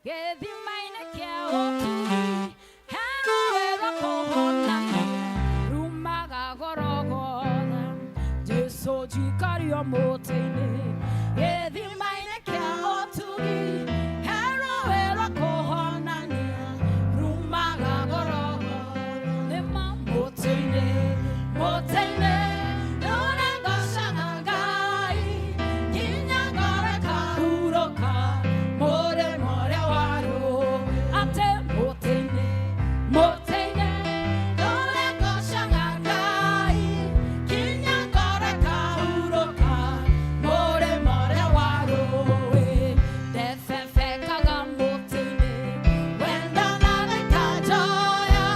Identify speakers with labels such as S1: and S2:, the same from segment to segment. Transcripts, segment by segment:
S1: Gĩthima-inĩ kĩa ũtugi he rũũĩ rwa kũhonania rumaga Gorogotha. Jesũ njikario mũtĩ-inĩ. Gĩthima-inĩ kĩa ũtugi he rũũĩ rwa kũhonania rumaga Gorogotha. Nĩma mũtĩ-inĩ, mũtĩ-inĩ nĩũrengocaga Ngai nginya ngoro ĩkahurũka mũrĩmo ũrĩa wa rũũĩ. Atĩ mũtĩ-inĩ, mũtĩ-inĩ nĩũrengocaga Ngai nginya ngoro ĩkahurũka mũrĩmo ũrĩa wa rũũĩ. Ndebebekaga mũtĩ-inĩ wendo na gĩkanjoya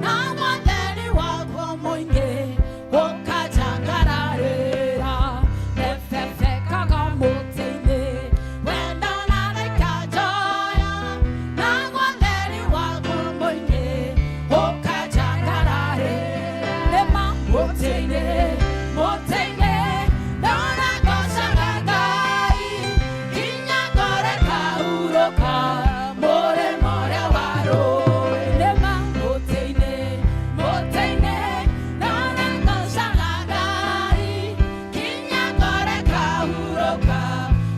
S1: na watheri waguo mũingĩ ũkanjangararĩra. Ndebebekaga mũtĩ-inĩ wendo na gĩkanjoya na watheri waguo mũingĩ ũkanjangararĩra. Nĩma mũtĩ-inĩ, mũtĩ-inĩ nĩũrengocaga Ngai nginya ngoro ĩkahurũka mũrĩmo ũrĩa wa rũũĩ. Nĩma mũtĩ-inĩ, mũtĩ-inĩ nĩũrengocaga Ngai nginya ngoro ĩkahurũka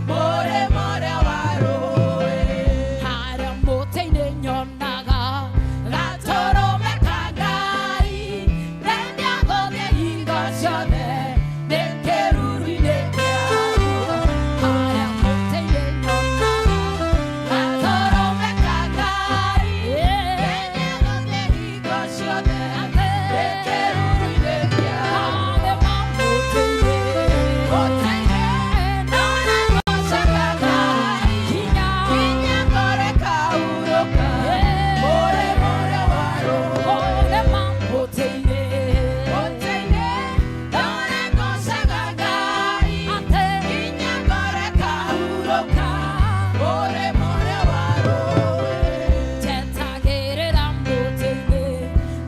S1: mũrĩmo ũrĩa wa rũũĩ. Harĩa mũtĩ-inĩ nyonaga gatũrũme ka Ngai ndendia gũthiĩ hingo ciothe nĩ kĩruru-inĩ kĩaguo. Harĩa mũtĩ-inĩ nyonaga gatũrũme ka Ngai ndendia gũthiĩ hingo ciothe nĩ kĩruru-inĩ kĩaguo. Mũtĩ-inĩ, mũtĩ-inĩ nĩũrengocaga Ngai nginya ngoro ĩkahurũka mũrĩmo ũrĩa wa rũũĩ. Mũtĩ-inĩ, mũtĩ-inĩ nĩũrengocaga Ngai nginya ngoro ĩkahurũka mũrĩmo ũrĩa wa rũũĩ. Njetagĩrĩra mũtĩ-inĩ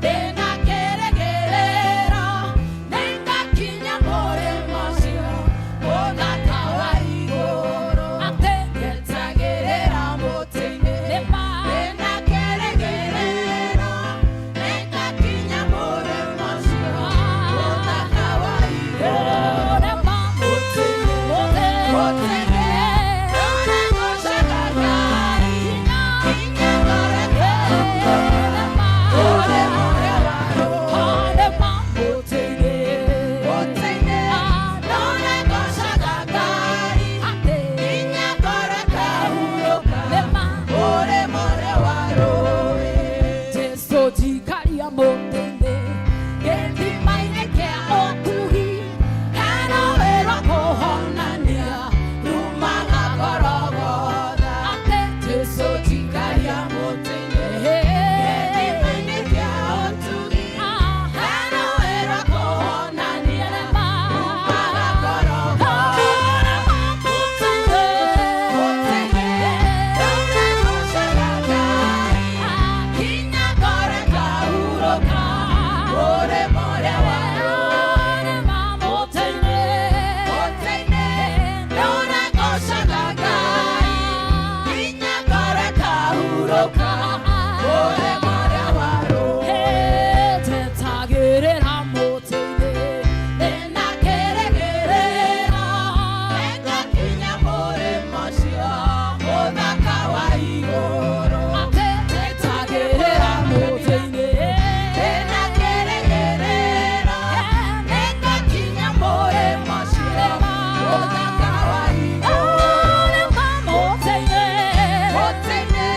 S1: ndĩna kĩrĩgĩrĩro nĩngakinya mũrĩmo ũcio mũthaka wa igũrũ. Atĩ njetagĩrĩra mũtĩ-inĩ ndĩna kĩrĩgĩrĩro nĩngakinya mũrĩmo ũcio mũthaka wa igũrũ. Mũtĩ-inĩ, mũtĩ-inĩ nĩũrengocaga Ngai nginya ngoro ĩkahurũka mũrĩmo ũrĩa wa rũũĩ. Mũtĩ-inĩ, mũtĩ-inĩ nĩũrengocaga Ngai nginya ngoro ĩkahurũka mũrĩmo ũrĩa wa rũũĩ. Jesũ njikaria mũtĩ-inĩ gĩthima-inĩ kĩa ũtugi he rũũĩ rwa kũhonania rumaga Gorogotha. Atĩ Jesũ njikaria mũtĩ-inĩ gĩthima-inĩ kĩa ũtugi he rũũĩ rwa kũhonania rumaga Gorogotha. Mũtĩ-inĩ, mũtĩ-inĩ nĩũrengocaga Ngai nginya ngoro ĩkahurũka mũrĩmo ũrĩa wa rũũĩ. Mũtĩ-inĩ, mũtĩ-inĩ nĩũrengocaga Ngai nginya ngoro ĩkahurũka mũrĩmo ũrĩa wa rũũĩ. Njetagĩrĩra mũtĩ-inĩ ndĩna kĩrĩgĩrĩro nĩngakinya mũrĩmo ũcio mũthaka wa igũrũ. Atĩ njetagĩrĩra mũtĩ-inĩ ndĩna kĩrĩgĩrĩro nĩngakinya mũrĩmo ũcio mũthaka wa igũrũ. Mũtĩ-inĩ, mũtĩ-inĩ.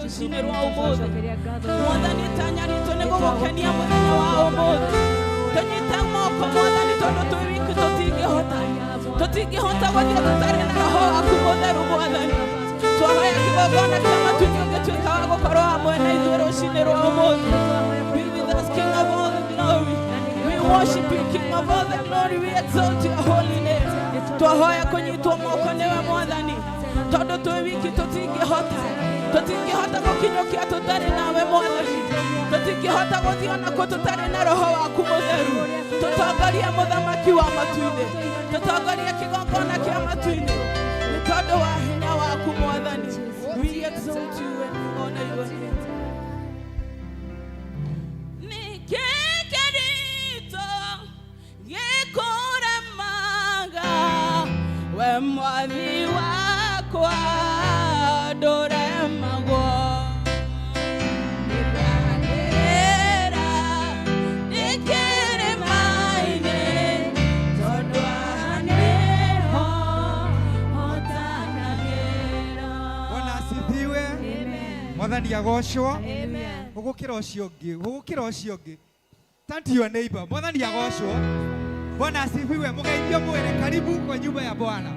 S1: Rũcinĩ rwa ũmũthĩ. Mwathani, itanya ritũ nĩ gũgũkenia mũthenya wa ũmũthĩ. Tũnyite moko, Mwathani, tondũ twĩ wiki tũtingĩhota, tũtingĩhota gũthiĩ tũtarĩ na Roho waku Mũtheru. Mwathani, twahoya kĩgongona kĩa matu-inĩ ũngĩtuĩka wa gũkorwo hamwe na ithuĩ rũcinĩ rwa ũmũthĩ. Be with us, King of all the glory. We worship you, King of all the glory. We exalt your holy name. Twahoya kũnyitwo moko nĩwe, Mwathani, tondũ twĩ wiki tũtingĩhota, tũtingĩhota gũkinyũkia tũtarĩ nawe, Mwathani. Tũtingĩhota gũthiĩ onakũ tũtarĩ na Roho waku Mũtheru. Tũtongorie, Mũthamaki wa matu-inĩ. Tũtongorie kĩgongona kĩa matu-inĩ nĩ tondũ wa hinya waku, Mwathani. We exalt you and we honor your name. Nĩkĩ kĩritũ gĩkũremaga we, Mwathi wakwa? Ndũremagwo. Nĩndanĩrĩra ndĩkĩrĩma-inĩ, tondũ haha nĩho hotanagĩra.
S2: Bwana asifiwe. Mwathani agocwo. Gũgũkĩra ũcio ũngĩ, gũgũkĩra ũcio ũngĩ. Turn to your neighbor. Mwathani agocwo. Bwana asifiwe. Mũgeithio, mwĩre karibu kwa nyumba ya Bwana,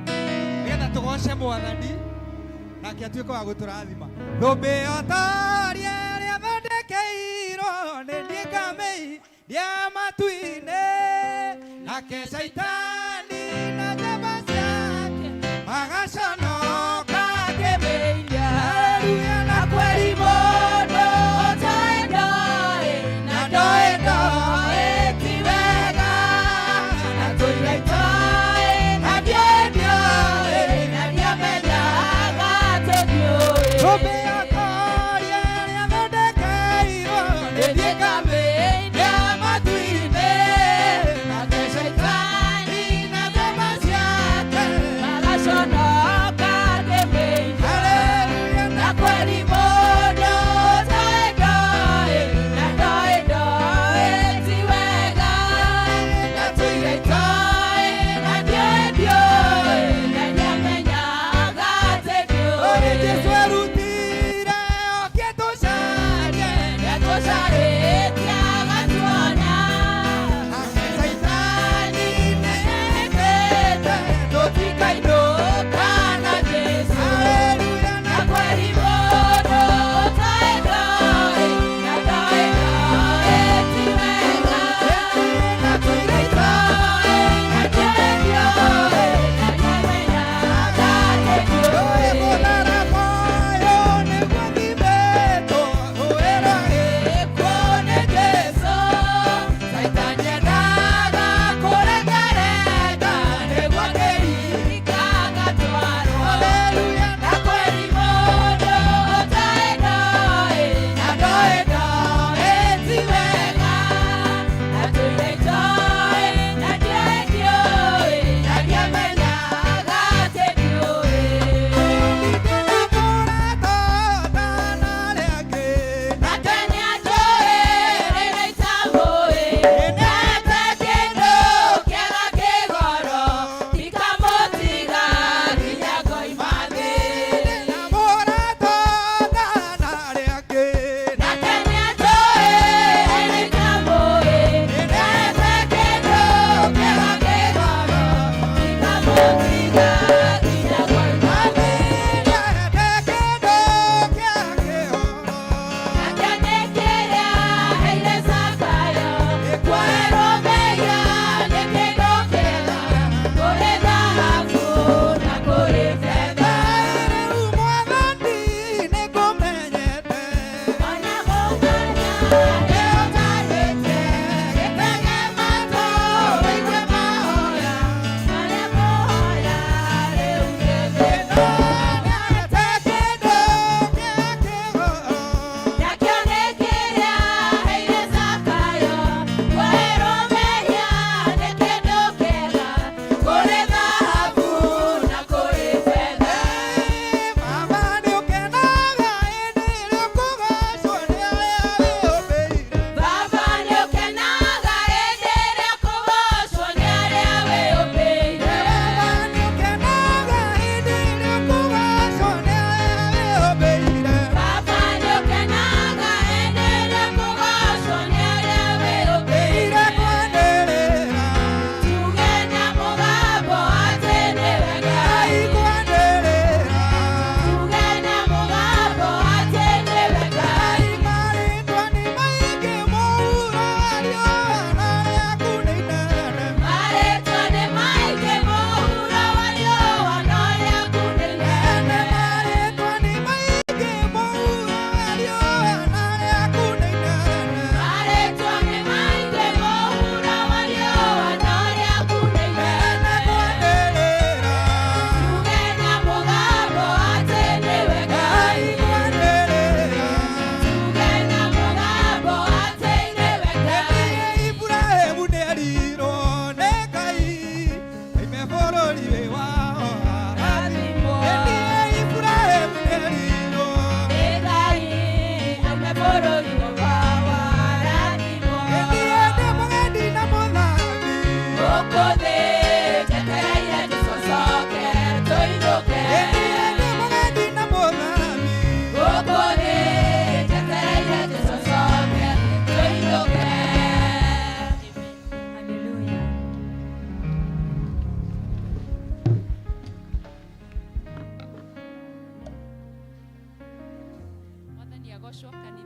S2: nĩgetha tũgoce Mwathani nake atuĩke wa gũtũrathima. Thũmbĩ ĩyo taria ĩrĩa thondekeirwo nĩ niĩ ngamĩiria matu-inĩ, nake Caitani na njamba ciake magaconoka
S1: ngĩmĩiria.
S2: Haleluya.
S1: Na kweri mũndũ ũtoĩ na ndoĩ ndoĩ ti wega, na tũira itoĩ na ndiũĩ ndiũĩ na ndiamenyaga atĩ ndiũĩ.
S2: Thũmbĩ ĩyo taria ĩrĩa thondekeirwo nĩ niĩ
S1: ngamĩiria matu-inĩ, nake Caitani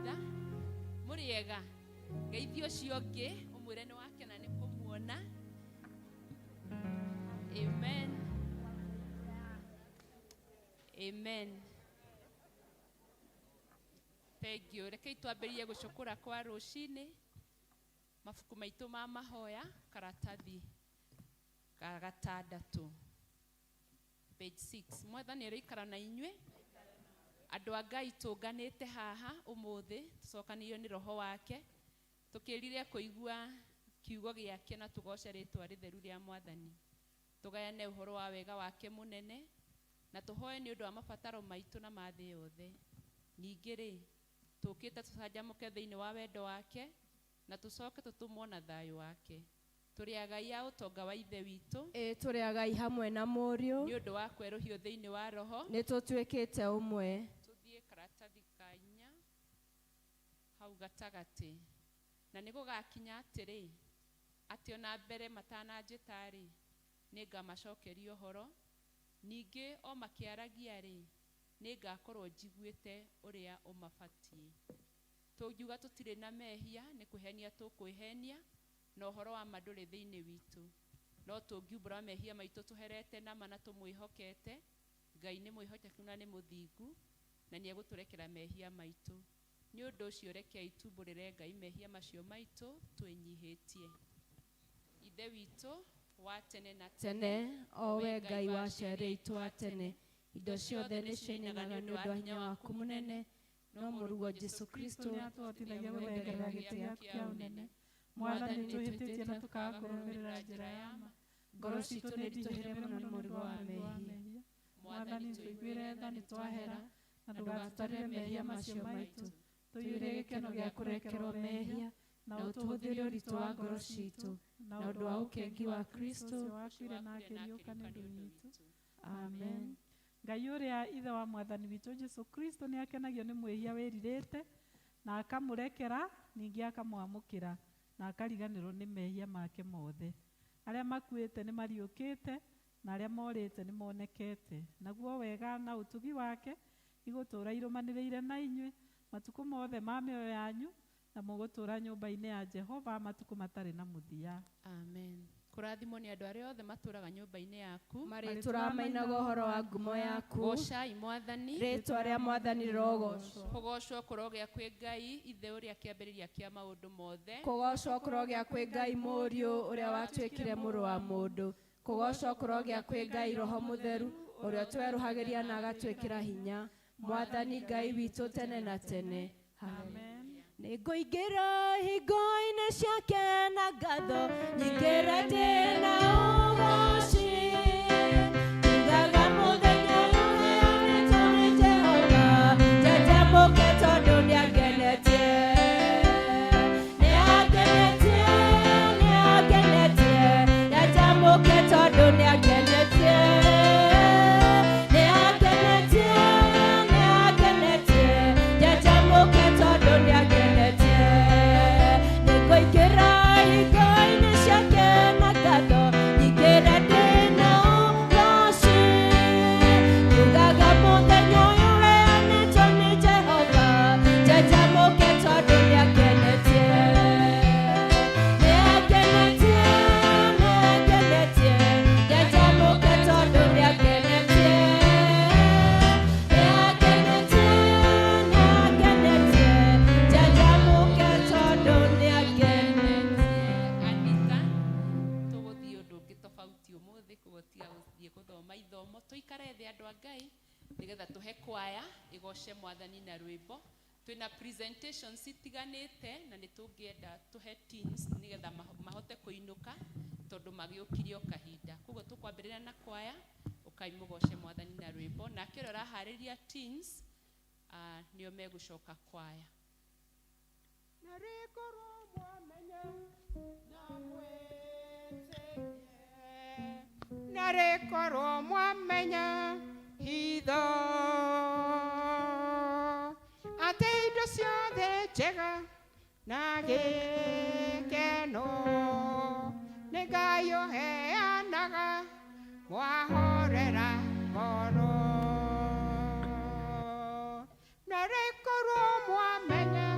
S1: Kanitha mũrĩega ngeithio ũcio ũngĩ ũmwĩre nĩ wakena nĩ kũmuona. Amen. Amen. Thank you. Rekei twambĩrĩrie gũcũkũra kwa rũcinĩ mabuku maitũ ma mahoya karatathi ga gatandatũ page 6. Mwathani aroikara na inyuĩ andũ a Ngai tũnganĩte haha ũmũthĩ tũcokanĩirio nĩ roho wake tũkĩrire kũigua kiugo gĩake na tũgoce rĩtwa rĩtheru rĩa Mwathani, tũgayane ũhoro wa wega wake mũnene na tũhoe nĩ ũndũ wa mabataro maitũ na ma thĩ yothe. Ningĩ rĩ tũkĩte tũcanjamũke thĩinĩ wa wendo wake na tũcoke tũtũmwo na thayũ wake. Tũrĩ agai a ũtonga wa Ithe witũ.
S3: Ĩ tũrĩ agai hamwe na Mũriũ.
S1: Nĩ ũndũ wa kwerũhio thĩinĩ wa roho.
S3: Nĩ tũtuĩkĩte ũmwe.
S1: Tũthiĩ karatathi ka inya hau gatagatĩ. Na nĩ gũgakinya atĩrĩ atĩ ona mbere matananjĩta-rĩ nĩ ngamacokeria ũhoro, ningĩ o makĩaragia rĩ nĩ ngakorwo njiguĩte ũrĩa ũmabatiĩ. Tũngiuga tũtirĩ na mehia nĩ kwĩhenia tũkwĩhenia na ũhoro wa ma ndũrĩ thĩinĩ witũ. No tũngiumbũra mehia maitũ tũherete nama na tũmwĩhokete, Ngai nĩ mwĩhokeku na nĩ mũthingu na nĩ egũtũrekera mehia maitũ. Nĩ ũndũ ũcio rekei tumbũrĩre Ngai mehia macio maitũ twĩnyihĩtie. Ithe witũ wa tene na
S3: tene, o we Ngai wa aciari aitũ a tene, indo ciothe nĩ ciinainaga nĩ ũndũ wa hinya waku mũnene, no mũrũguo Jesũ Kristo
S4: nĩatũhotithagia gũthengerera gĩtĩ gĩaku kĩa ũnene. Mwathani, nĩtũhĩtĩtie na tũkaga kũrũmĩrĩra njĩra ya ma. Ngoro citũ nĩ nditũhĩre mũno nĩ mũrigo wa mehia. Mwathani, tũiguĩre tha nĩ twahera, na ndũgatũtarĩre mehia macio maitũ. Tũiyũrie gĩkeno gĩa kũrekerwo mehia, na ũtũhũthĩrie ũritũ wa ngoro citũ, na ũndũ wa ũkengi wa Kristo ũcio wakuire na akĩriũka nĩ ũndũ witũ. Amen. Ngai ũrĩa Ithe wa Mwathani witũ Jesũ Kristo nĩ akenagio nĩ mwĩhia wĩrirĩte na akamũrekera, ningĩ akamwamũkĩra na akariganĩrwo nĩ mehia make mothe. Arĩa makuĩte nĩ mariũkĩte na arĩa morĩte nĩ monekete. Naguo wega na ũtugi wake igũtũũra irũmanĩrĩire na inyuĩ matukũ mothe ma mĩoyo yanyu, na mũgũtũũra nyũmba-inĩ ya Jehova matukũ matarĩ na mũthia.
S1: Amen. Kũrathimwo nĩ andũ arĩa othe matũũraga nyũmba-inĩ yaku.
S3: Marĩtũũraga mainaga ũhoro wa ngumo yaku.
S1: Goocai Mwathani.
S3: Rĩĩtwa rĩa Mwathani rĩrogocwo.
S1: Kũgoocwo kũrogĩa kwĩ Ngai Ithe ũrĩa kĩambĩrĩria kĩa maũndũ mothe.
S3: Kũgoocwo kũrogĩa kwĩ Ngai Mũriũ ũrĩa watuĩkire mũrũ wa mũndũ. Kũgoocwo kũrogĩa kwĩ Ngai Roho Mũtheru ũrĩa ũtwerũhagĩria na agatwĩkĩra hinya. Mwathani Ngai witũ tene na tene.
S4: Amen.
S3: Nĩngũingĩra hingo-inĩ ciake na ngatho, nyingĩre ndĩ na ũgooci. Njugaga mũthenya ũyũ ũheanĩtwo nĩ Jehova, njanjamũke tondũ nĩangenetie. Nĩangenetie, nĩangenetie, njanjamũke tondũ nĩangenetie. Nĩangenetie, nĩangenetie, njanjamũke tondũ nĩangenetie. Nĩngũingĩra hingo-inĩ ciake na ngatho, nyingĩre ndĩ na ũgooci. Njugaga mũthenya ũyũ ũheanĩtwo nĩ Jehova, njanjamũke tondũ nĩangenetie. Nĩangenetie, nĩangenetie, njanjamũke tondũ nĩangenetie. Nĩangenetie, nĩangenetie, njanjamũke tondũ nĩangenetie.
S1: Anita, tũgũthiĩ ũndũ ũngĩ tofauti ũmũthĩ, koguo tiga gũthiĩ gũthoma ithomo, tũikare thĩ andũ a Ngai nĩgetha tũhe kwaya ĩgoce Mwathani na rwĩmbo. Twĩna presentations itiganĩte na nĩ tũngĩenda tũhe teams nĩgetha mahote kũinũka tondũ magĩũkire o kahinda. Koguo tũkwambĩrĩria na kwaya, ũkai mũgoce Mwathani na rwĩmbo, nake ũrĩa ũraharĩria teams nĩo megũcoka kwaya.
S5: Narĩkorwo mwamenya na mwĩtĩkie, narĩkorwo mwamenya hitho atĩ indo ciothe njega na gĩkeno nĩ Ngai ũheanaga mwahorera ngoro. Narĩkorwo mwamenya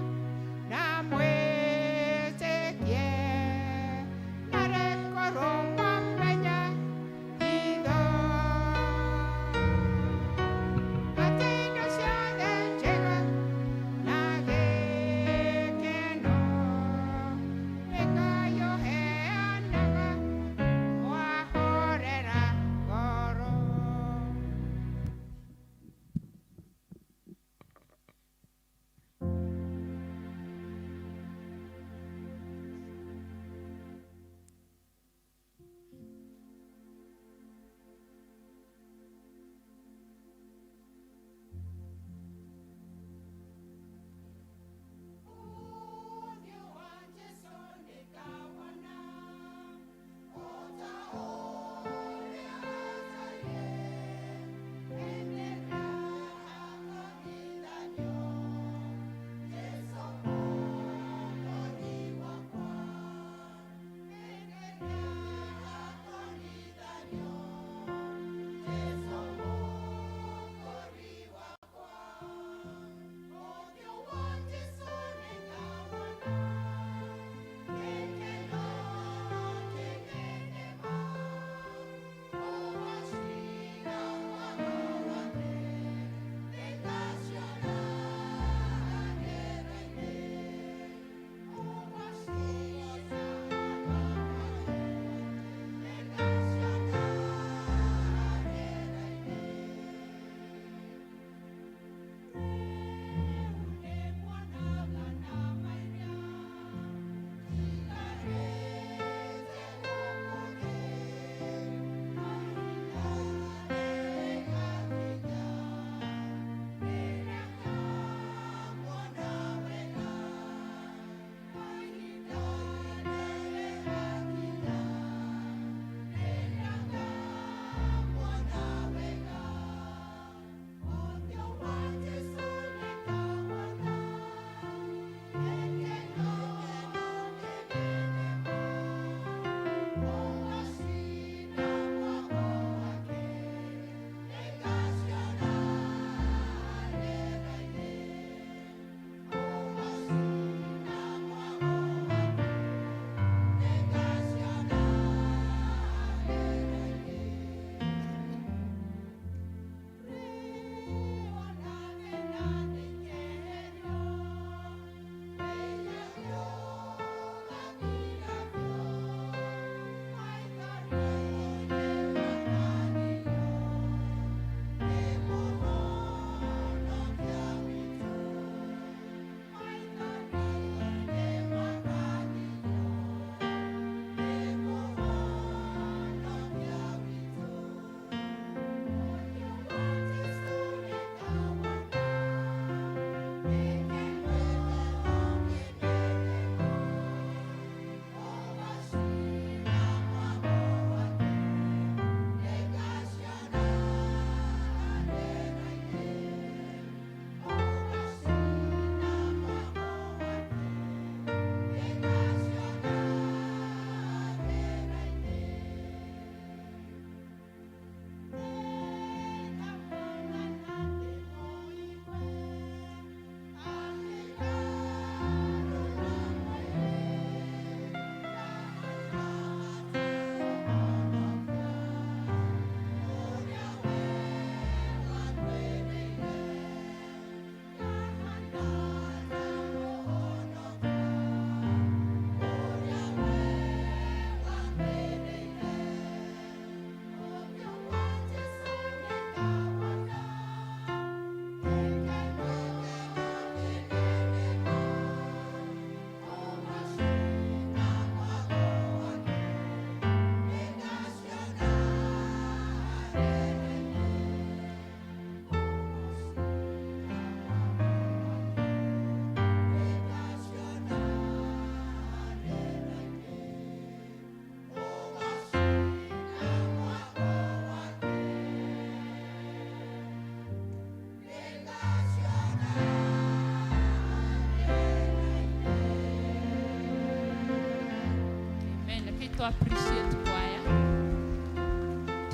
S4: To appreciate choir,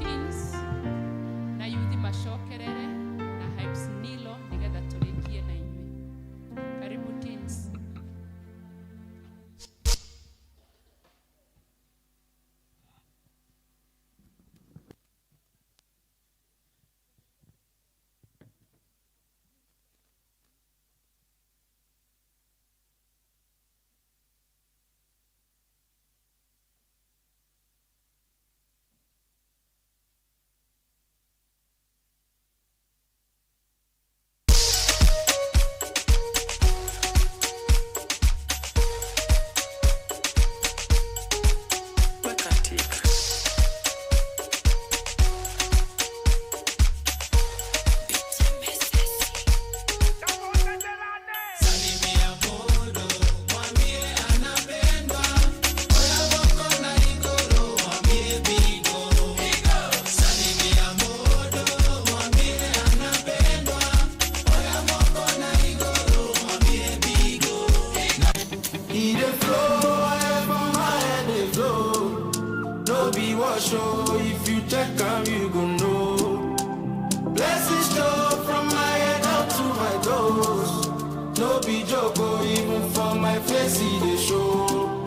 S4: teens na youth macokerere na hypes nilo nigetha turikie na inyuĩ. Karibu teens.
S6: If you check am, you go know. Blessings show from my head up to my toes. No be joke, oh, even for my face, e dey show.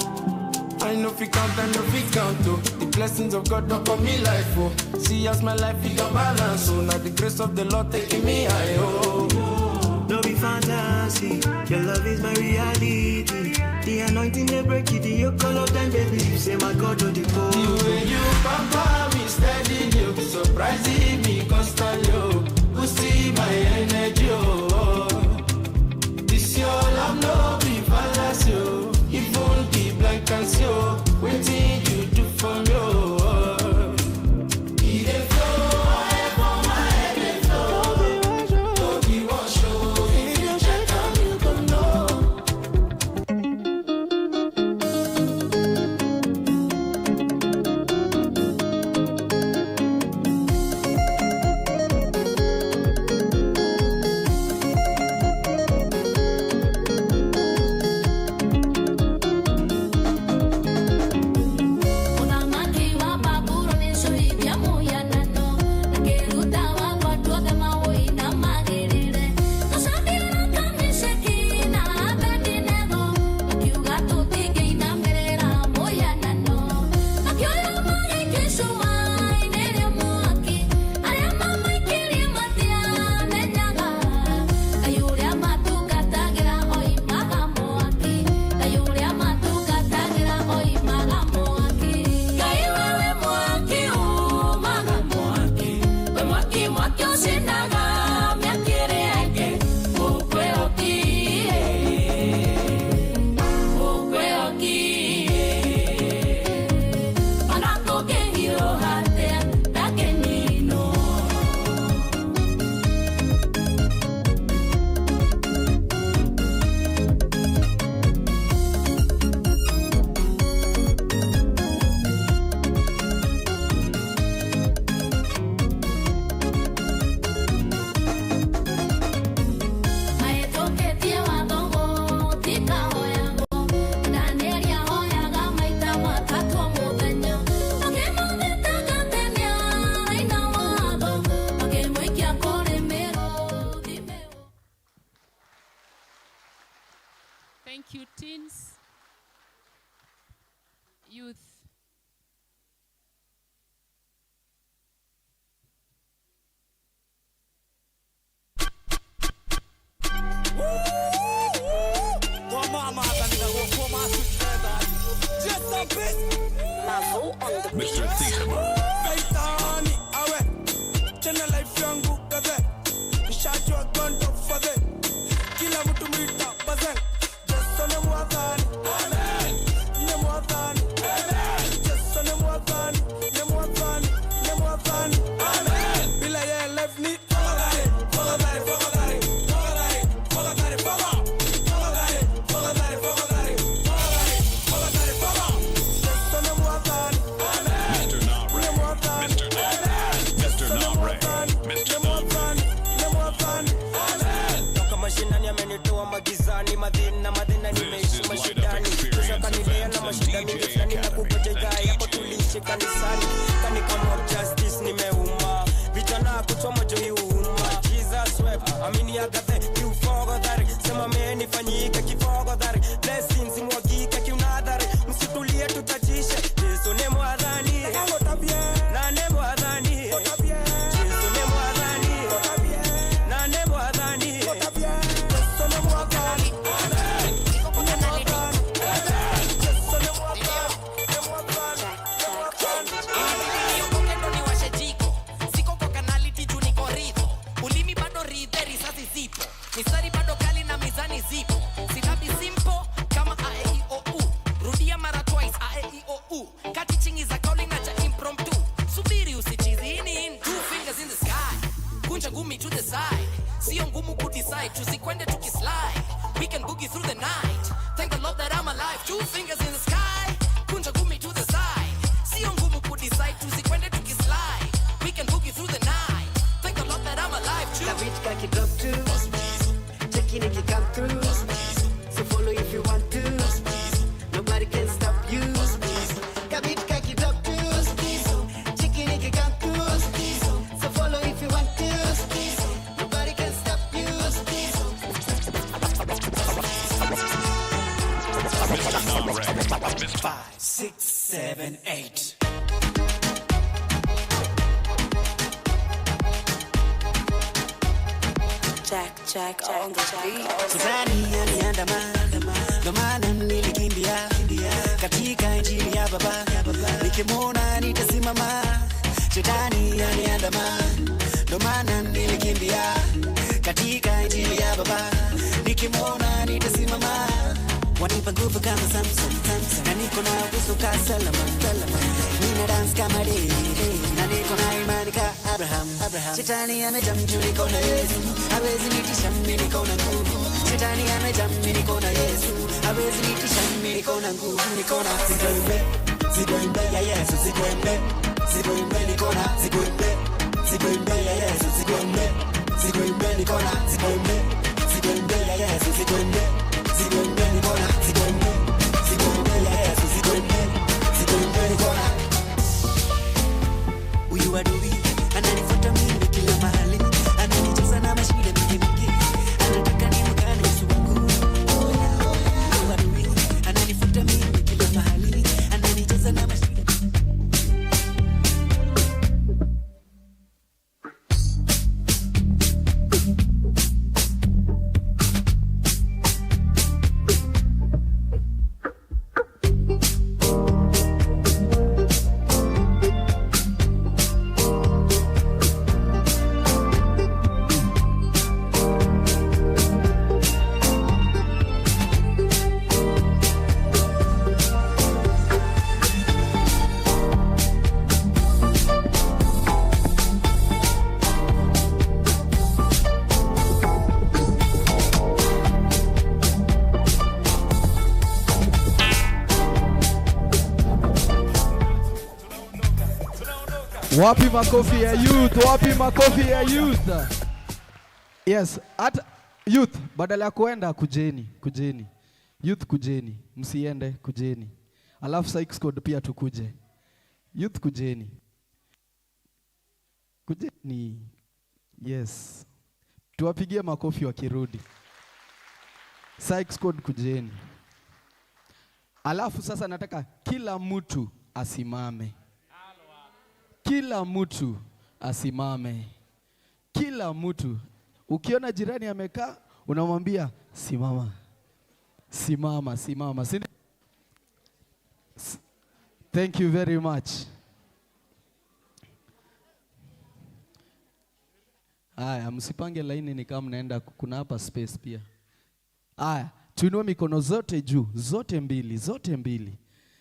S6: I know fi count, I know fi count, oh. The blessings of God upon me life, oh. See as my life it a balance, oh. Now the grace of the Lord taking me high, oh.
S7: No be fantasy, your love is my reality. The anointing they break you, the yoke all of them, baby. You say my God, oh, the poor.
S6: The way you pamper me steady, you be surprising me constantly, oh. Boost my energy, oh. This your love no be fallacy, oh. Even the blind can see, oh. Waiting you do for me, oh. It dey flow, I for my head dey flow. No be one show, if you check am, you go know.
S4: Thank you, teens, youth.
S8: Mr. Theater.
S9: Magizani madhina madhina nimeishi mashidani kisha kanilea na mashida mingi fulani na kugoja idhaa ya
S8: Niishi kanisani kanika mob justice nimeuma vijana kuchoma joi uuma Jesus wept amini agathe kiufogo dhari sema meni fanyike kifogo dhari blessings imwagike kiunadhari msitulie tuchachishe Yesu ni mwadhani na ni mwadhani Yesu ni mwadhani na ni mwadhani Yesu ni mwadhani.
S9: Niokoke ndo niwashe jiko, siko kwa kanaliti juu niko ridho. Ulimi bado ridhe, risasi zipo, mistari bado kali na mizani zipo. Silabi simple kama a e i o u, rudia mara twice a e i o u. Kati chingi za kauli na cha impromptu, subiri usichizi hii ni in, two fingers in the sky, kunja ngumi to the side, sio ngumu kudecide, tusikwende tukislide, we can boogie through the night. Thank the Lord that I'm alive, two fingers in the sky, kunja ngumi to the side, sio ngumu kudecide, tusikwende tukislide, we can boogie through the night. Thank the Lord that I'm alive. Two.
S7: Kabit kaki drop two. Checking if you come through. So follow if you want to. Nobody can stop you. Kabit kaki drop two. Checking if you come through. So follow if you want to. Nobody can stop you.
S6: 5, 6, 7, 8.
S10: Jack, Jack, on the beat.
S7: Shetani aliandama, ndo maana nilikimbia katika injili ya Baba, nikimwona nitasimama. Shetani aliandama, ndo maana nilikimbia katika injili ya Baba, nikimwona nitasimama. Wanipa nguvu kama Samson, na niko na uwezo ka Solomon, nina dance kama David, na niko na imani ka Abraham. Shetani amejam juu niko na Yesu, hawezi nitisha mimi niko na nguvu. Shetani amejam mimi niko na Yesu, hawezi nitisha mimi niko na nguvu, niko na zigwembe, zigwembe ya Yesu, zigwembe, zigwembe niko na zigwembe, zigwembe ya Yesu, zigwembe, zigwembe niko na zigwembe, zigwembe ya Yesu, zigwembe, zigwembe niko na zigwembe, zigwembe ya Yesu, zigwembe, zigwembe niko na. Huyu adui ananifuata mimi kila mahali, ananijaza na mashida mingi mingi, anataka nimkane Yesu wangu. Huyu adui ananifuata mimi kila mahali, ananijaza na mashida.
S2: Wapi makofi ya youth? Wapi makofi ya youth? Yes, at youth badala ya kuenda kujeni, kujeni. Youth kujeni, msiende kujeni. Alafu Psych Squad pia tukuje. Youth kujeni. Kujeni. Yes. Tuwapigie makofi wakirudi. Psych Squad kujeni. Alafu sasa nataka kila mtu asimame. Kila mtu asimame. Kila mtu. Ukiona jirani amekaa, unamwambia simama. Simama, simama. Thank you very much. Aya, msipange laini ni kama mnaenda, kuna hapa space pia. Aya, tuinue mikono zote juu, zote mbili, zote mbili.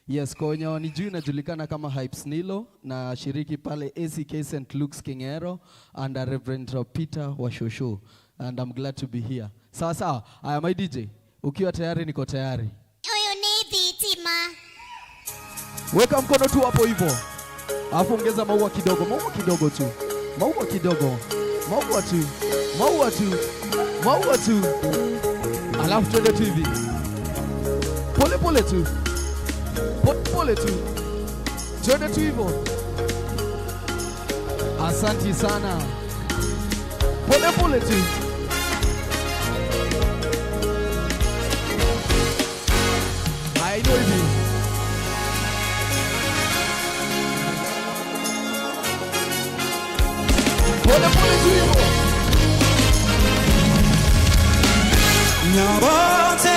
S2: Yes, kwa wenye wanijui najulikana kama Hypes Nilo na shiriki pale ACK St. Luke's Kingero under Reverend Peter Washosho, and I'm glad to be here. Sawa sawa. Aya, my DJ, ukiwa tayari niko tayari.
S11: Huyu ni Thitima.
S2: Weka mkono tu hapo hivyo. Alafu ongeza maua kidogo, maua kidogo tu. Maua kidogo. Maua tu. Maua tu. Maua tu. Alafu twende tu hivi. Pole pole tu. Pole pole tu. Twende tu hivyo. Asanti sana. Pole pole tu. I know hivi. Pole pole tu hivyo.
S7: Nyabote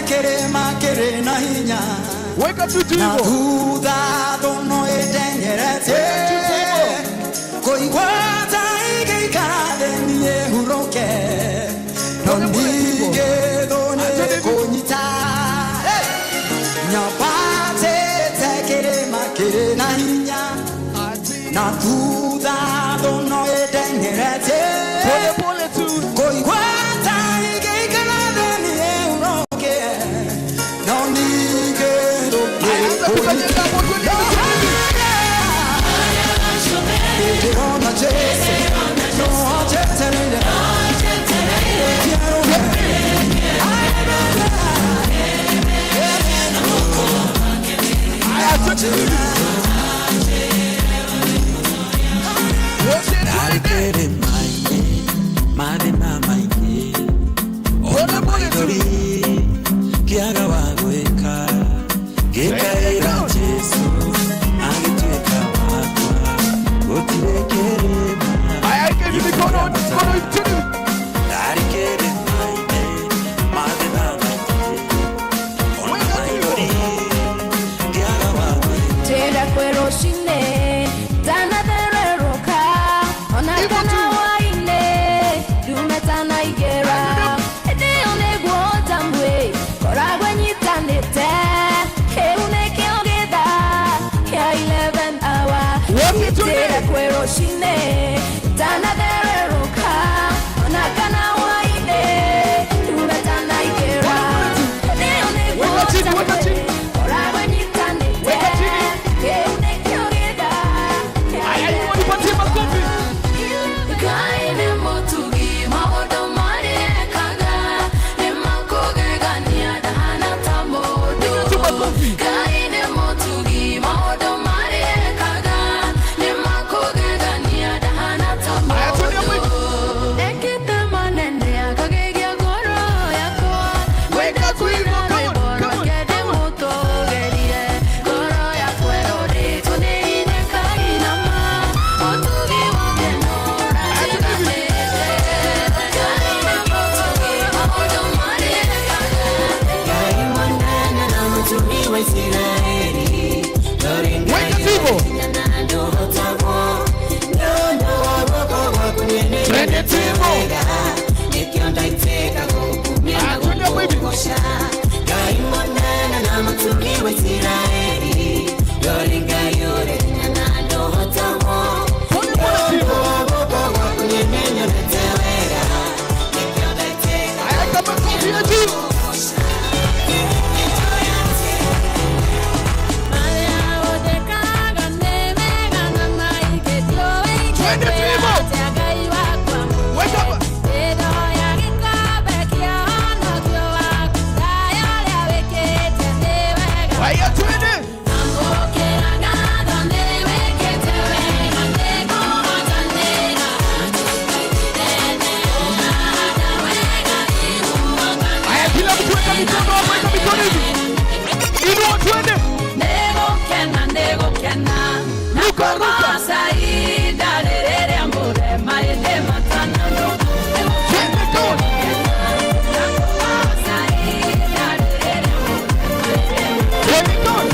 S7: kere makere na hinya.
S2: Weka tu hivyo.
S7: Na thutha thono ĩteng'erete. Kũigua ta ĩngĩikara thĩ niĩ hurũke. No ningĩ thũ nĩĩkũnyita. Nyabatĩte kĩrĩma kĩrĩ na hinya. Na thutha thono ĩteng'erete.
S2: Pole pole tu.
S7: Kũigua ta ĩngĩikara thĩ niĩ hurũke. No ningĩ thũ
S2: Anza kukanyaga hapo, twende hivi.
S7: Ndĩrona Jesũ, no anjetereire.
S2: Haya, twende hivi. Wote twende.
S6: Mathĩna maingĩ
S2: Pole
S6: ona
S2: pole tu.
S6: maithori kĩaga wa gwĩka ngĩkaĩra Jesũ agĩtuĩka wakwa gũtirĩ kĩrĩma
S2: Haya, weka hivi mikono, mikono hivi, twende hivi.
S6: ndarĩ kĩrĩma-inĩ mathĩna maingĩ ona
S2: Weka tu hivyo.
S6: maithori kĩaga wa gwĩka.
S3: Njĩra kwĩ rũcinĩ ndanathererũka ona
S2: Hivyo
S3: kana
S2: tu.
S3: hwainĩ ndume tanaigĩra hĩndĩ ĩyo nĩguo tambwe koragwo nyitanĩte kĩu nĩkĩo gĩthaa kĩa 11 hour.
S2: Wote twende.
S3: Njĩra kwĩ rũcinĩ ndanathererũka ona kana hwainĩ ndume tanaigĩra hĩndĩ ĩyo nĩguo
S2: Weka chini, weka
S3: tambwe
S2: chini.
S3: koragwo nyitanĩte
S2: Weka chini.
S3: kĩu nĩkĩo gĩthaa kĩa
S2: Haya, hiyo nipatie makofi.
S3: Ngai nĩ mũtugi maũndũ marĩa ekaga nĩ makũgegania ndahana ta mũndũ.
S2: Piga tu makofi.
S3: Ngai nĩ mũtugi maũndũ marĩa ekaga nĩ makũgegania ndahana ta
S2: Haya, twende hapo hivi.
S3: mũndũ. Ekĩte manene akagegia ngoro yakwa.
S2: Weka tu hivyo, come on, come on, come on.
S3: Ndĩmũtũgĩrie ngoro yakwa ĩrorĩtwo nĩ hinya Ngai na ma ũtugi wake no ũranjiganĩte. Ngai nĩ mũtugi maũndũ marĩa ekaga.
S12: Ngai mwanana na mũtumi wa Isiraeli Lori
S2: Weka
S12: Ngai
S2: tu hivyo.
S12: na ndũhotagwo nĩ ũndũ wa guoko gwaku nĩ
S2: Twende tu hivyo.
S12: nĩkĩo ndaitĩka gũkumia na
S2: Ah, twende hapo hivi.
S12: gũkũgooca Ngai mwanana na mũtumi wa Isiraeli Lori Ngai ũrĩ hinya na ndũhotagwo
S2: Pole pole tu
S12: nĩ ũndũ
S2: hivyo.
S12: wa guoko gwaku nĩ nyonete wega nĩkĩo ndaitĩka
S2: Haya, weka makofi ya juu. Twende tu hivyo. Weka hapa. Haya, twende. Haya, kila mtu weka mikono hapo, weka mikono hivi. Inua, twende. Ruka, ruka. Twende, come on. Twende, come on.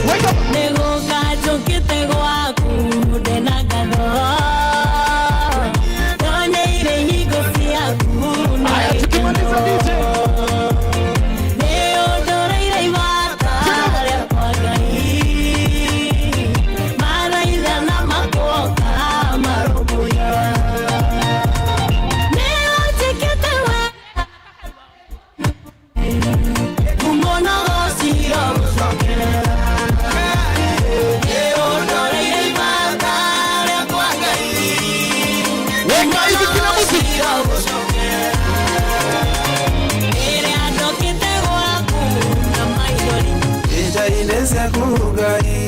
S2: Wake up.
S12: Nĩgũka njũkĩte gwaku ndĩna ngatho Ndonyeire ihingo ciaku na
S2: Haya, tukimaliza DJ.
S12: Nĩũndũrĩire ibata rĩakwa Ngai Mathaitha na makuoka marũmbũiya Nĩũnjĩkĩte wega Ngumo na ũgoci gũcokerera Nĩũndũrĩire ibata rĩakwa Ngai
S2: Weka hivi kila mtu.
S12: Rĩrĩa ndokĩte gwaku na maithori
S6: Njaine ciaku Ngai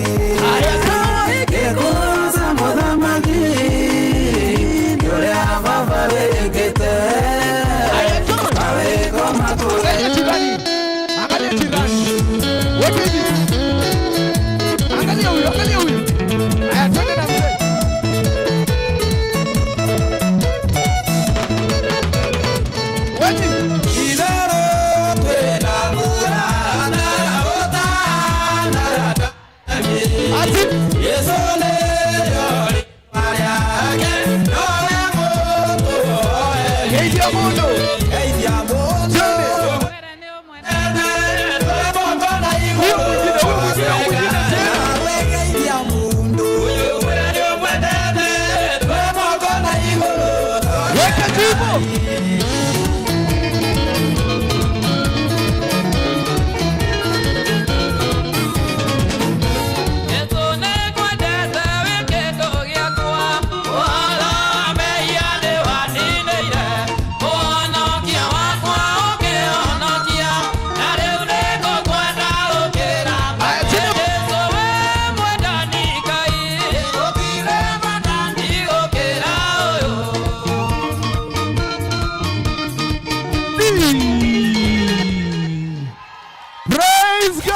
S6: Praise God!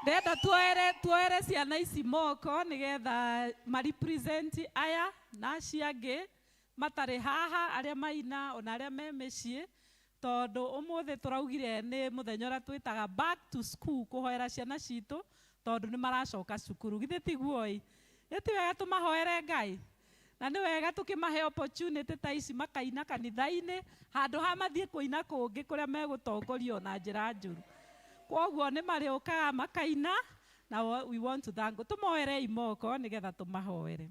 S1: Ndenda tuoere tuoere ciana ici moko nigetha ma represent aya na acio angĩ matarĩ haha, arĩa maina ona arĩa me mĩciĩ, tondũ ũmũthĩ tũraugire nĩ mũthenya ũrĩa twĩtaga back to school, kũhoera ciana citũ tondũ nĩ maracoka cukuru. Githĩ tiguo ĩ? Nĩ ti wega tũmahoere Ngai? Na nĩ wega tũkĩmahe opportunity ta ici makaina kanitha-inĩ handũ ha mathiĩ kũina kũngĩ kũrĩa megũtongorio na njĩra njũru. Kwoguo nĩ marĩũkaga makaina na we want to thank. Tũmoerei moko nĩgetha tũmahoere.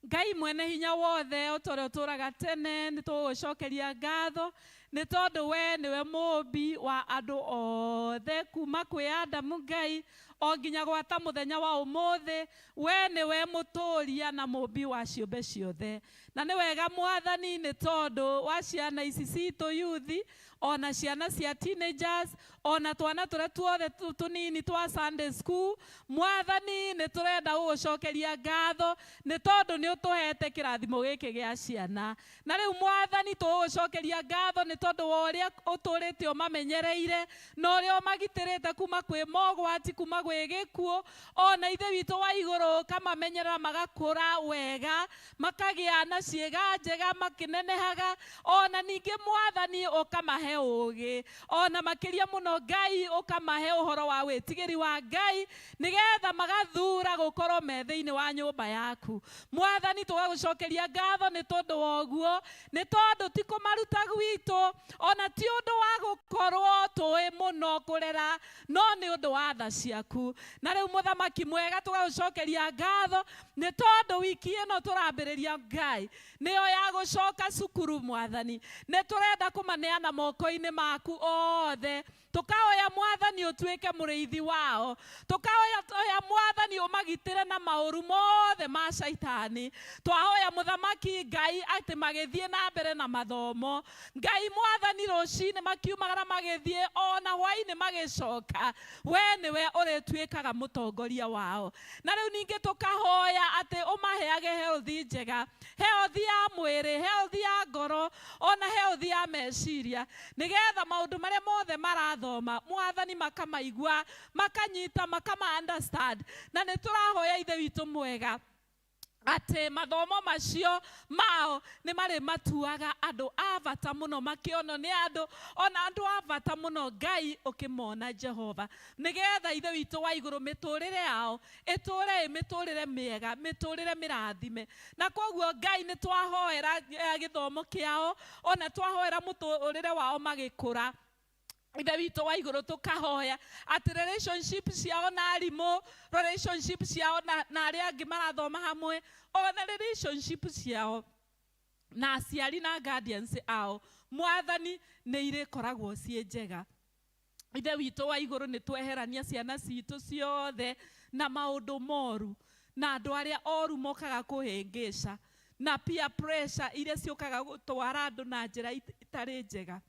S1: Ngai mwene hinya wothe, o ta ũrĩa ũtũũraga tene, nĩ tũgũgũcokeria ngatho nĩ tondũ we nĩwe mũũmbi wa andũ othe kuma kwĩ Adamu, Ngai, o nginya gwata mũthenya wa ũmũthĩ. We nĩwe mũtũũria na mũũmbi wa ciũmbe ciothe, na nĩ wega, Mwathani, nĩ tondũ wa ciana ici citũ youth, ona ciana cia teenagers, ona twana tũrĩa tuothe tũnini twa Sunday school. Mwathani, nĩ tũrenda gũgũcokeria ngatho nĩ tondũ nĩ ũtũhete kĩrathimo gĩkĩ gĩa ciana. Na rĩu, Mwathani, tũgũgũcokeria ngatho nĩ tondũ wa ũrĩa ũtũrĩte ũmamenyereire na ũrĩa ũmagitĩrĩte kuma kwĩ mogwati, kuma gwĩ gĩkuũ, ona Ithe witũ wa igũrũ ũkamamenyerera magakũra wega, makagĩa na ciĩga njega makĩnenehaga. Ona ningĩ, Mwathani, ũkamahe ũgĩ, ona makĩria mũno, Ngai, ũkamahe ũhoro wa wĩtigĩri wa Ngai nĩgetha magathura gũkorwo me thĩinĩ wa nyũmba yaku. Mwathani, tũgagũcokeria ngatho nĩ tondũ wa ũguo, nĩ tondũ ti kũmaruta gwitũ, ona ti ũndũ wa gũkorwo tũĩ mũno kũrera, no nĩ ũndũ wa tha ciaku. Na rĩu, Mũthamaki mwega, tũgagũcokeria ngatho nĩ tondũ wiki ĩno tũrambĩrĩria, Ngai, nĩyo ya gũcoka cukuru. Mwathani, nĩ tũrenda kũmaneana moko-inĩ maku othe. Tũkahoya, Mwathani, ũtuĩke mũrĩithi wao. Tũkahoya oya, Mwathani, ũmagitĩre na maũru mothe ma Caitani. Twahoya, Mũthamaki Ngai, atĩ magĩthiĩ na mbere na mathomo, Ngai Mwathani, rũcinĩ makiumagara magĩthiĩ, ona hwainĩ magĩcoka, we nĩwe ũrĩtuĩkaga mũtongoria wao. Na rĩu ningĩ tũkahoya atĩ ũmaheage health njega, health ya mwĩrĩ, health ya ngoro, ona health ya meciria, nĩgetha maũndũ marĩa mothe marathoma, Mwathani, makamaigua, makanyita, makama understand. Na nĩ tũrahoya, Ithe witũ mwega, atĩ mathomo macio mao nĩ marĩ matuaga andũ a bata mũno makĩonwo nĩ andũ, ona andũ a bata mũno, Ngai, ũkĩmona Jehova, nĩgetha Ithe witũ wa igũrũ mĩtũrĩre yao ĩtũre ĩ mĩtũrĩre mĩega, mĩtũrĩre mĩrathime. Na koguo, Ngai, nĩ twahoera gĩthomo kĩao, ona twahoera mũtũrĩre wao magĩkũra. Ithe witũ wa igũrũ, tũkahoya atĩ relationship ciao na arimũ, relationship ciao na arĩa angĩ marathoma hamwe, ona relationship ciao na aciari na guardians ao, Mwathani, nĩ irĩkoragwo ciĩ njega. Ithe witũ wa igũrũ, nĩ tweherania ciana citũ ciothe na maũndũ moru na andũ arĩa oru mokaga kũhĩngĩca na peer pressure iria ciũkaga gũtwara andũ na njĩra itarĩ njega.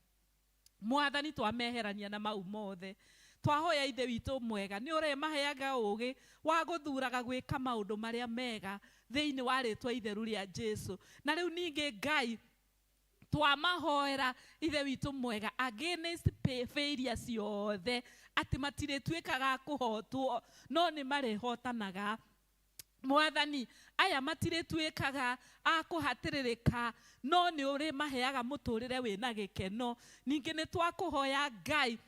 S1: Mwathani, twameherania na mau mothe. Twahoya, Ithe witũ mwega, nĩ ũrĩmaheaga ũgĩ wa gũthuraga gwĩka maũndũ marĩa mega thĩinĩ wa rĩtwa itheru rĩa Jesu. Na rĩu ningĩ, Ngai, twamahoera, Ithe witũ mwega, against failure ciothe, atĩ matirĩtuĩkaga a kũhotwo no nĩ marĩhotanaga. Mwathani, aya matirĩtuĩkaga a kũhatĩrĩrĩka no nĩ ũrĩmaheaga mũtũrĩre wĩna gĩkeno. Ningĩ nĩ twakũhoya, Ngai,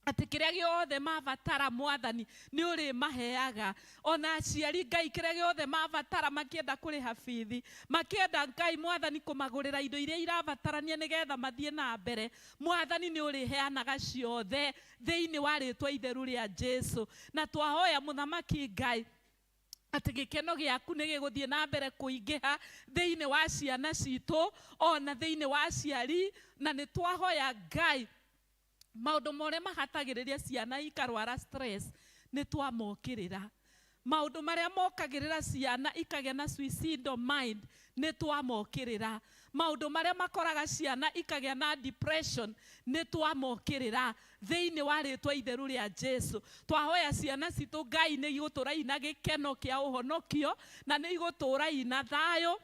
S1: atĩ kĩrĩa gĩothe mabatara, Mwathani, nĩ ũrĩmaheaga. Ona aciari, Ngai, kĩrĩa gĩothe mabatara, makĩenda kũrĩha bithi, makĩenda, Ngai Mwathani, kũmagũrĩra indo iria irabatarania nĩgetha mathiĩ na mbere, Mwathani, nĩ ũrĩheanaga ciothe thĩinĩ wa rĩtwa itheru rĩa Jesu. Na twahoya, Mũthamaki Ngai, atĩ gĩkeno gĩaku nĩ gĩgũthiĩ na mbere kũingĩha thĩinĩ wa ciana citũ, ona thĩinĩ wa aciari. Na nĩ twahoya, Ngai, maũndũ marĩa mahatagĩrĩria ciana ikarwara stress, nĩ twamokĩrĩra. Maũndũ marĩa mokagĩrĩra ciana ikagĩa na suicidal mind, nĩ twamokĩrĩra. Maũndũ marĩa makoraga ciana ikagĩa na depression, nĩ twamokĩrĩra thĩinĩ wa rĩtwa itheru rĩa Jesu. Twahoya ciana citũ, Ngai, nĩ igũtũra ina gĩkeno kĩa ũhonokio na nĩ igũtũra ina thayũ.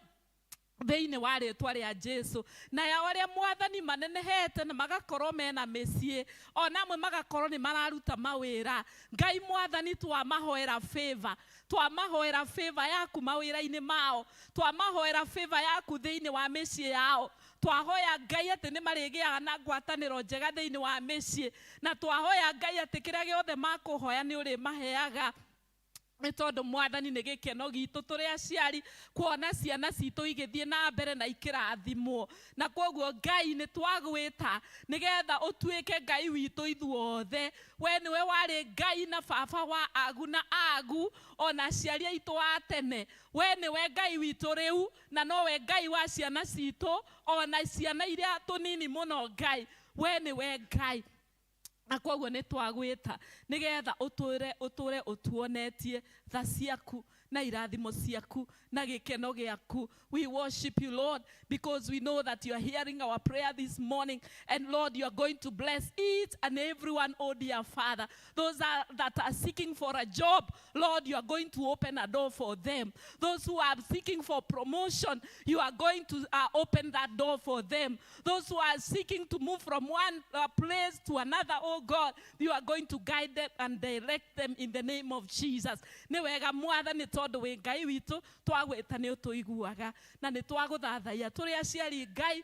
S1: Thĩinĩ wa rĩtwa rĩa Jesu. Na ya arĩa Mwathani manenehete na magakorwo mena mĩciĩ, ona amwe magakorwo nĩ mararuta mawĩra, Ngai Mwathani, twamahoera favor, twamahoera favor yaku mawĩra-inĩ mao, twamahoera favor yaku thĩinĩ wa mĩciĩ yao. Twahoya Ngai atĩ nĩ marĩgĩaga na ngwatanĩro njega thĩinĩ wa mĩciĩ, na twahoya Ngai atĩ kĩrĩa gĩothe makũhoya nĩ ũrĩmaheaga, nĩ tondũ Mwathani nĩ gĩkeno gitũ tũrĩ aciari kuona ciana citũ igĩthiĩ na mbere na ikĩrathimwo. Na koguo Ngai, nĩ twagwĩta nĩgetha ũtuĩke Ngai witũ ithuothe. We nĩwe warĩ Ngai na baba wa agu na agu ona aciari aitũ a tene. We nĩwe Ngai witũ rĩu, na nowe Ngai wa ciana citũ, ona ciana iria tũnini mũno. Ngai, we nĩwe Ngai, na koguo nĩ twagwĩta nĩgetha ũtũre ũtuonetie tha ciaku na irathimo ciaku na gĩkeno gĩaku. We worship you, Lord, because we know that you are hearing our prayer this morning, and Lord, you are going to bless each and every one. Oh dear Father, those that are seeking for a job, Lord, you are going to open a door for them. Those who are seeking for promotion, you are going to open that door for them. Those who are seeking to move from one place to another, oh God, you are going to guide them and direct them in the name of Jesus. Nĩ wega Mwathani, tondũ wĩ Ngai witũ, twagwĩta nĩ ũtũiguaga, na nĩ twagũthathaiya tũrĩ aciari. Ngai,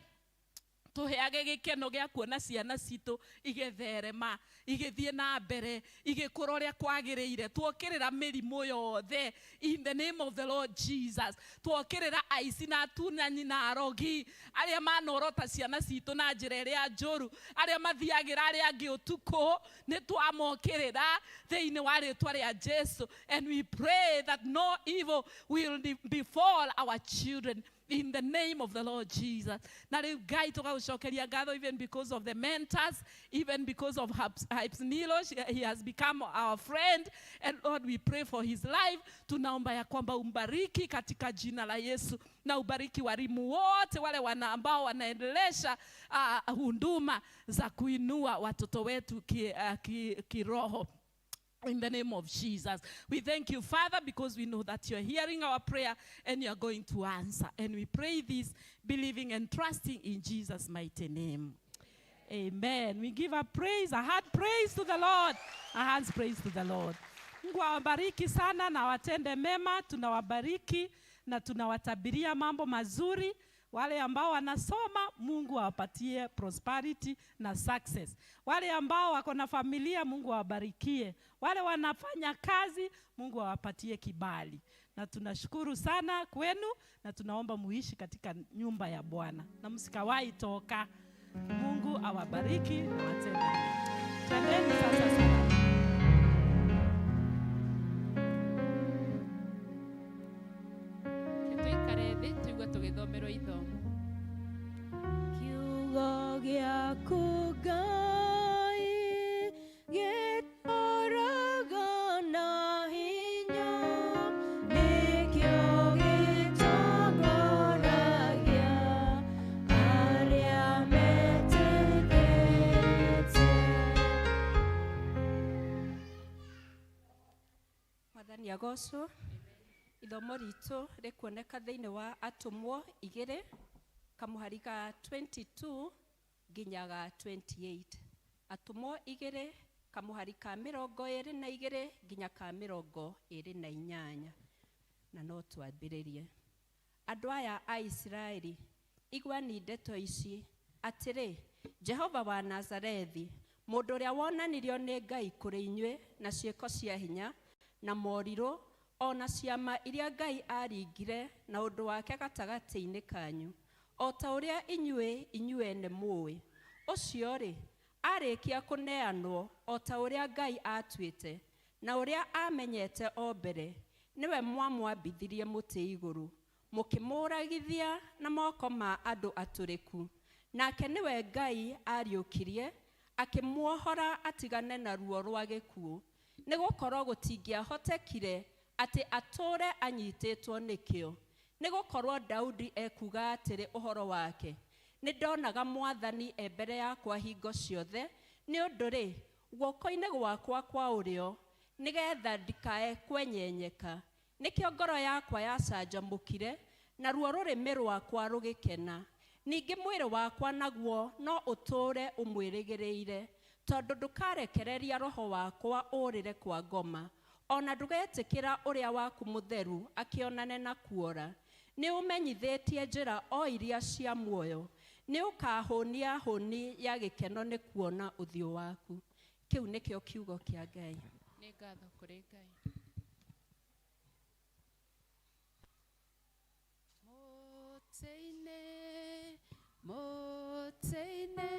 S1: tũheage gĩkeno gĩa kuona ciana citũ igĩtherema, igĩthiĩ na mbere, igĩkũra ũrĩa kwagĩrĩire. Tuokĩrĩra mĩrimũ yothe in the name of the Lord Jesus. Tuokĩrĩra aici na atunyanyi na arogi arĩa manorota ciana citũ na njĩra ĩrĩa njũru, arĩa mathiagĩra arĩa angĩ ũtukũ. Nĩ twamokĩrĩra thĩinĩ wa rĩtwa rĩa Jesu, and we pray that no evil will befall our children in the name of the Lord Jesus. Na rĩu Ngai, tũgagũcokeria ngatho even because of the mentors, even because of Hypes Nilo, he has become our friend, and Lord, we pray for his life. Tunaomba ya kwamba umbariki katika jina la Yesu, na ubariki walimu wote wale ambao wanaendelesha huduma za kuinua watoto wetu kiroho. In the name of Jesus. We thank you, Father, because we know that you're hearing our prayer and you're going to answer. And we pray this believing and trusting in Jesus' mighty name. Amen. We give a praise, a heart praise to the Lord. A hands praise to the Lord. Mungu awabariki sana na watende mema. Tunawabariki na tunawatabiria mambo mazuri. Wale ambao wanasoma, Mungu awapatie prosperity na success. Wale ambao wako na familia, Mungu awabarikie. Wale wanafanya kazi, Mungu awapatie kibali. Na tunashukuru sana kwenu, na tunaomba muishi katika nyumba ya Bwana na msikawahi toka. Mungu awabariki na watende mema. Twendeni sasa sana.
S4: Ke tũikare thĩ tũigue tũgĩthomerwo ithomo.
S3: Kiugo gĩaku Ngai gĩtũraga na hinya, nĩkĩo gĩtongoragia arĩa metĩkĩtie.
S13: Mwathani agocwo. Ithomo ritũ rĩkuoneka thĩinĩ wa Atũmwo 2, kamũhari ga 22 nginya ga 28. Atũmwo 2, kamũhari ka 22 nginya ka 28. Na no twambĩrĩrie. Andũ aya a Isiraeli, iguani ndeto ici, atĩrĩ, Jehova wa Nazarethi, mũndũ ũrĩa wonanirio nĩ Ngai kũrĩ inyuĩ na ciĩko cia hinya na morirũ o na ciama iria Ngai aringire na ũndũ wake gatagatĩ-inĩ kanyu, o ta ũrĩa inyuĩ inyuene mũĩ, ũcio-rĩ, arĩkia kũneanwo o ta ũrĩa Ngai atuĩte na ũrĩa amenyete o mbere, nĩwe mwamwambithirie mũtĩ igũrũ, mũkĩmũragithia na moko ma andũ atũrĩku. Nake nĩwe Ngai ariũkirie, akĩmuohora atigane na ruo rwa gĩkuũ, nĩ gũkorwo gũtingĩahotekire atĩ atũũre anyitĩtwo nĩkĩo. Nĩ gũkorwo Daudi ekuuga atĩrĩ ũhoro wake, nĩ ndonaga Mwathani e mbere yakwa hingo ciothe, nĩ ũndũ rĩ, guoko-inĩ gwakwa kwa ũrĩo, nĩgetha ndikae kwenyenyeka. Nĩkĩo ngoro yakwa yacanjamũkire Naruo rũrĩmĩ rwakwa rũgĩkena. Ningĩ mwĩrĩ wakwa naguo no ũtũũre ũmwĩrĩgĩrĩire, tondũ ndũkarekereria roho wakwa ũũrĩre kwa ngoma, ona ndũgetĩkĩra ũrĩa waku mũtheru akĩonane na kuora. Nĩ ũmenyithĩtie njĩra o iria cia muoyo, nĩ ũkahũnia hũni ya gĩkeno nĩ kuona ũthiũ waku. Kĩu nĩkĩo kiugo kĩa Ngai.
S1: Nĩ ngatho kũrĩ Ngai. Mũtĩ-inĩ, mũtĩ-inĩ,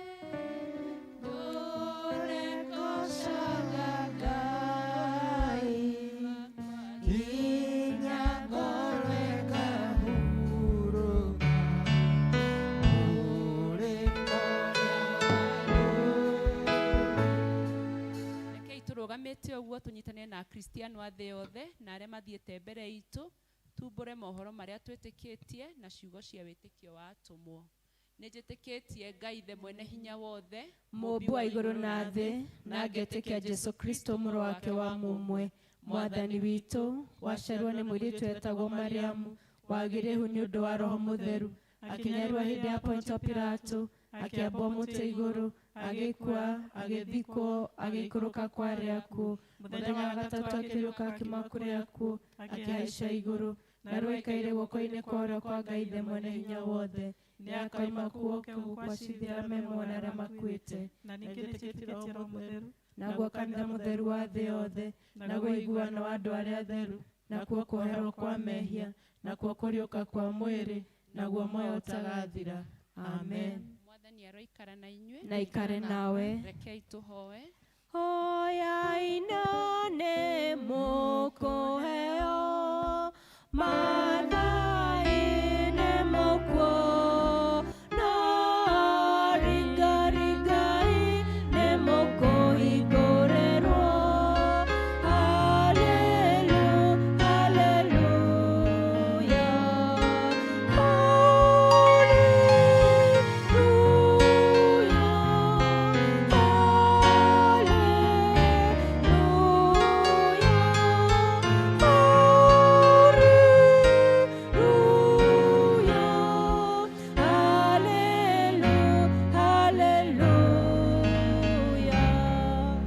S1: ndũre ngocaga Ngai,
S6: nginya ngoro ĩkahurũka,
S1: Rekei tũrũgamĩte ũguo tũnyitane na Akristiano a thĩ yothe na arĩa mathiĩte mbere itũ, tumbũre mohoro marĩa twĩtĩkĩtie na ciugo cia wĩtĩkio wa atũmwo. Nĩ njĩtĩkĩtie Ngai Ithe mwene hinya wothe,
S3: Mũũmbi wa igũrũ na thĩ, na ngetĩkia Jesũ Kristo mũrũ wake wa mũmwe, Mwathani witũ, waciarirwo nĩ mũirĩtu wetagwo Mariamu, wagĩire ihu nĩ ũndũ wa Roho Mũtheru, akĩnyarĩrwo hĩndĩ ya Pontio Pilato, akĩambwo mũtĩ igũrũ, agĩkua, agĩthikwo, agĩikũrũka kwa arĩa akuũ, mũthenya wa gatatũ akĩriũka akiuma kũrĩ akuũ, akĩhaica igũrũ, na rĩu aikaire guoko-inĩ kwa ũrĩo kwa Ngai Ithe mwene hinya wothe. Nĩ akauma kuo oke gũkũ acirithie arĩa me muoyo na arĩa makuĩte.
S4: Na ningĩ nĩnjĩtĩkĩtie Roho Mũtheru,
S3: Naguo kanitha mũtheru wa thĩ yothe, naguo ũiguano wa andũ arĩa atheru, nakuo kuoherwo kwa mehia, nakuo kũriũka kwa mwĩrĩ, naguo muoyo ũtagathira. Amen.
S1: Mwathani aroikara na inyuĩ.
S3: Na aikare nawe.
S1: Rekei tũhoe.
S3: Hoyai na nĩ mũkũheo, mathai nĩ mũkuona, ringarigai nĩ mũkũhingũrĩrwo. Hallelu, hallelujah. Hallelujah.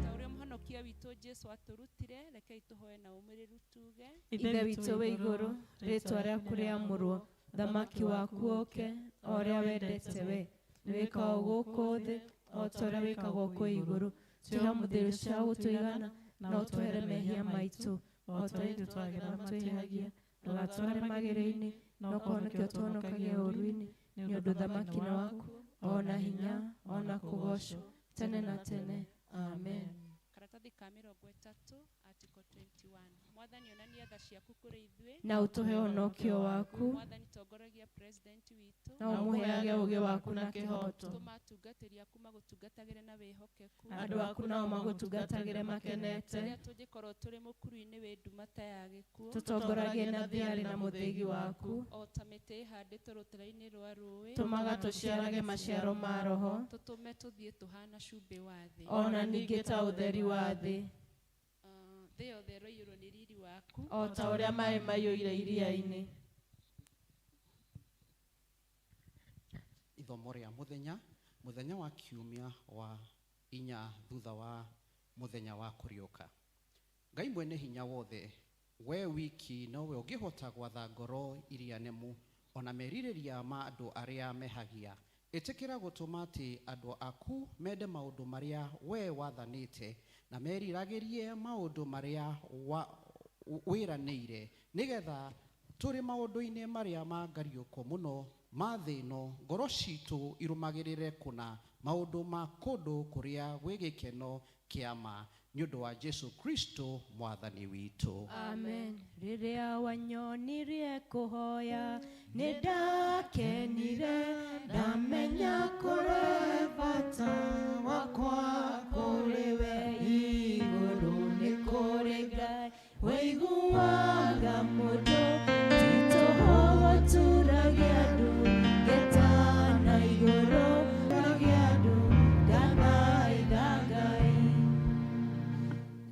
S1: Ta ũrĩa mũhonokia witũ Jesũ atũrutire, rekei tũhoe na ũmĩrĩru tuge.
S3: Ithe witũ wĩ igũrũ, rĩĩtwa rĩaku rĩamũrwo, thamaki waku ũke, o ũrĩa wendete we, nĩ wĩkagwo gũkũ thĩ o ta ũrĩa wĩkagwo kũu igũrũ. Tũhe mũthĩrĩ ũcio wa gũtũigana, na ũtwehere mehia maitũ, o ta ũrĩa ithuĩ twagĩra matwĩhagia. Ndũgatware magerio-inĩ, no kũhonokia ũtũhonokagie ũũru-inĩ, nĩ ũndũ ũthamaki nĩ waku, o na hinya, o na kũgoocwo, tene na tene. Amen.
S1: Karatathi ka mĩrongo ĩtatũ, article 21. Mwathani onania tha ciaku kũrĩ ithuĩ.
S3: Na ũtũhe ũhonokio waku.
S1: Mwathani tongoragia president witũ.
S3: Na ũmũheage ũũgĩ waku na kĩhooto.
S1: Tũma atungatĩri aku magũtungatagĩre na wĩhokeku.
S3: Andũ aku nao magũtungatagĩre makenete.
S1: Rĩrĩa tũngĩkorwo tũrĩ mũkuru-inĩ wĩ nduma ta ya gĩkuũ.
S3: Tũtongoragie na thiarĩ na mũthĩgi waku.
S1: O ta mĩtĩ ĩhandĩtwo rũtere-inĩ rwa rũũĩ.
S3: Tũmaga tũciarage maciaro ma Roho.
S1: Tũtũme tũthiĩ tũhana cumbĩ wa thĩ.
S3: O na ningĩ ta ũtheri wa thĩ.
S1: Thĩ yothe ĩroiyũrwo nĩ riri waku.
S3: O ta ũrĩa maĩ maiyũire iria-inĩ.
S14: Ithomo rĩa mũthenya, mũthenya wa kiumia wa inya thutha wa mũthenya wa kũriũka. Ngai mwene hinya wothe, we wiki nowe ũngĩhota gwatha ngoro iria nemu ona merirĩria ma andũ arĩa mehagia. Ĩtĩkĩra gũtũma atĩ andũ aku mende maũndũ marĩa we wathanĩte na meriragĩrie maũndũ marĩa wĩranĩire, nĩgetha tũrĩ maũndũ-inĩ marĩa ma ngariũko mũno ma thĩ ĩno, ngoro citũ irũmagĩrĩre kũna maũndũ ma kũndũ kũrĩa gwĩ gĩkeno kĩa ma, nĩ ũndũ wa Jesũ Kristo mwathani witũ.
S3: Amen. Rĩrĩa wanyonirie kũhoya, nĩ ndakenire, ndamenya kũrĩ bata wakwa kũrĩ we igũrũ nĩ kũrĩ Ngai wĩiguaga mũndũ, ti tũhũ gũturagia andũ, ngetana igũrũ turagia andũ, ngathaitha Ngai.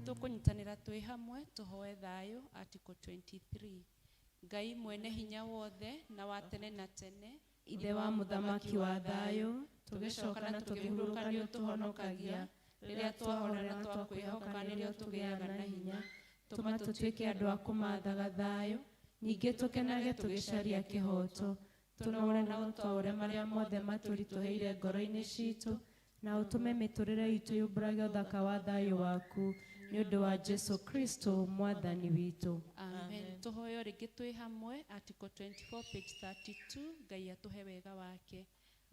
S1: Tũkũnyitanĩra twĩ hamwe tũhoe thayũ, article 23.
S13: Ngai mwene hinya wothe na wa tene na tene,
S3: Ithe wa mũthamaki wa thayũ, tũgĩcoka na tũkĩhurũka nĩ ũtũhonokagia. Rĩrĩa twahorera na twakwĩhoka nĩrĩo tũgĩaga na hinya. Tũma tũtuĩke andũ a kũmaathaga thayũ, ningĩ tũkenage tũgĩcaria kĩhooto. Tũnore na ũtwaũre marĩa mothe matũritũhĩire ngoro-inĩ citũ, na ũtũme mĩtũrĩre itũ yumbũrage ũthaka wa thayũ waku, nĩ ũndũ wa Jesu Kristo mwathani witũ.
S13: Amen. Tũhoyo rĩngĩ twĩ hamwe, article 24 page 32. Ngai atũhe wega wake.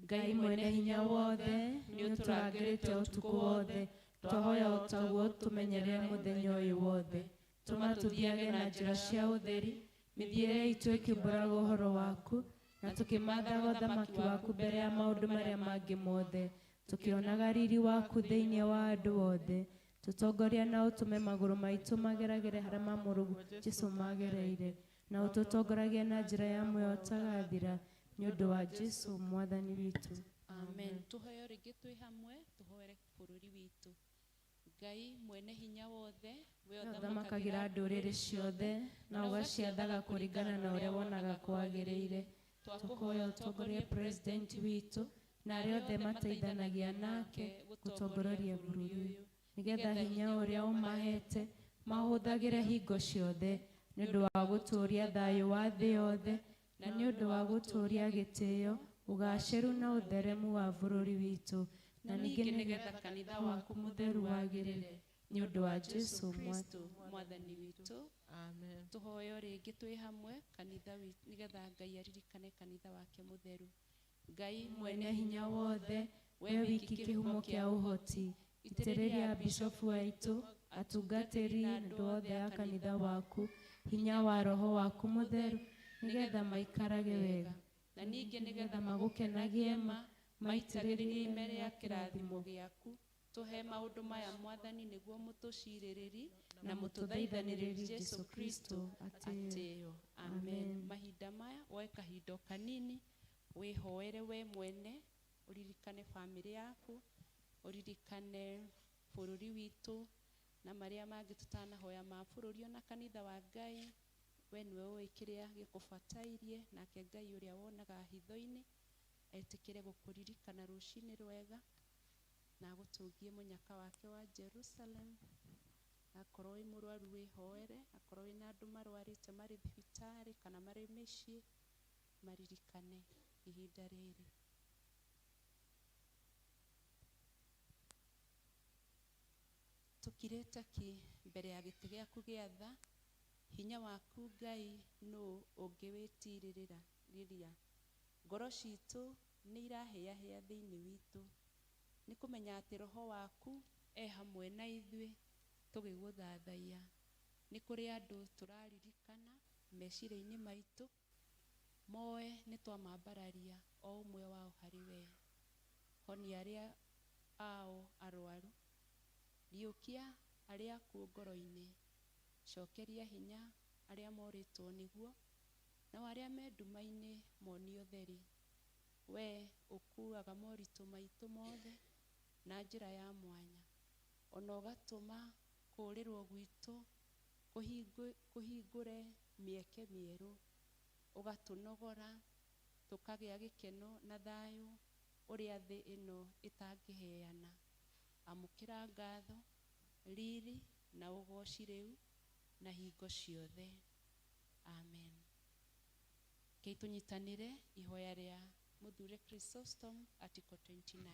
S3: Ngai mwene hinya wothe, nĩ ũtũrangĩrĩte ũtukũ wothe, twahoya o taguo ũtũmenyerere mũthenya ũyũ wothe. Tũma tũthiage na njĩra cia ũtheri, mĩthiĩre itũ ĩkĩumbũraga ũhoro waku, na tũkĩmathaga ũthamaki waku mbere ya maũndũ marĩa mangĩ mothe, tũkĩonaga riri waku thĩinĩ wa andũ othe. Tũtongoria na ũtũme magũrũ maitũ mageragĩre harĩa ma mũrũguo Jesũ magereire, na ũtũtongoragie na njĩra ya muoyo ũtagathira, nĩ ũndũ wa Jesũ mwathani witũ.
S13: Amen. Tũhoyo rĩngĩ twĩ hamwe, tũhoere bũrũri witũ. Ngai mwene hinya wothe, we
S3: Ũthamakagĩra ndũrĩrĩ ciothe na ũgaciathaga kũringana na ũrĩa wonaga kwagĩrĩire. Tũkũhoya ũtongorie president witũ na arĩa othe mateithanagia nake gũtongoria bũrũri ũyũ, nĩgetha hinya ũrĩa ũmahete mahũthagĩre hingo ciothe nĩ ũndũ wa gũtũũria thayũ wa thĩ yothe, na nĩ ũndũ wa gũtũũria gĩtĩo, ũgaacĩru na ũtheremu wa bũrũri witũ, na ningĩ nĩgetha kanitha waku mũtheru wagĩrĩre, nĩ ũndũ wa Jesu
S13: Kristo mwathani witũ. Amen. Tũhoyo rĩngĩ twĩ hamwe kanitha witũ, nĩgetha Ngai aririkane kanitha wake mũtheru. Ngai
S3: mwene hinya wothe, we wiki kĩhumo kĩa ũhoti, itĩrĩria bishofu aitũ, atungatĩri na andũ othe a kanitha waku hinya wa roho waku mũtheru, nĩgetha maikarage wega,
S13: na ningĩ nĩgetha magũkenagie ma maitĩrĩrie ime rĩa kĩrathimo gĩaku. Tũhe maũndũ maya mwathani, nĩguo mũtũcirĩrĩri na mũtũthaithanĩrĩri Jesu Kristo atĩĩo. Amen. Mahinda maya woe kahinda o kanini wĩhoere we mwene, ũririkane bamĩrĩ yaku, ũririkane bũrũri witũ na marĩa mangĩ tũtanahoya ma bũrũri ona kanitha wa Ngai. We nĩwe ũĩ kĩrĩa gĩkũbatairie, nake Ngai ũrĩa wonaga hitho-inĩ etĩkĩre gũkũririkana rũcinĩ rwega na agũtũngie mũnyaka wake wa Jerusalem. Akorwo wĩ mũrwaru wĩhoere, akorwo wĩna andũ marwarĩte marĩ thibitarĩ kana marĩ mĩciĩ, maririkane ihinda rĩrĩ. Tũkirĩte ki mbere ya gĩtĩ gĩaku gĩa tha, hinya waku Ngai nũ ũngĩwĩtirĩrĩra rĩrĩa ngoro citũ nĩ irahĩahĩa thĩinĩ witũ, nĩ kũmenya atĩ roho waku e hamwe na ithuĩ tũgĩgũthathaiya. Nĩ kũrĩ andũ tũraririkana meciria-inĩ maitũ, moe nĩ twamambararia o ũmwe wao harĩ we. Honia arĩa ao arwaru, riũkia arĩa akuũ ngoro-inĩ, cokeria hinya arĩa morĩtwo nĩguo, nao arĩa me nduma-inĩ monio ũtheri. We ũkuaga moritũ maitũ mothe na njĩra ya mwanya, ona ũgatũma kũũrĩrwo gwitũ kũhingũre mĩeke mĩerũ, ũgatũnogora tũkagĩa gĩkeno na thayũ ũrĩa thĩ ĩno ĩtangĩheana. Amũkĩra ngatho, riri na ũgoci rĩu na hingo ciothe. Amen. Kei tũnyitanĩre ihoya rĩa Mũthure Chrysostom, article 29.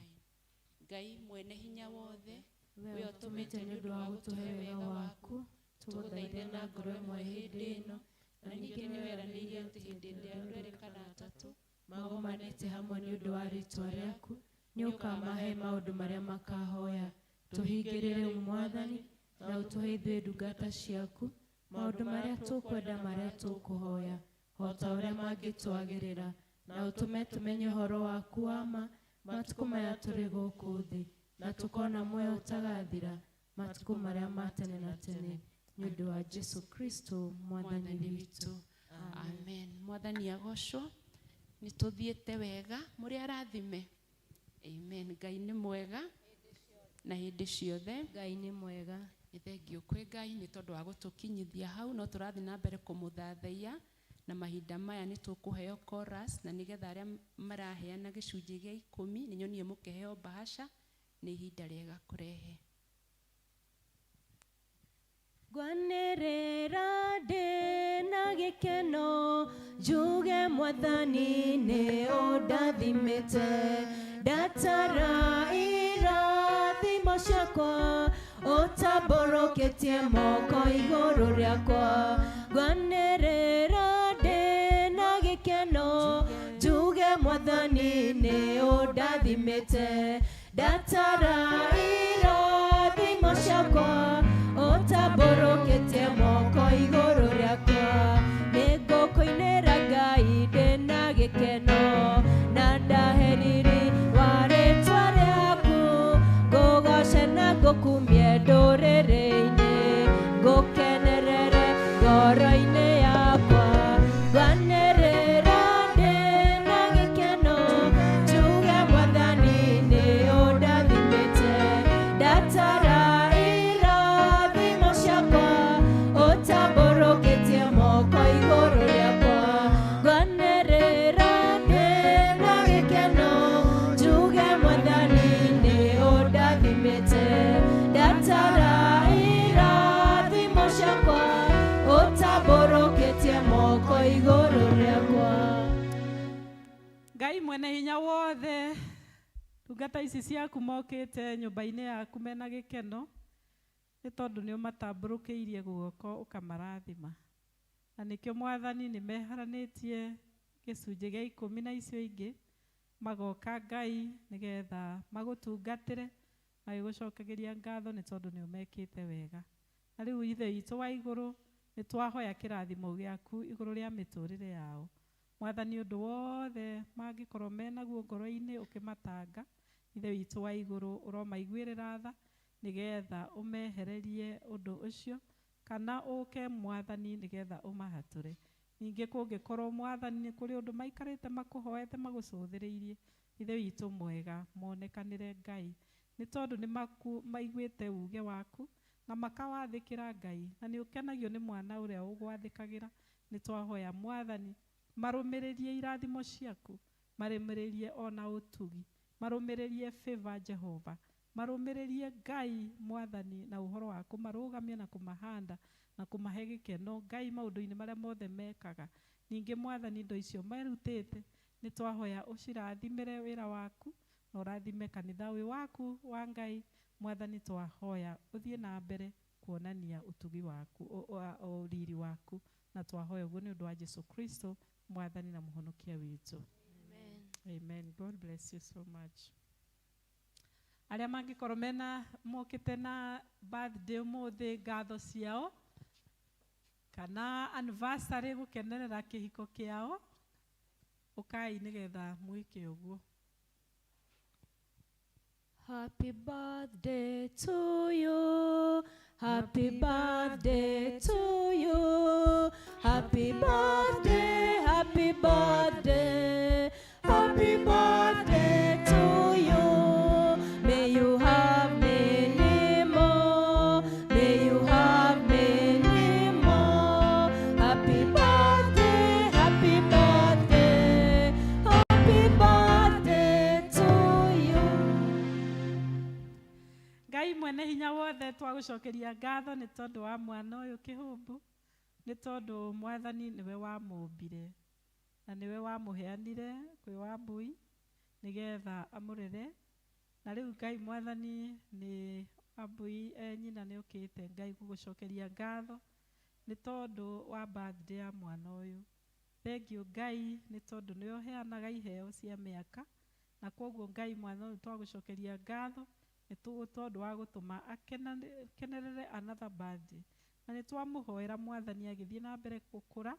S13: Ngai mwene hinya wothe,
S3: we ũtũmĩte nĩ ũndũ wa gũtũhe wega waku, tũgũthaithe na ngoro ĩmwe hĩndĩ ĩno, na ningĩ nĩ weranĩire atĩ hĩndĩ ĩrĩa andũ erĩ kana atatũ magomanĩte hamwe nĩ ũndũ wa rĩĩtwa rĩaku, nĩ ũkamahe maũndũ marĩa makahoya. Tũhingĩrie rĩu Mwathani, na ũtũhe ithuĩ ndungata ciaku maũndũ marĩa tũkwenda, marĩa tũkũhoya, o ta ũrĩa mangĩtwagĩrĩra, na ũtũme tũmenye ũhoro waku wa ma matukũ maya tũrĩ gũkũ thĩ, na tũkona muoyo ũtagathira matukũ marĩa ma tene na tene, nĩ ũndũ wa Jesu Kristo mwathani witũ.
S13: Amen. Mwathani agocwo. Nĩ tũthiĩte wega, mũrĩ arathime. Amen. Ngai nĩ mwega na hĩndĩ ciothe.
S3: Ngai nĩ mwega.
S13: Nĩ thengio kwĩ Ngai nĩ tondũ wa gũtũkinyithia hau, no tũrathiĩ na mbere kũmũthathaiya
S15: Na mahinda maya nĩ tũkũheo chorus, na nĩgetha arĩa maraheana gĩcunjĩ gĩa 10 nĩ nyonire mũkĩheo bahasha, nĩ ihinda rĩega kũrehe.
S3: Ngwanĩrĩra ndĩ na gĩkeno, njuge Mwathani nĩ ũndathimĩte. Ndatara irathimo ciakwa, ũtambũrũkĩtie moko igũrũ rĩakwa. Ngwanĩrĩra ndĩ na gĩkeno, njuge Mwathani nĩ ũndathimĩte. Ndatara irathimo ciakwa, ũtambũrũkĩtie moko igũrũ rĩakwa. Nĩngũkũinĩra Ngai ndĩna gĩkeno, na ndahe riri wa rĩtwa rĩaku. Ngũgoce na ngũkumie ndũrĩrĩ-inĩ, ngũkenerere ngoro-inĩ yakwa. Ngwanĩrĩra ndĩna gĩkeno, njuge Mwathani nĩ ũndathimĩte. Ndatara irathimo ciakwa, ũtambũrũkĩtie moko igũrũ rĩakwa. Ngwanĩrĩra ndĩna gĩkeno, njuge Mwathani nĩ ũndathimĩte. Ndatara irathimo ciakwa, ũtambũrũkĩtie moko igũrũ rĩakwa.
S4: Ngai mwene hinya wothe, ndungata ici ciaku mokĩte nyũmba-inĩ yaku mena gĩkeno, nĩ tondũ nĩ ũmatambũrũkĩirie guoko ũkamarathima. Na nĩkĩo Mwathani nĩ meharanĩtie gĩcunjĩ gĩa 10 na icio ingĩ, magoka Ngai nĩgetha magũtungatĩre, magĩgũcokagĩria ngatho nĩ tondũ nĩ ũmekĩte wega. Na rĩu Ithe witũ wa igũrũ, nĩ twahoya kĩrathimo gĩaku igũrũ rĩa mĩtũrĩre yao. Mwathani, ũndũ wothe mangĩkorwo menaguo ngoro-inĩ ũkĩmatanga, Ithe witũ wa igũrũ ũromaiguĩrĩra tha, nĩgetha ũmehererie ũndũ ũcio, kana ũke Mwathani nĩgetha ũmahatũre. Ningĩ kũngĩkorwo Mwathani nĩ kũrĩ ũndũ maikarĩte makũhoete magũcũthĩrĩirie, Ithe witũ mwega monekanĩre Ngai, nĩ tondũ nĩ maiguĩte uge waku na makawathĩkĩra Ngai, na nĩ ũkenagio nĩ mwana ũrĩa ũgwathĩkagĩra. Nĩ twahoya Mwathani marũmĩrĩrie irathimo ciaku, marũmĩrĩrie ona ũtugi, marũmĩrĩrie favor Jehova, marũmĩrĩrie Ngai Mwathani na ũhoro wa kũmarũgamia na kũmahanda na kũmahe gĩkeno Ngai maũndũ-inĩ marĩa mothe mekaga. Ningĩ Mwathani, indo icio merutĩte nĩ twahoya ũcirathimĩre wĩra waku na ũrathime kanitha ũyũ waku wa Ngai. Mwathani, twahoya ũthiĩ na mbere kuonania ũtugi waku, ũriri waku, na twahoya ũguo nĩ ũndũ wa Jesu Kristo Mwathani na Mũhonokia witũ. Amen. God bless you so much. Arĩa mangĩkorwo mena mokĩte na birthday ũmũthĩ, ngatho ciao kana anniversary gũkenerera kĩhiko kĩao, ũkai nĩgetha mwĩke ũguo.
S3: Happy birthday to you. Happy birthday to you. Happy birthday, happy birthday. Happy birthday to you. May you have many more. May you have many more. Happy birthday, happy birthday. Happy birthday to you.
S4: Ngai mwene hinya wothe, twagũcokeria ngatho nĩ tondũ wa mwana ũyũ kĩhũmbũ, nĩ tondũ Mwathani nĩwe wamũmbire na nĩwe wamũheanire kwĩ Wambui nĩgetha amũrere. Na rĩu Ngai Mwathani, nĩ Wambui nyina nĩ ũkĩte Ngai gũgũcokeria ngatho nĩ tondũ wa birthday ya mwana ũyũ. Thank you Ngai, nĩ tondũ nĩwe ũheanaga iheo cia mĩaka, na kwoguo Ngai mwana ũyũ twagũcokeria ngatho nĩ tondũ wa gũtũma akenerere another birthday. Na nĩ twamũhoera Mwathani agĩthiĩ na mbere gũkũra,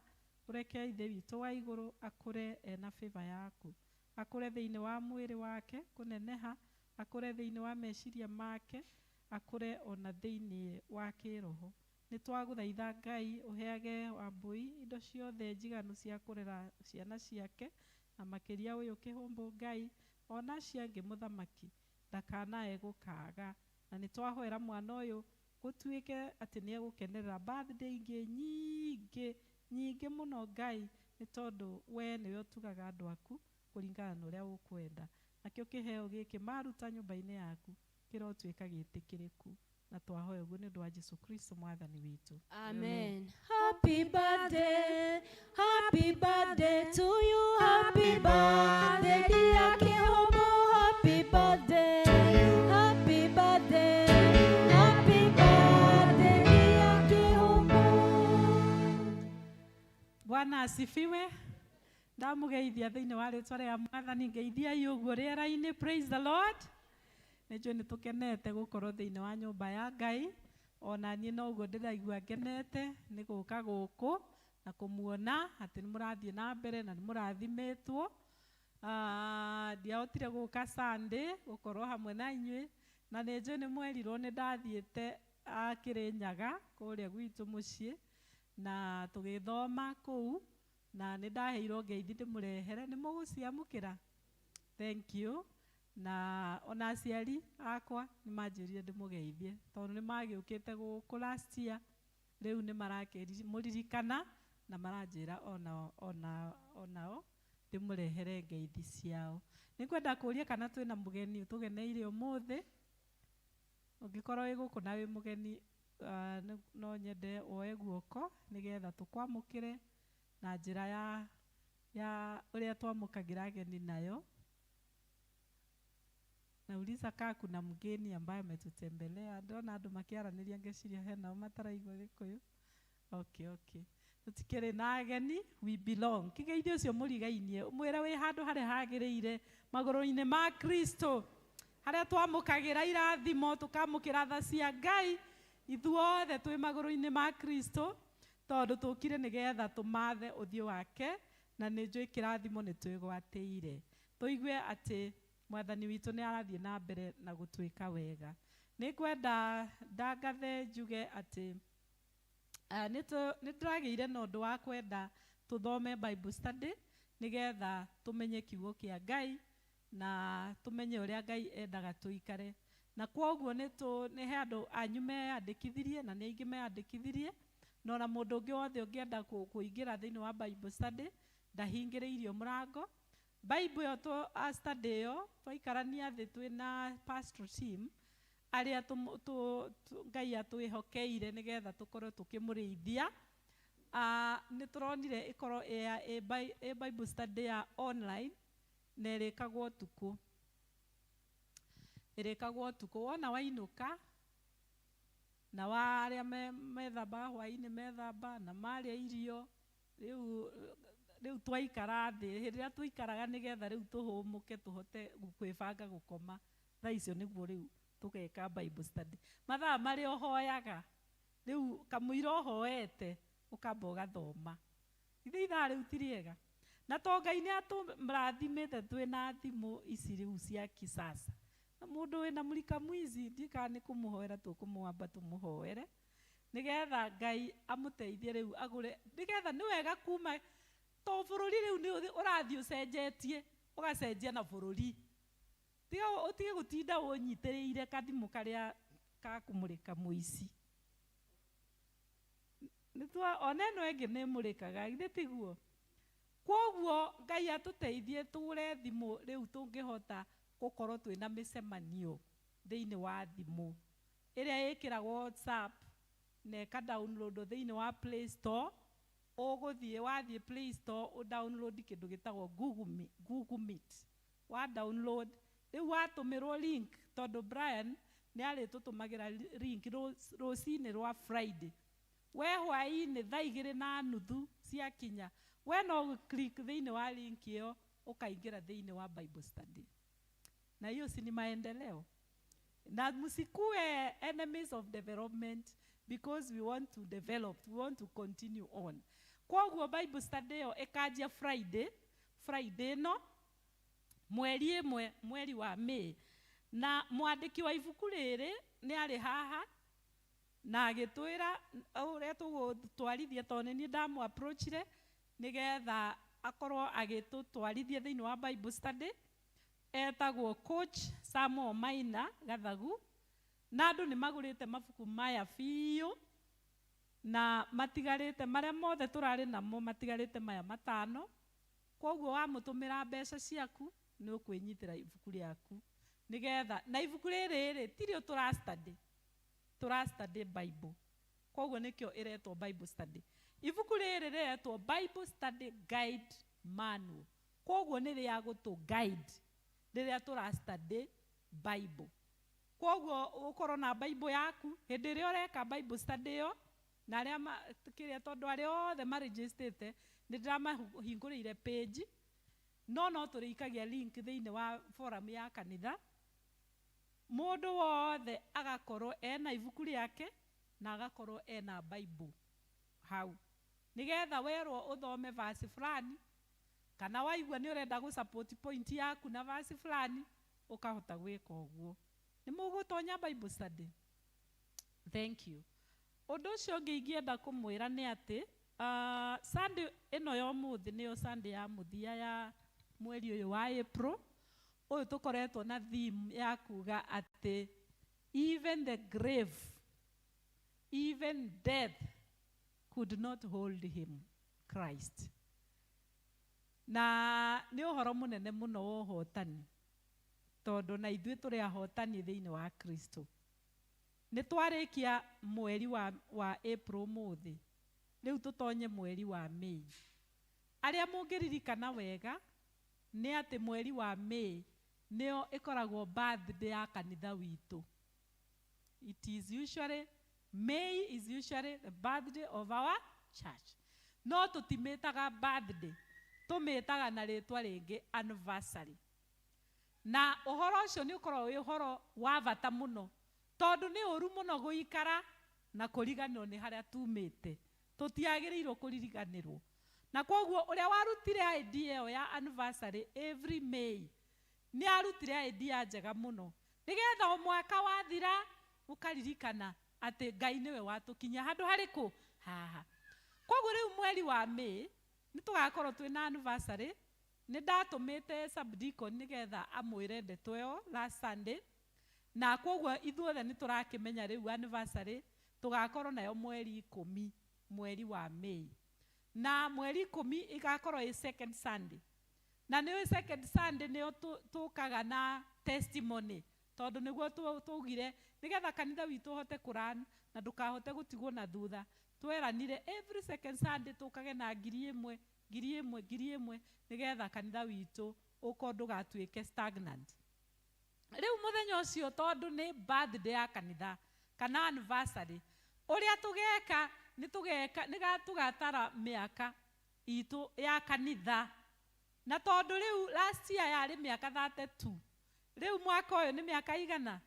S4: ũreke Ithe witũ wa igũrũ akũre ena favor yaku, akũre thĩinĩ wa mwĩrĩ wake kũneneha, akũre thĩinĩ wa meciria make, akũre ona thĩinĩ wa kĩroho. Nĩ twagũthaitha Ngai ũheage Wambui indo ciothe njiganu cia kũrera ciana ciake, na makĩria ũyũ kĩhũmbũ Ngai, ona acio angĩ mũthamaki ndakanae gũkaga. Na nĩ twahoera mwana ũyũ gũtuĩke atĩ nĩ egũkenerera birthday ingĩ nyingĩ nyingĩ mũno Ngai. Nĩ tondũ we nĩwe ũtugaga andũ aku kũringana na ũrĩa ũkwenda. Nakĩo kĩheo gĩkĩ maruta nyũmba-inĩ yaku kĩrotuĩka gĩtĩkĩrĩku, na twahoya ũguo nĩ ũndũ wa Jesu Kristo Mwathani witũ.
S3: Amen. Happy birthday, happy birthday to you. Happy birthday, dear Kihomo. Happy birthday, happy birthday, happy birthday, dear Kihomo.
S4: Bwana asifiwe. Ndamugeithia thĩinĩ wa rĩtwa rĩa Mwathani, ngeithiai ũguo rĩera-inĩ. Praise the Lord. Nĩ njũĩ nĩ tũkenete gũkorwo thĩinĩ wa nyũmba ya Ngai. Ona niĩ noguo ndĩraigua ngenete nĩ gũka gũkũ na kũmuona atĩ nĩ mũrathiĩ na mbere na nĩ mũrathimĩtwo. Ndiahotire gũka Sunday gũkorwo hamwe na inyuĩ, na nĩ njũĩ nĩ mwerirwo nĩ ndathiĩte Kĩrĩnyaga kũrĩa gwitũ mũciĩ, na tũgĩthoma kũu, na nĩ ndaheirwo ngeithi ndĩmũrehere. Nĩ mũgũciamũkĩra? Thank you. Na ona aciari akwa nĩ manjĩrire ndĩmũgeithie tondũ nĩ magĩũkĩte gũkũ last year, rĩu nĩ marakĩmũririkana na maranjĩra onao ndĩmũrehere ngeithi ciao. Nĩ ngwenda kũũria kana twĩna mũgeni ũtũgeneire ũmũthĩ. Ũngĩkorwo wĩ gũkũ na wĩ mũgeni, no nyende woe guoko nĩgetha tũkwamũkĩre na njĩra ya ũrĩa twamũkagĩra ageni nayo. Nauliza kaa kuna mgeni ambaye ametutembelea. Ndona andũ makĩaranĩria ngeciria hena o mataraigua Gĩkũyũ. Okay, okay. Tũtikĩrĩ na ageni, we belong. Kĩgeithio ũcio mũrigainie, ũmwĩre wĩ handũ harĩa hagĩrĩire, magũrũ-inĩ ma Kristo, harĩa twamũkagĩra irathimo, tũkamũkĩra tha cia Ngai. Ithuothe twĩ magũrũ-inĩ ma Kristo, tondũ tũkire nĩgetha tũmathe ũthiũ wake, na nĩ njũĩ kĩrathimo nĩ twĩgwatĩire. Tũigue atĩ Mwathani witũ nĩ arathiĩ na mbere na gũtwĩka wega. Nĩ ngwenda ndangathe njuge atĩ nĩ tũragĩire na ũndũ wa kwenda tũthome Bible study nĩgetha tũmenye kiugo kĩa Ngai na tũmenye ũrĩa Ngai endaga tũikare. Na kwoguo nĩ he andũ anyu meyandĩkithirie na nĩ aingĩ meyandĩkithirie, na ona mũndũ ũngĩ wothe ũngĩenda kũingĩra thĩinĩ wa Bible study ndahingĩrĩirio mũrango. Bible ĩyo study ĩyo twaikarania thĩ twĩna pastoral team arĩa Ngai atwĩhokeire nĩgetha tũkorwo tũkĩmũrĩithia. Nĩ tũronire ĩkorwo ĩ Bible study ya online na ĩrĩkagwo ũtukũ. Ĩrĩkagwo ũtukũ. Wona wainũka na wa arĩa methambaga hwaĩ-inĩ methamba na marĩa irio, rĩu twaikara thĩ, hĩndĩ ĩrĩa tũikaraga nĩgetha rĩu tũhũmũke tũhote kwĩbanga gũkoma, thaa icio nĩguo rĩu tũgeka Bible study. Mathaa marĩa ũhoyaga, rĩu kamũira ũhoete ũkamba ũgathoma. Ithe ithaa rĩu ti rĩega. Na to Ngai nĩ atũrathimĩte twĩna thimũ ici rĩu cia kisasa. Na mũndũ wĩna mũrika mwizi, ndiũĩ kana nĩ kũmũhoera tũkũmwamba tũmũhoere nĩgetha Ngai amũteithie rĩu agũre, nĩgetha nĩ wega kuma to bũrũri rĩu nĩ ũrathiĩ ũcenjetie, ũgacenjia na bũrũri. Tiga ũtige gũtinda ũnyitĩrĩire kathimũ karĩa ka kũmũrĩka mũici. Ona ĩno ĩngĩ nĩ ĩmũrĩkaga, githĩ tiguo? Kwoguo Ngai atũteithie tũgũre thimũ rĩu tũngĩhota gũkorwo twĩna mĩcemanio thĩinĩ wa thimũ ĩrĩa ĩkĩragwo WhatsApp na ĩka download thĩinĩ wa Play Store. Ũgũthiĩ wathiĩ Play Store ũ download kĩndũ gĩtagwo Google Meet. Wa download rĩu watũmĩrwo link, tondũ Brian nĩ arĩtũtũmagĩra link rũcinĩ rwa Friday. We hwaĩ-inĩ thaa igĩrĩ na nuthu ciakinya, we no click thĩinĩ wa link ĩyo ũkaingĩra thĩinĩ wa Bible study. Na hiyo si ni maendeleo? Na msikue enemies of development, because we want to develop, we want to continue on. Kwoguo Bible study ĩyo ĩkanjia Friday, Friday ĩno mweri ĩmwe, mweri wa May. Na mwandĩki wa ibuku rĩrĩ nĩ arĩ haha na agĩtwĩra ũrĩa tũgũtwarithia, tondũ nĩ niĩ ndamũ-approachire nĩgetha akorwo agĩtũtwarithia thĩinĩ wa Bible study. Etagwo Coach Samuel Maina Gathagu, na andũ nĩ magũrĩte mabuku maya biũ. Na matigarĩte marĩa mothe tũrarĩ namo matigarĩte maya matano. Koguo wamũtũmĩra mbeca ciaku nĩ ũkwĩnyitĩra ibuku rĩaku nĩgetha na ibuku rĩrĩ rĩ tirio tũra study, tũra study Bible. Koguo nĩkĩo ĩretwo Bible study. Ibuku rĩrĩ rĩretwo Bible Study Guide Manual. Koguo nĩ rĩa gũtũ guide rĩrĩa tũra study Bible. Koguo ũkorwo na Bible yaku hĩndĩ ĩrĩa ũreka Bible study ĩyo, na arĩa kĩrĩa tondũ arĩa othe marejistĩte nĩ ndĩramahingũrĩire page, no tũrĩikagia link thĩinĩ wa forum ya kanitha. Mũndũ wothe agakorwo ena ibuku rĩake na agakorwo ena Bible hau, nĩgetha werwo ũthome verse fulani kana waigua nĩ ũrenda gũ support point yaku na verse fulani ũkahota gwĩka ũguo. Nĩ mũgũtonya Bible study? Thank you. Ũndũ ũcio ũngĩ ingĩenda kũmwĩra nĩ atĩ Sunday ĩno ya ũmũthĩ nĩyo Sunday ya mũthia ya mweri ũyũ wa April. Ũyũ tũkoretwo na theme ya kuga atĩ even the grave, even death could not hold him, Christ. Na nĩ ũhoro mũnene mũno wa ũhotani, tondũ na ithuĩ tũrĩ ahotani thĩinĩ wa Kristo. Nĩ twarĩkia mweri wa April ũmũthĩ, rĩu tũtonye mweri wa May. Arĩa mũngĩririkana wega nĩ atĩ mweri wa May nĩyo ĩkoragwo birthday ya kanitha witũ. It is usually, May is usually the birthday of our church. No tũtimĩtaga birthday, tũmĩtaga na rĩtwa rĩngĩ anniversary. Na ũhoro ũcio nĩ ũkoragwo wĩ ũhoro wa bata mũno, tondũ nĩ ũru mũno gũikara na kũriganĩrwo nĩ harĩa tumĩte. Tũtiagĩrĩirwo kũririganĩrwo. Na koguo ũrĩa warutire idea ĩyo ya anniversary every May nĩ arutire idea njega mũno, nĩgetha o mwaka wathira ũkaririkana atĩ Ngai nĩwe watũkinyia handũ harĩkũ haha. Koguo rĩu mweri wa May nĩ tũgakorwo twĩna anniversary. Nĩ ndatũmĩte subdeacon nĩgetha amwĩre ndeto ĩyo last Sunday, na koguo ithuothe nĩ tũrakĩmenya rĩu anniversary tũgakorwo nayo mweri 10 mweri wa May. Na mweri 10 ĩgakorwo ĩ second Sunday. Na nĩ second Sunday nĩyo tũkaga na testimony, tondũ nĩguo twaugire nĩgetha kanitha witũ ũhote kũran na ndũkahote gũtigwo na thutha. Tweranire every second Sunday tũkage na 1,000, 1,000, 1,000 nĩgetha kanitha witũ ũkorwo ndũgatuĩke stagnant. Rĩu mũthenya ũcio tondũ nĩ birthday ya kanitha kana anniversary, ũrĩa tũgeka nĩ tũgeka nĩ tũgatara mĩaka itũ ya kanitha. Na tondũ rĩu last year yarĩ mĩaka 32, rĩu mwaka ũyũ nĩ mĩaka igana?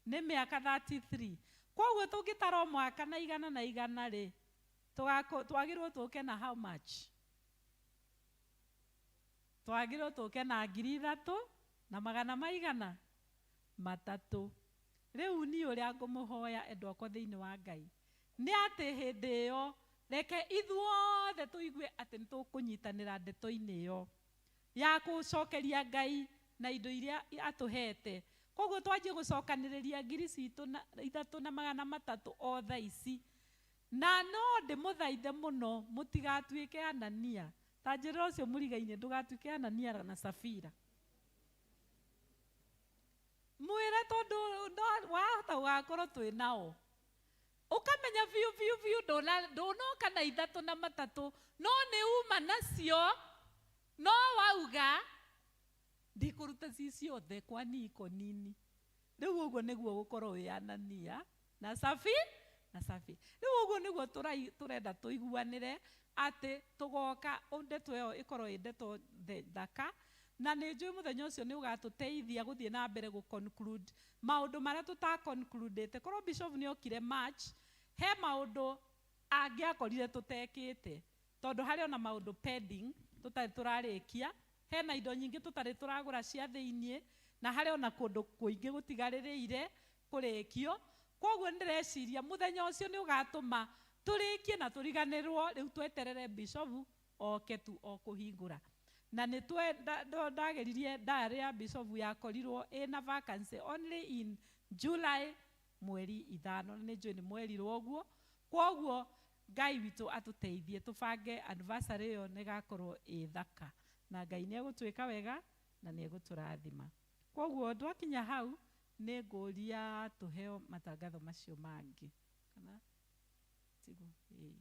S4: Nĩ mĩaka 33. Koguo tũngĩtara o mwaka na igana na igana rĩ, twagĩrĩirwo tũke na how much? Twagĩrĩirwo tũke na 3,000 na magana maigana matatũ. Rĩu niĩ ũrĩa ngũmũhoya endwa akwa thĩinĩ wa Ngai nĩ atĩ hĩndĩ ĩyo reke ithuothe tũigue atĩ nĩ tũkũnyitanĩra ndeto-inĩ ĩyo ya gũcokeria Ngai na indo iria atũhete. Koguo twanjie gũcokanĩrĩria ngiri citũ na ithatũ na magana matatũ o thaa ici. Na no ndĩmũthaithe mũno mũtigatuĩke Anania. Ta njĩra ũcio mũrigaine ndũgatuĩke Anania na Safira. Mwĩre tondũ wahota gũgakorwo twĩ nao. Ũkamenya biũ biũ biũ ndũnoka na ithatũ na matatũ, no nĩ uma nacio, no wauga ndikũruta ci ciothe kwani iko nini. Rĩu ũguo nĩguo gũkorwo wĩ Anania na na Safira. Rĩu ũguo nĩguo tũrenda tũiguanĩre atĩ tũgoka ndeto ĩyo ĩkorwo ĩ ndeto thaka, na nĩ njũĩ mũthenya ũcio nĩ ũgatũteithia gũthiĩ na mbere gũ conclude maũndũ marĩa tũta concludĩte. Korwo bishop nĩ okire March, he maũndũ angĩakorire tũtekĩte, tondũ harĩ ona maũndũ pending tũtarĩ tũrarĩkia, hena indo nyingĩ tũtarĩ tũragũra cia thĩiniĩ, na harĩ ona kũndũ kũingĩ gũtigarĩrĩire kũrĩkio. Koguo nĩndĩreciria mũthenya ũcio nĩ ũgatũma tũrĩkie na tũriganĩrwo, rĩu tweterere bishop oke tu o kũhingũra. Na nĩ ndageririe diary ya bishop yakorirwo ĩna vacancy only in July mweri 5, na nĩ njũĩ nĩ mwerirwo ũguo. Kwoguo Ngai witũ atũteithie tũbange anniversary ĩyo nĩ ĩgakorwo ĩ thaka na Ngai nĩ egũtwĩka wega na nĩ egũtũrathima. Kwoguo twakinya hau nĩ ngũria tũheo matangatho macio mangĩ kana tiguo? Ĩĩ.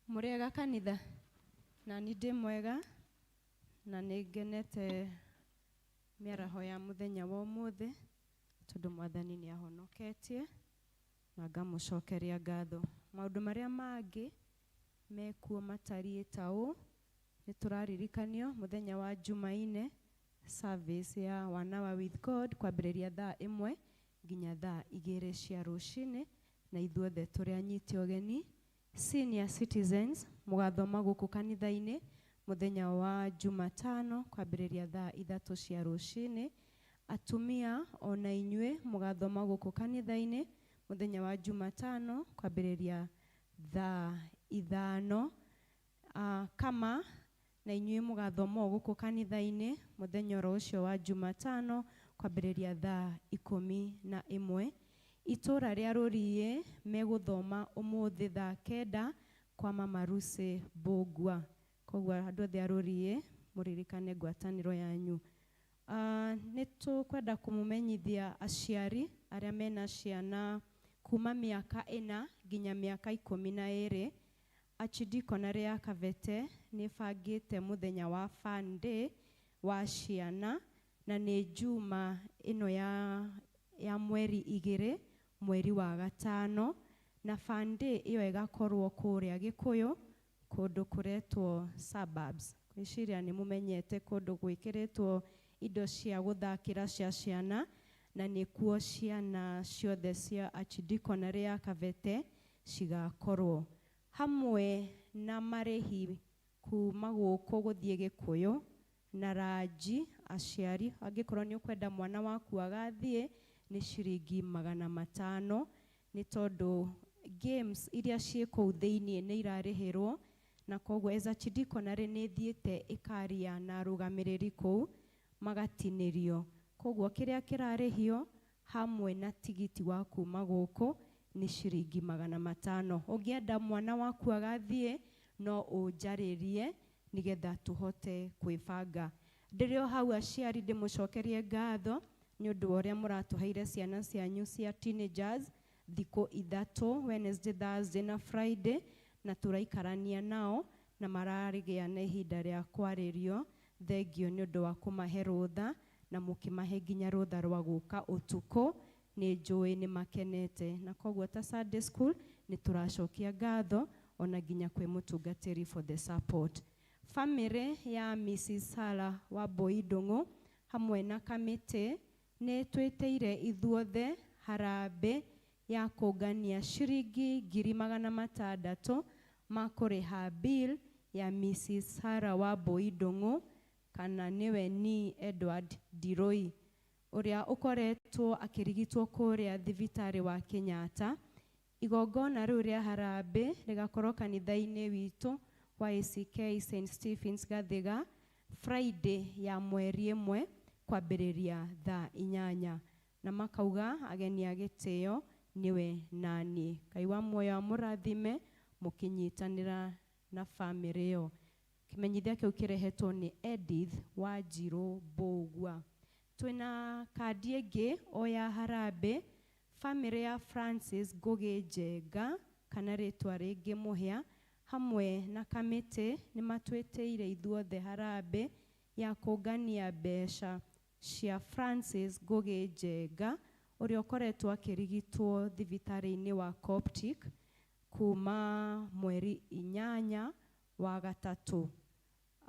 S3: Mũrĩega kanitha? Na nĩ ndĩ mwega na nĩ ngenete mĩaraho ya mũthenya wa ũmũthĩ tondũ Mwathani nĩ ahonoketie na ngamũcokeria ngatho. Maũndũ marĩa mangĩ mekuo matariĩ ta ũũ, nĩ tũraririkanio mũthenya wa Jumaine service ya One Hour with God kwambĩrĩria thaa 1 nginya thaa 2 cia rũcinĩ, na ithuothe tũrĩ anyite ũgeni. Senior citizens mũgathoma gũkũ kanitha-inĩ mũthenya wa Jumatano kwambĩrĩria thaa 3 cia rũcinĩ. Atumia ona inyuĩ mũgathoma gũkũ kanitha-inĩ mũthenya wa Jumatano kwambĩrĩria thaa 5. Kama na inyuĩ mũgathoma o gũkũ kanitha-inĩ mũthenya oro ũcio wa Jumatano kwambĩrĩria thaa 11. Itũra rĩa Rũriĩ megũthoma ũmũthĩ thaa 9 kwa Mama Lucy Mbũgua. Koguo andũ othe a Rũriĩ mũririkane ngwatanĩro yanyu. Nĩ tũkwenda kũmũmenyithia aciari arĩa mena ciana kuma mĩaka 4 nginya mĩaka 12. Archidiaconary ya Kabete nĩ ĩbangĩte mũthenya wa Fun Day wa ciana na nĩ Juma ĩno ya mweri 2 mweri wa 5, na Fun Day ĩyo ĩgakorwo kũrĩa Gĩkũyũ kũndũ kũretwo suburbs. Ngwĩciria nĩ mũmenyete kũndũ gwĩkĩrĩtwo indo cia gũthakĩra cia ciana, na nĩkuo ciana ciothe cia Archidiaconary ya Kabete cigakorwo hamwe na marĩhi kuma gũkũ gũthiĩ Gĩkũyũ na ranji. Aciari angĩkorwo nĩ ũkwenda mwana waku agathiĩ nĩ ciringi 500, nĩ tondũ games iria ciĩ kũu thĩiniĩ nĩ irarĩhĩrwo, na koguo as Archidiaconary nĩ ĩthiĩte ĩkaria na arũgamĩrĩri kũu magatinĩrio. Koguo kĩrĩa kĩrarĩhio hamwe na tigiti wa kuma gũkũ nĩ ciringi 500. Ũngĩenda mwana waku agathiĩ no ũnjarĩrie nĩgetha tũhote kwĩbanga. Ndĩrĩ o hau aciari ndĩmũcokerie ngatho nĩ ũndũ wa ũrĩa mũratũheire ciana cianyu cia teenagers thikũ 3, Wednesday, Thursday na Friday, na tũraikarania nao na mararĩgĩa na ihinda rĩa kwarĩrio. Thengio nĩ ũndũ wa kũmahe rũtha na mũkĩmahe nginya rũtha rwa gũka ũtukũ, nĩ njũĩ nĩ makenete. Na koguo ta Sunday school nĩ tũracokia ngatho ona nginya kwĩ mũtungatĩri for the support. Family ya Mrs. Sarah Wambui Ndung'u hamwe na kamĩtĩ nĩ twĩtĩire ithuothe harambĩ ya kũngania ciringi 600,000 ma kũrĩha bill ya Mrs. Sarah Wambui Ndung'u kana nĩwe ni Edward Ndiroi ũrĩa ũkoretwo akĩrigitwo kũrĩa thibitarĩ wa Kenyatta. Igongona rĩu rĩa harambĩ rĩgakorwo kanitha-inĩ witũ wa ACK St Stephen's Gathiga Friday ya mweri 1 kwambĩrĩria thaa 8, na makauga ageni a gĩtĩo nĩwe nani. Ngai wa muoyo amũrathime mũkĩnyitanĩra na famĩlĩ ĩyo. Kĩmenyithia kĩu kĩrehetwo nĩ Edith Wanjirũ Mbũgua. Twĩna kandi ĩngĩ o ya harambĩ, famĩlĩ ya Francis Ngũgĩ Njenga kana rĩtwa rĩngĩ Mũhĩa hamwe na kamĩtĩ nĩ matwĩtĩire ithuothe harambĩ ya kũngania mbeca cia Francis Ngũgĩ Njenga ũrĩa ũkoretwo akĩrigitwo thibitarĩ-inĩ wa Coptic kuma mweri 8 wa 3.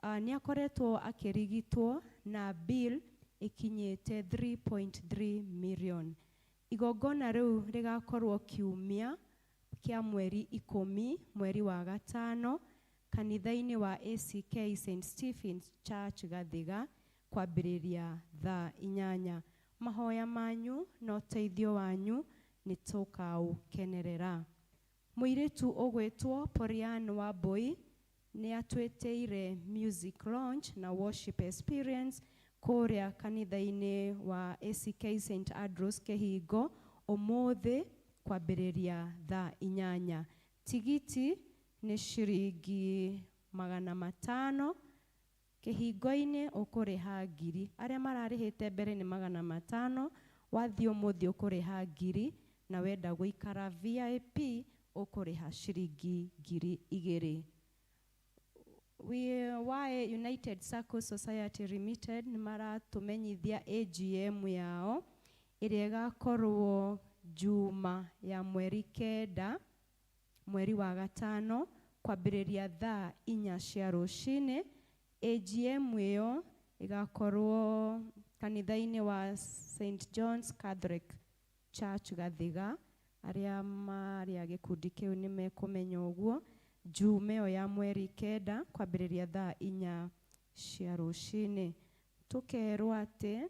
S3: Nĩ akoretwo akĩrigitwo na bill ĩkinyĩte 3.3 million. Igongona rĩu rĩgakorwo kiumia kĩa mweri 10 mweri wa 5 kanitha-inĩ wa ACK St Stephen's Church Gathiga kwambĩrĩria thaa 8. Mahoya manyu na ũteithio wanyu nĩ tũkaũkenerera. Mũirĩtu ũgwĩtwo Porian Wambui nĩ atwĩtĩire music launch na worship experience Kũrĩa kanitha-inĩ wa ACK St Andrews Kĩhingo ũmũthĩ kwambĩrĩria thaa 8. Tigiti nĩ ciringi 500, kĩhingo-inĩ ũkũrĩha 1000. Arĩa mararĩhĩte mbere nĩ 500, wathiĩ ũmũthĩ ũkũrĩha 1000, na wenda gũikara VIP ũkũrĩha ciringi 2000. We United Sacco Society Limited nĩ maratũmenyithia AGM yao ĩrĩa ĩgakorwo Juma ya mweri 9 mweri wa 5 kwambĩrĩria thaa 4 cia rũcinĩ. AGM ĩyo ĩgakorwo kanitha-inĩ wa St John's Catholic Church Gathiga. Arĩa marĩ a gĩkundi kĩu nĩ mekũmenya ũguo. Juma ĩyo ya mweri 9 kwambĩrĩria thaa 4 cia rũcinĩ. Tũkerwo atĩ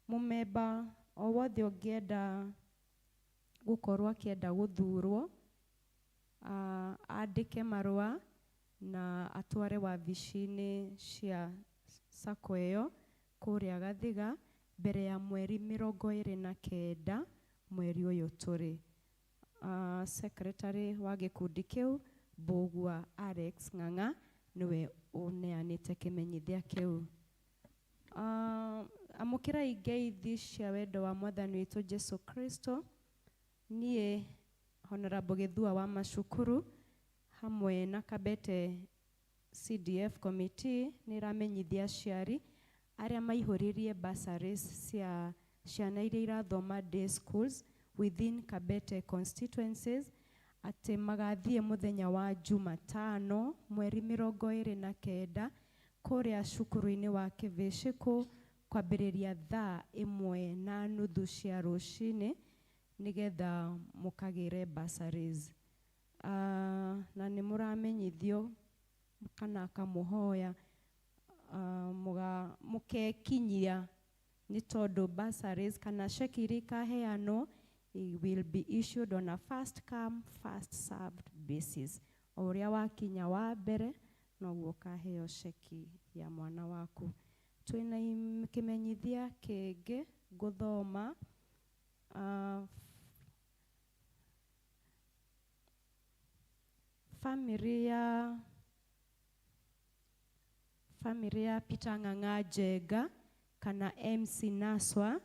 S3: mũmemba o wothe ũngĩenda gũkorwo akĩenda gũthurwo, andĩke marũa na atware wabici-inĩ cia sacco ĩyo kũrĩa Gathiga mbere ya mweri 29 mweri ũyũ tũrĩ. Secretary wa gĩkundi kĩu Mbũgua Alex Ng'ang'a nĩwe ũneanĩte kĩmenyithia kĩu. Amũkĩrai ngeithi cia wendo wa Mwathani witũ Jesu Kristo. Niĩ Honorable Gĩthua wa Macukuru hamwe na Kabete CDF Committee nĩ ĩramenyithia aciari arĩa maihũririe bursaries cia ciana iria irathoma day schools within Kabete constituencies atĩ magathiĩ mũthenya wa Jumatano mweri 29 kũrĩa cukuru-inĩ wa Kĩvĩcĩkũ kwambĩrĩria thaa 1:30 cia rũcinĩ nĩgetha mũkagĩre bursaries. Na nĩ mũramenyithio kana akamũhoya mũkekinyia nĩ tondũ bursaries kana ceki iria ikaheanwo will be issued on a first come first served basis. O ũrĩa wakinya wa mbere noguo ũkaheo ceki ya mwana waku. Twĩna kĩmenyithia kĩngĩ ngũthoma. Family ya Peter Ng'ang'a Njenga kana MC Naswa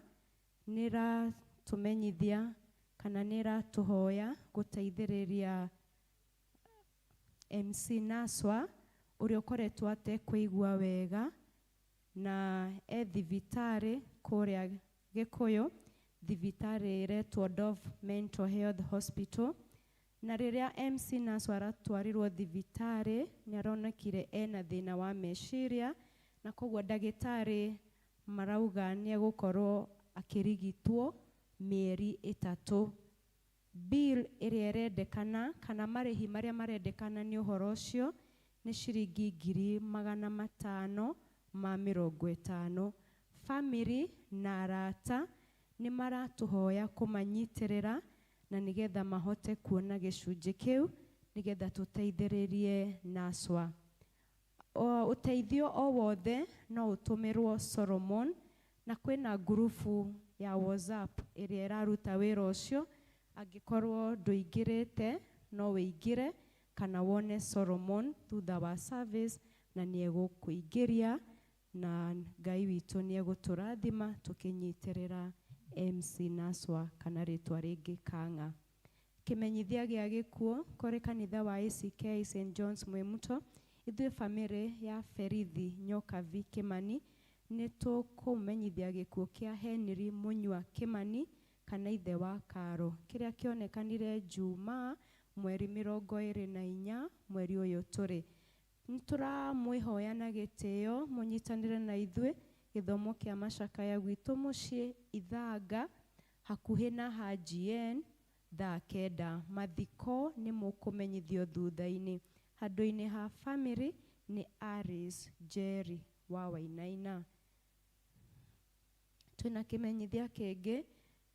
S3: nĩratũmenyithia kana nĩratũhoya gũteithĩrĩria MC Naswa ũrĩa ũkoretwo atekũigua wega na e thibitarĩ kũrĩa Gĩkũyũ, thibitarĩ ĩretwo Dove Mental Health Hospital. Na rĩrĩa MC Naswa aratwarirwo thibitarĩ nĩ aronekire ena thĩna wa meciria, na koguo ndagĩtarĩ marauga nĩ egũkorwo akĩrigitwo mĩeri 3. Bill ĩrĩa ĩrendekana kana marĩhi marĩa marendekana nĩ ũhoro ũcio nĩ ciringi 550,000. Family na arata nĩ maratũhoya kũmanyitĩrĩra na nĩgetha mahote kuona gĩcunjĩ kĩu nĩgetha tũteithĩrĩrie Naswa. Ũteithio o wothe no ũtũmĩrwo Solomon, na kwĩna ngurubu ya WhatsApp ĩrĩa ĩraruta wĩra ũcio. Angĩkorwo ndũingĩrĩte no wĩingĩre kana wone Solomon thutha wa service na nĩ egũkũingĩria, na Ngai witũ nĩ egũtũrathima tũkĩnyitĩrĩra MC Naswa kana rĩtwa rĩngĩ Kang'a. Kĩmenyithia gĩa gĩkuũ kũrĩ kanitha wa ACK St John's Mwĩmuto, ithuĩ famĩlĩ ya Berithi Nyokabi Kĩmani nĩ tũkũmenyithia gĩkuũ kĩa Henry Mũnyua Kĩmani kana ithe wa Karo kĩrĩa kĩonekanire Jumaa mweri 24 mweri ũyũ tũrĩ. Nĩ tũramwĩhoya na gĩtĩo mũnyitanĩre na ithuĩ gĩthomo kĩa macakaya gwitũ mũciĩ Ithanga hakuhĩ na Haji thaa 9. Mathiko nĩ mũkũmenyithio thutha-inĩ. Handũ-inĩ ha family nĩ Aris Jerry wa Wainaina. Twĩna kĩmenyithia kĩngĩ,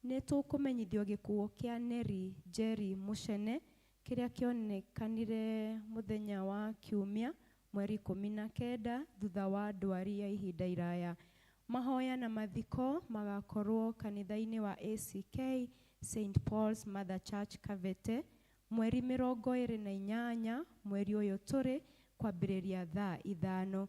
S3: nĩ tũkũmenyithio gĩkuũ kĩa Neri Jerry Mũcene kĩrĩa kĩonekanire mũthenya wa Kiumia mweri 19 thutha wa ndwari ya ihinda iraya. Mahoya na mathiko magakorwo kanitha-inĩ wa ACK St Paul's Mother Church Kabete mweri 28 mweri ũyũ tũrĩ kwambĩrĩria thaa 5.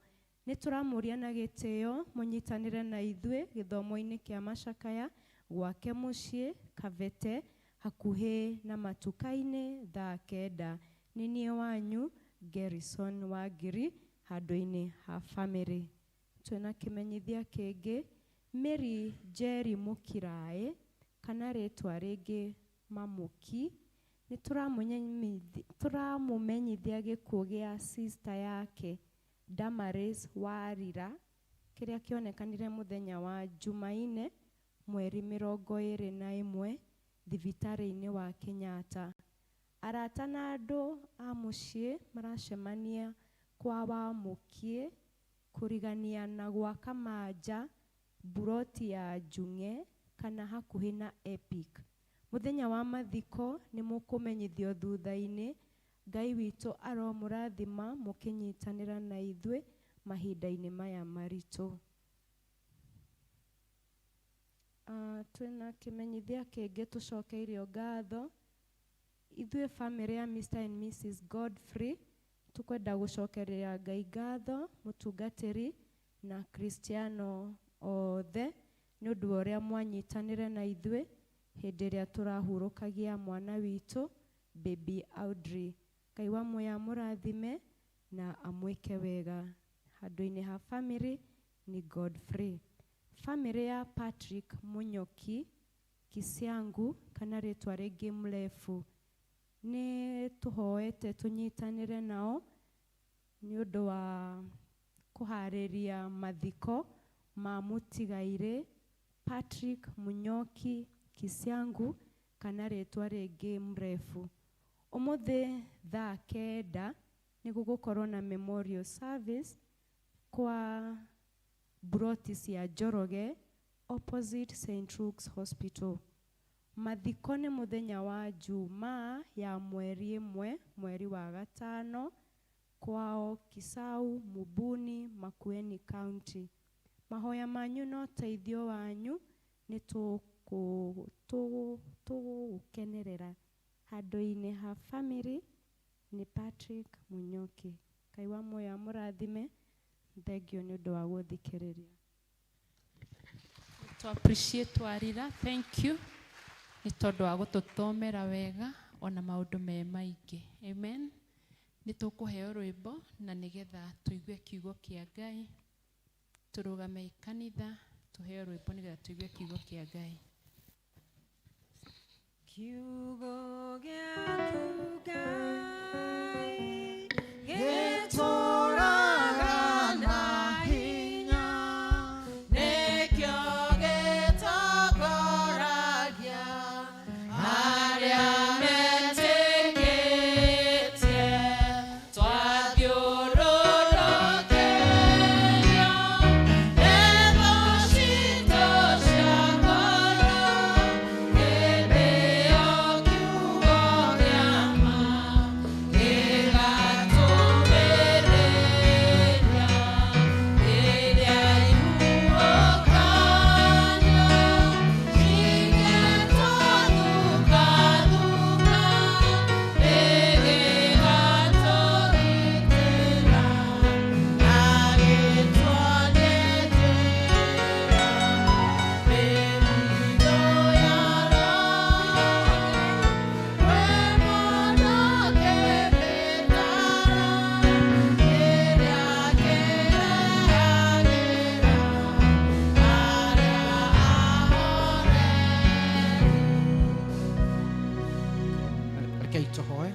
S3: Nĩ tũramũria na gĩtĩo mũnyitanĩre na ithuĩ gĩthomo-inĩ kĩa macakaya gwake mũciĩ Kabete hakuhĩ na matuka-inĩ thaa 9. Nĩ niĩ wanyu Gerrison Wangiri handũ-inĩ ha family. Twĩna kĩmenyithia kĩngĩ, Mary Njeri Mũkiraĩ kana rĩtwa rĩngĩ Mamũki, nĩ tũramũmenyithia gĩkuũ gĩa sister yake Damaris Warira kĩrĩa kĩonekanire mũthenya wa Jumaine mweri 21 thibitarĩ-inĩ wa Kenyatta. Arata na andũ a mũciĩ maracemania kwa Wamũkiĩ kũrigania na gwa Kamanja mburoti ya Njung'e kana hakuhĩ na Epic. Mũthenya wa mathiko nĩ mũkũmenyithio thutha-inĩ. Ngai witũ aromũrathima mũkĩnyitanĩra na ithuĩ mahinda-inĩ maya maritũ. Twĩna kĩmenyithia kĩngĩ tũcokeirio ngatho. Ithuĩ family ya Mr and Mrs Godfrey tũkwenda gũcokeria Ngai ngatho, mũtungatĩri na Kristiano othe nĩ ũndũ wa ũrĩa mwanyitanĩre na ithuĩ hĩndĩ ĩrĩa tũrahurũkagia mwana witũ baby Audrey. Ngai wa muoyo amũrathime na amwĩke wega. Handũ-inĩ ha family ni Godfrey. Family ya Patrick Munyoki Kisiangu kana rĩtwa rĩngĩ Mrefu nĩ tũhoete tũnyitanĩre nao nĩ ũndũ wa kũharĩria mathiko ma mũtigairĩ Patrick Munyoki Kisiangu kana rĩtwa rĩngĩ Mrefu. Ũmũthĩ thaa 9 nĩ gũgũkorwo na memorial service kwa mburoti cia Njoroge opposite St Luke's Hospital. Mathiko nĩ mũthenya wa Jumaa ya mweri 1 mweri wa 5 kwao Kisau Mubuni Makueni County. Mahoya manyu na ũteithio wanyu nĩ tũgũkenerera. Handũ-inĩ ha family nĩ Patrick Munyoki. Ngai wa muoyo amũrathime. Thengio nĩ ũndũ wa gũthikĩrĩria.
S15: To appreciate Warira, thank you. Nĩ tondũ wa gũtũthomera wega ona maũndũ me maingĩ. Amen. Nĩ tũkũheo rwĩmbo na nĩgetha tũigue kiugo kĩa Ngai. Tũrũgame kanitha tũheo rwĩmbo nĩgetha tũigue kiugo kĩa Ngai.
S12: Kiugo gĩaku Ngai gĩtũũraga na hinya, nĩkĩo gĩtongoragia arĩa metĩkĩtie. Twathiũrũrũkĩrio nĩ thũ citũ cia ngoro, hĩndĩ ĩyo kiugo kĩa ma gĩgatũmĩrĩria. Rĩrĩa ihuhũkanio cingĩtũthukathuka, nĩgĩgatũgitĩra na gĩtuonie njĩra mĩthithũ ya Roho. Kwĩ mũndũ ũngĩmĩtara ĩrĩa kĩrehagĩra arĩa ahoreri.
S14: Rekei tũhoe.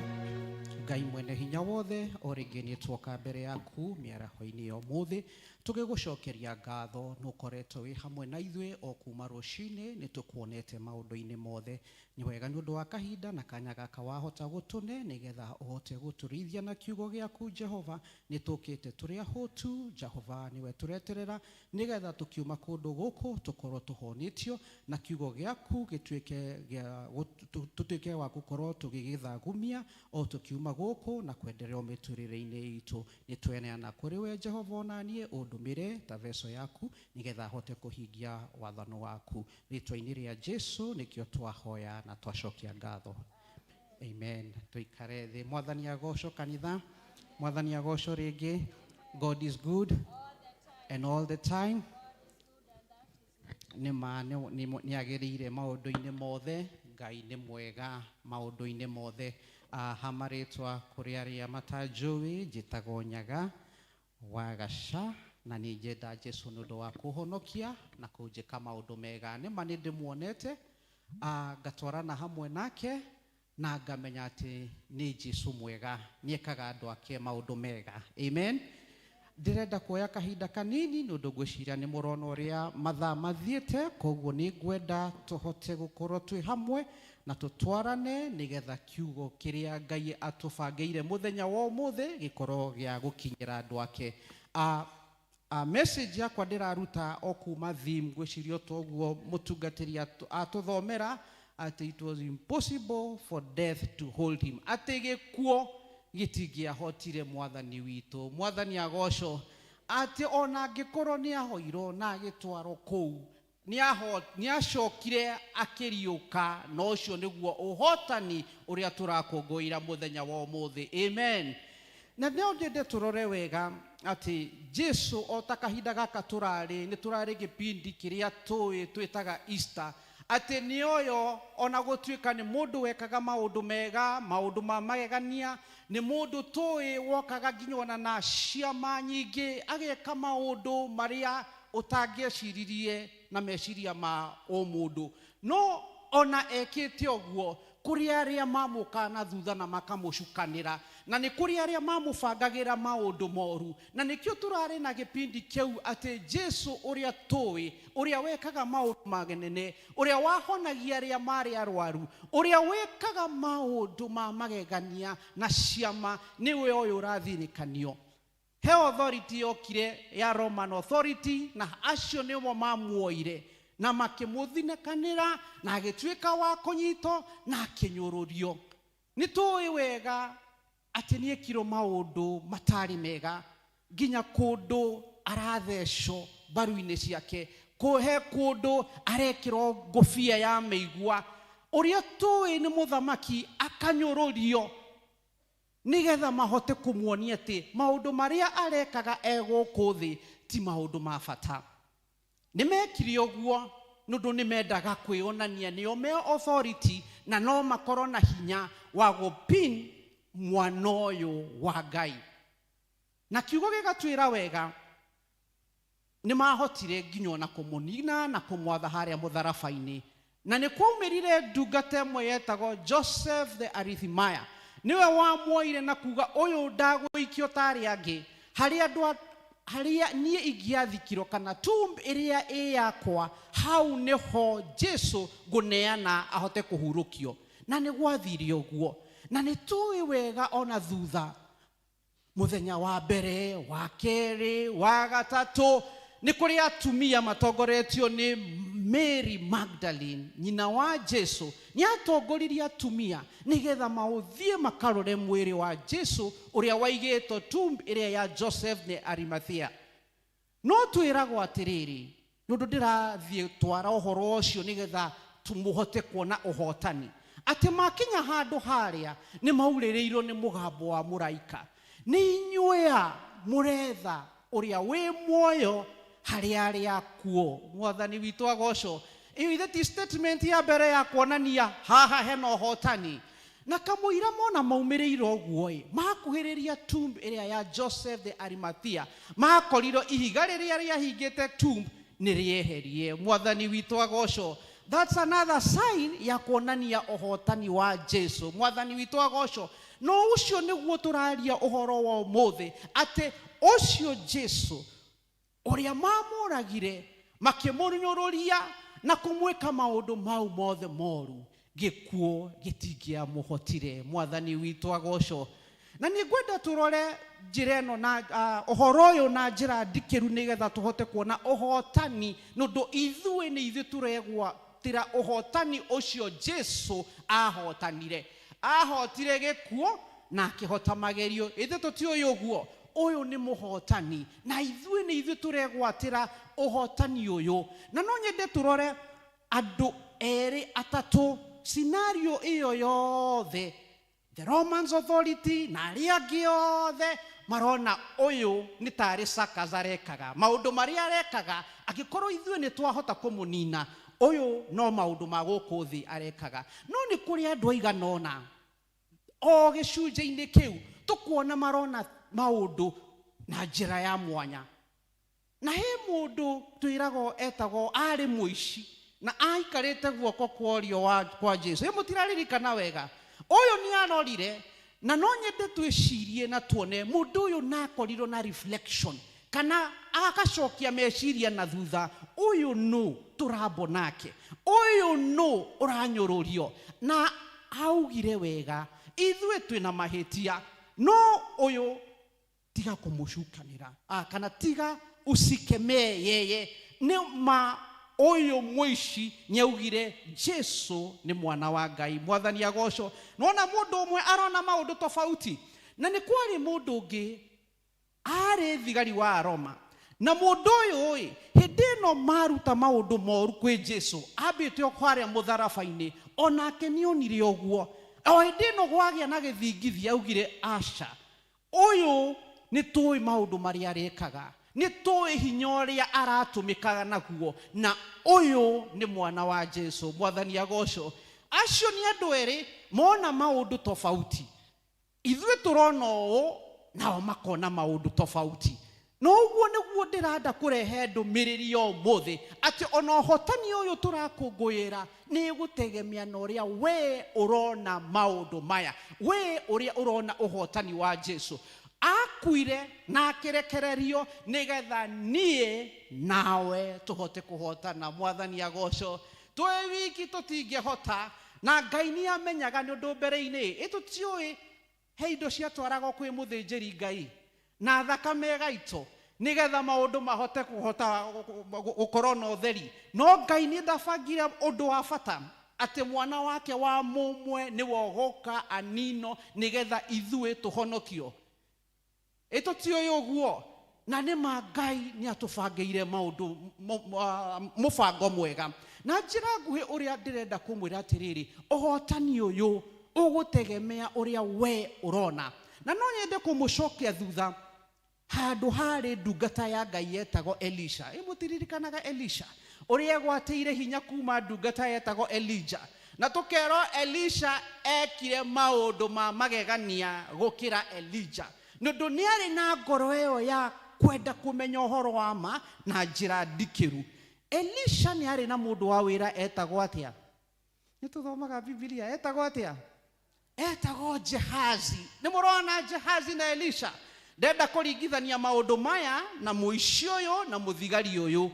S14: Ngai mwene hinya wothe, o rĩngĩ nĩ tuoka mbere yaku mĩaraho-inĩ ya ũmũthĩ tũgĩgũcokeria ngatho nĩ ũkoretwo wĩ hamwe na ithuĩ o kuma rũcinĩ, nĩ tũkuonete maũndũ-inĩ mothe. Nĩ wega nĩ ũndũ wa kahinda na kanya gaka wahota gũtũne nĩgetha ũhote gũtũrĩithia na kiugo gĩaku Jehova. Nĩ tũkĩte tũrĩ ahũtu Jehova, nĩwe tũreterera nĩgetha tũkiuma kũndũ gũkũ tũkorwo tũhonĩtio na kiugo gĩaku gĩtuĩke gĩa tũtuĩke wa gũkorwo tũgĩgĩthagumia o tũkiuma gũkũ na kwenderea mĩtũrĩre-inĩ itũ. Nĩ tweneana kũrĩ we Jehova, ona niĩ ũndũmĩre ta veco yaku nĩgetha hote kũhingia wathano waku. Rĩtwa-inĩ rĩa Jesu nĩkĩo twahoya na twacokia ngatho. Amen. Tuikare thĩ. Mwathani agocwo kanitha. Mwathani agocwo rĩngĩ. God is good and all the time. Nĩ ma nĩ agĩrĩire maũndũ-inĩ mothe. Ngai nĩ mwega maũndũ-inĩ mothe. Ha marĩtwa kũrĩ arĩa matanjũĩ, njĩtagwo Nyaga wa Gaca, na nĩ njenda Jesu nĩ ũndũ wa kũhonokia na kũnjĩka maũndũ mega. Nĩ ma nĩ ndĩmuonete, ngatwarana hamwe nake na ngamenya atĩ nĩ Jesu mwega, nĩekaga andũ ake maũndũ mega. Amen. Ndĩrenda kuoya kahinda kanini nĩ ũndũ ngwĩciria nĩ mũrona ũrĩa mathaa mathiĩte, koguo nĩ ngwenda tũhote gũkorwo twĩ hamwe na tũtwarane nĩgetha kiugo kĩrĩa Ngai atũbangĩire mũthenya wa ũmũthĩ gĩkorwo gĩa gũkinyĩra andũ ake. Message yakwa ndĩraruta o kuma theme, ngwĩciria toguo mũtungatĩri atũthomera atĩ it was impossible for death to hold him, atĩ gĩkuũ gĩtingĩahotire mwathani witũ. Mwathani agocwo. Atĩ ona angĩkorwo nĩ ahoirwo na agĩtwarwo kũu, nĩacokire akĩriũka, na ũcio nĩguo ũhotani ũrĩa tũrakũngũĩra mũthenya wa ũmũthĩ. Amen. Na no nyende tũrore wega atĩ Jesu o ta kahinda gaka tũrarĩ, nĩ tũrarĩ gĩbindi kĩrĩa tũĩ twĩtaga Easter, atĩ nĩ ũyũ ona gũtuĩka nĩ mũndũ wekaga maũndũ mega, maũndũ ma magegania, nĩ mũndũ tũĩ wokaga nginya ona na ciama nyingĩ, ageka maũndũ marĩa ũtangĩeciririe na meciria ma ũmũndũ. No ona ekĩte ũguo, kũrĩ arĩa mamũkaga na thutha na makamũcukanĩra, na nĩ kũrĩ arĩa mamũbangagĩra maũndũ moru. Na nĩkĩo tũrarĩ na gĩbindi kĩu atĩ Jesu ũrĩa tũĩ, ũrĩa wekaga maũndũ manene, ũrĩa wahonagia arĩa marĩ arwaru, ũrĩa wekaga maũndũ ma magegania na ciama, nĩwe ũyũ ũrathirĩkanio. He authority yokire ya Roman authority, na acio nĩo mamuoire na makĩmũthinĩkanĩra, na agĩtuĩka wa kũnyitwo na akĩnyũrũrio. Nĩ tũĩ wega atĩ nĩekirwo maũndũ matarĩ mega, nginya kũndũ arathecwo mbaru-inĩ ciake, he kũndũ arekĩrwo ngũbia ya mĩigua. Ũrĩa tũĩ nĩ mũthamaki akanyũrũrio nĩgetha mahote kũmuonia atĩ maũndũ marĩa arekaga e gũkũ thĩ ti maũndũ ma bata. Nĩ mekire ũguo nĩ ũndũ nĩ mendaga kwĩyonania nĩo me authority na no makorwo na hinya wa gũpin mwana ũyũ wa Ngai. Na kiugo gĩgatwĩra wega nĩ mahotire nginya ona kũmũnina na kũmwatha harĩa mũtharaba-inĩ. Na nĩ kwaumĩrire ndungata ĩmwe yetagwo Joseph the Arimathea, nĩwe wamuoire na kuga ũyũ ndagũikio ta arĩa angĩ, harĩa andũ harĩa niĩ ingĩathikirwo kana tomb ĩrĩa ĩ yakwa, hau nĩho Jesu ngũneana ahote kũhurũkio. Na nĩ gwathire ũguo. Na nĩ tũĩ wega ona thutha mũthenya wa mbere, wa kerĩ, wa gatatũ, nĩ kũrĩ atumia matongoretio nĩ Mary Magdalene, nyina wa Jesu. Nĩ atongoririe atumia nĩgetha maũthiĩ makarore mwĩrĩ wa Jesu ũrĩa waigĩtwo tomb ĩrĩa ya Joseph nĩ Arimathea. No twĩragwo atĩrĩrĩ, nĩ ũndũ ndĩrathiĩ twara ũhoro ũcio nĩgetha tũmũhote kuona ũhotani, atĩ makinya handũ harĩa nĩ maurĩrĩirwo nĩ mũgambo wa mũraika, nĩ inyuĩ a mũretha ũrĩa wĩ muoyo harĩa arĩa akuũ. Mwathani witũ agocwo. Ĩyo ithe ti statement ya mbere ya kuonania haha hena ũhotani. Na kamũira mona maumĩrĩire ũguo ĩ, makuhĩrĩria tomb ĩrĩa ya Joseph the Arimathea, makorirwo ihiga rĩrĩa rĩahingĩte tomb nĩ rĩeherie. Mwathani witũ agocwo. That's another sign ya kuonania ũhotani wa Jesu. Mwathani witũ agocwo. No ũcio nĩguo tũraria ũhoro wa ũmũthĩ, atĩ ũcio Jesu ũrĩa mamũragire makĩmũnyũrũria na kũmwĩka maũndũ mau mothe moru, gĩkuũ gĩtingĩamũhotire. Mwathani witũ agocwo. Na nĩ ngwenda tũrore njĩra ĩno na ũhoro ũyũ na njĩra ndikĩru nĩgetha tũhote kuona ũhotani, nĩ ũndũ ithuĩ nĩ ithuĩ tũregwatĩra ũhotani ũcio Jesu ahotanire. Ahotire gĩkuũ Na akĩhota magerio. Ithuĩ tũtiũĩ ũguo. Ũyũ nĩ mũhotani na ithuĩ nĩ ithuĩ tũregwatĩra ũhotani ũyũ. Na no nyende tũrore andũ erĩ atatũ scenario ĩyo yothe, the Romans authority na arĩa angĩ othe marona ũyũ nĩ tarĩ circus arekaga maũndũ marĩa arekaga. Angĩkorwo ithuĩ nĩ twahota kũmũnina ũyũ, no maũndũ ma gũkũ thĩ arekaga. No nĩ kũrĩ andũ aigana ũna o gĩcunjĩ-inĩ kĩu tũkuona marona maũndũ na njĩra ya mwanya. Na he mũndũ twĩragwo etagwo arĩ mũici na aikarĩte guoko kwa ũrĩo wa kwa Jesu. Ĩ mũtiraririkana wega? Ũyũ nĩ arorire, na no nyende twĩcirie na tuone mũndũ ũyũ na akorirwo na reflection kana agacokia meciria na thutha. Ũyũ nũ tũrambo nake? Ũyũ nũ ũranyũrũrio? Na augire wega, ithuĩ twĩna mahĩtia, no ũyũ tiga kũmũcukanĩra, kana tiga usikemee yeye. Nĩ ma ũyũ mũici nĩaugire Jesu nĩ mwana wa Ngai. Mwathani agocwo. Nĩwona mũndũ ũmwe arona maũndũ tofauti. Na nĩ kwarĩ mũndũ ũngĩ arĩ thigari wa Roma, na mũndũ ũyũ ĩ hĩndĩ ĩno maruta maũndũ moru kwĩ Jesu ambĩte o harĩa mũtharaba-inĩ, onake nĩonire ũguo. O hĩndĩ ĩno gwagĩa na gĩthingithia, augire aca, ũyũ nĩ tũĩ maũndũ marĩa arekaga, nĩ tũĩ hinya ũrĩa aratũmĩkaga naguo, na ũyũ nĩ mwana wa Jesu. Mwathani agocwo. Acio nĩ andũ erĩ mona maũndũ tofauti. Ithuĩ tũrona ũũ, nao makona maũndũ tofauti. No ũguo nĩguo ndĩrenda kũrehe ndũmĩrĩri ya ũmũthĩ, atĩ ona ũhotani ũyũ tũrakũngũĩra nĩ gũtegemea na ũrĩa we ũrona maũndũ maya, we ũrĩa ũrona ũhotani wa Jesu. Akuire na akĩrekererio nĩgetha niĩ nawe tũhote kũhotana. Mwathani agocwo. Twĩ wiki tũtingĩhota, na Ngai nĩ amenyaga nĩ ũndũ mbere-inĩ. Ĩ tũtiũĩ he indo ciatwaragwo kwĩ mũthĩnjĩri Ngai na thakame ĩgaitwo nĩgetha maũndũ mahote kũhota gũkorwo na ũtheri. No Ngai nĩ ndabangire ũndũ wa bata atĩ mwana wake wa mũmwe nĩwe ũgũka anino nĩgetha ithuĩ tũhonokio. Ĩ tũtiũĩ ũguo? Na nĩ ma Ngai nĩ atũbangĩire maũndũ mũbango mwega. Na njĩra nguhĩ ũrĩa ndĩrenda kũmwĩra atĩrĩrĩ, ũhotani ũyũ ũgũtegemea ũrĩa we ũrona. Na no nyende kũmũcokia thutha handũ harĩ ndungata ya Ngai yetagwo Elisha. Ĩ mũtiririkanaga Elisha ũrĩa egwatĩire hinya kuma ndungata yetagwo Elijah? Na tũkerwo Elisha ekire maũndũ ma magegania gũkĩra Elijah, nĩ ũndũ nĩ arĩ na ngoro ĩyo ya kwenda kũmenya ũhoro wa ma na njĩra ndikĩru. Elisha nĩ arĩ na mũndũ wa wĩra etagwo atĩa? Nĩ tũthomaga Bibilia. Etagwo atĩa? Etagwo Jehazi. Nĩ mũrona Jehazi na Elisha? Ndenda kũringithania maũndũ maya na mũici ũyũ na mũthigari ũyũ.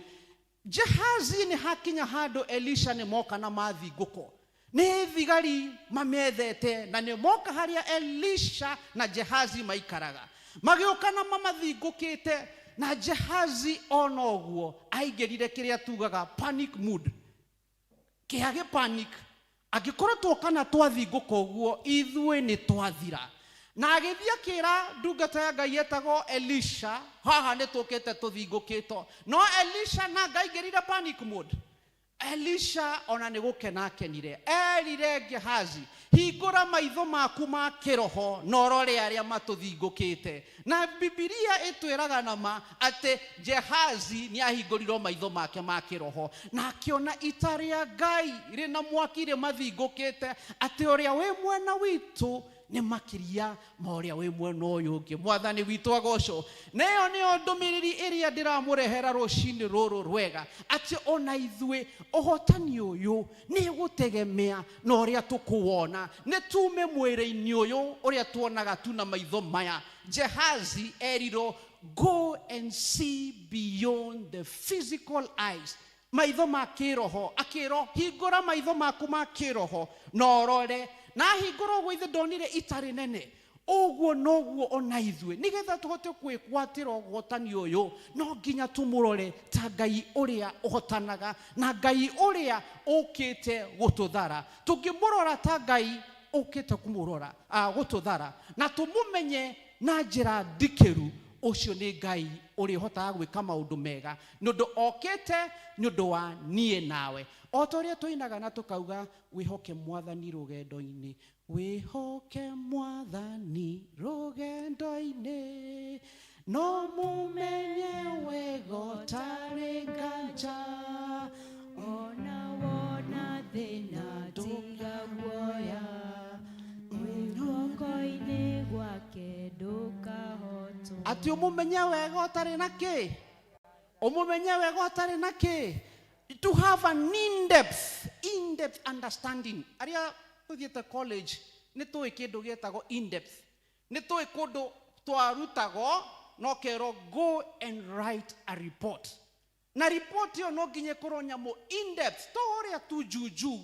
S14: Jehazi nĩ hakinya handũ Elisha nĩ moka na mathingũko nĩ thigari mamethete, na nĩ moka harĩa Elisha na Jehazi maikaraga, magĩũka na mamathingũkĩte. Na Jehazi ona ũguo aingĩrire kĩrĩa tugaga panic mood, kĩage panic. Angĩkorwo tuoka na twathingũka ũguo, ithuĩ nĩ twathira. Na agĩthiĩ akĩra ndungata ya Ngai yetagwo Elisha, haha nĩ tũkĩte tũthingũkĩtwo. No Elisha na ngaingĩrire panic mode. Elisha ona nĩ gũkena akenire, erire Gehazi, hingũra maitho maku ma kĩroho na ũrore arĩa matũthingũkĩte. Na Bibilia ĩtwĩraga na ma atĩ Jehazi nĩ ahingũrirwo maitho make ma kĩroho na akĩona ita rĩa Ngai rĩna mwaki rĩmathingũkĩte, atĩ ũrĩa wĩ mwena witũ nĩ makĩria ma ũrĩa wĩ mwena ũyũ ũngĩ. Mwathani witũ agocwo. Na ĩyo nĩyo ndũmĩrĩri ĩrĩa ndĩramũrehera rũcinĩ rũrũ rwega, atĩ ona ithuĩ ũhotani ũyũ nĩ gũtegemea na ũrĩa tũkũwona. Nĩ tume mwĩrĩ-inĩ ũyũ ũrĩa tuonaga tu na maitho maya. Jehazi erirwo, go and see beyond the physical eyes, maitho ma kĩroho. Akĩrwo, hingũra maitho maku ma kĩroho na ũrore. Na ahingũra ũguo, ithe ndonire ita rĩnene ũguo. Noguo ona ithuĩ nĩgetha tũhote kwĩgwatĩra ũhotani ũyũ, no nginya tũmũrore ta Ngai ũrĩa ũhotanaga na Ngai ũrĩa ũkĩte gũtũthara. Tũngĩmũrora ta Ngai ũkĩte kũmũrora gũtũthara na tũmũmenye na njĩra ndikĩru. Ũcio nĩ Ngai ũrĩhotaga gwĩka maũndũ mega nĩ ũndũ okĩte nĩ ũndũ wa niĩ nawe. O ta ũrĩa tũinaga na tũkauga wĩhoke Mwathani rũgendo-inĩ, wĩhoke Mwathani rũgendo-inĩ, no mũmenye wega ũtarĩ nganja.
S3: Ona wona thĩna tiga guoya, wĩ guoko-inĩ gwake ndũkahotwo.
S14: Atĩ ũmũmenye wega ũtarĩ na kĩ? Ũmũmenye wega ũtarĩ na kĩ? To have an in-depth understanding. Arĩa tũthiĩte college nĩ tũĩ kĩndũ gĩtagwo in-depth. Nĩ tũĩ kũndũ twarutagwo no kerwo go and write a report. Na report ĩyo no nginya ĩkorwo nyamũ in-depth, to ũrĩa tu juu juu.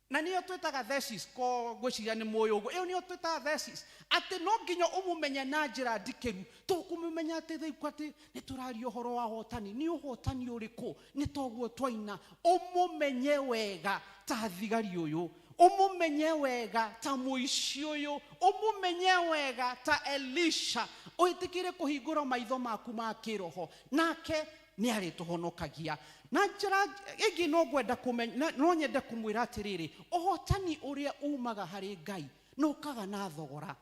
S14: Na nĩyo twĩtaga thesis, ko ngwĩciria nĩ mũĩ ũguo. Ĩyo nĩyo twĩtaga thesis. Atĩ no nginya ũmũmenye na njĩra ndikĩru. Tũkũmũmenya atĩ rĩu atĩ nĩ tũraria ũhoro wa ũhotani. Nĩ ũhotani ũrĩkũ? Nĩ toguo twaina. Ũmũmenye wega ta thigari ũyũ. Ũmũmenye wega ta mũici ũyũ. Ũmũmenye wega ta Elisha. Wĩtĩkĩre kũhingũra maitho maku ma kĩroho. Nake nĩ arĩtũhonokagia. Na njĩra ĩngĩ no ngwenda kũmenya, no nyende kũmwĩra atĩrĩrĩ, ũhotani ũrĩa umaga harĩ Ngai nũkaga na thogora.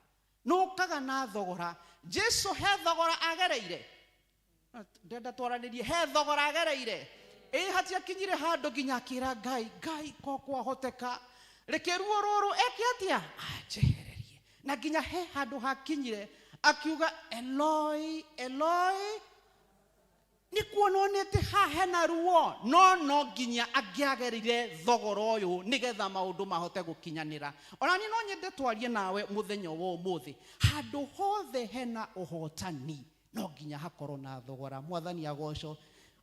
S14: Nũkaga na thogora. Jesu he thogora agereire. Ndenda twaranĩrie, he thogora agereire. Ĩ hatiakinyire handũ nginya akĩra Ngai, Ngai ko kwahoteka reke ruo rũrũ eke atĩa? Anjehererie. Na nginya he handũ hakinyire akiuga Eloi, Eloi, nĩ kuona onete haha hena ruo, no no nginya angĩagerire thogora ũyũ nĩgetha maũndũ mahote gũkinyanĩra. Ona niĩ no nyende twarie nawe mũthenya wa ũmũthĩ. Handũ hothe hena ũhotani no nginya hakorwo na thogora. Mwathani agocwo.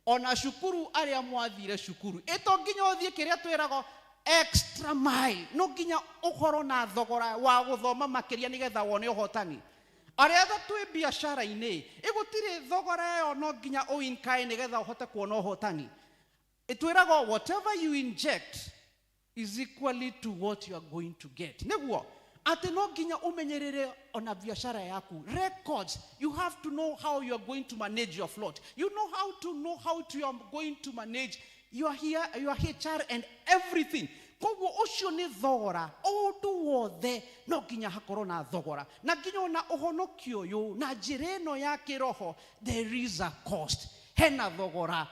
S14: Ona cukuru arĩa mwathire cukuru, ĩ to nginya ũthiĩ kĩrĩa twĩragwo extra mile, no nginya ũkorwo na thogora wa gũthoma makĩria nĩgetha wone ũhotani. Arĩa othe twĩ biacara-inĩ, ĩgũtirĩ thogora ĩyo no nginya ũinkae nĩgetha ũhote kuona ũhotani. Ĩtwĩragwo whatever you inject is equally to what you are going to get. Nĩguo atĩ no nginya ũmenyerere ona biacara yaku. Records, you have to know how you are going to manage your float. You know how to know how to you are going to manage your here, your HR and everything. Koguo ũcio nĩ thogora, ũndũ wothe no nginya hakorwo na thogora. Na nginya ona ũhonokio ũyũ na njĩra ĩno ya kĩroho, there is a cost. Hena thogora.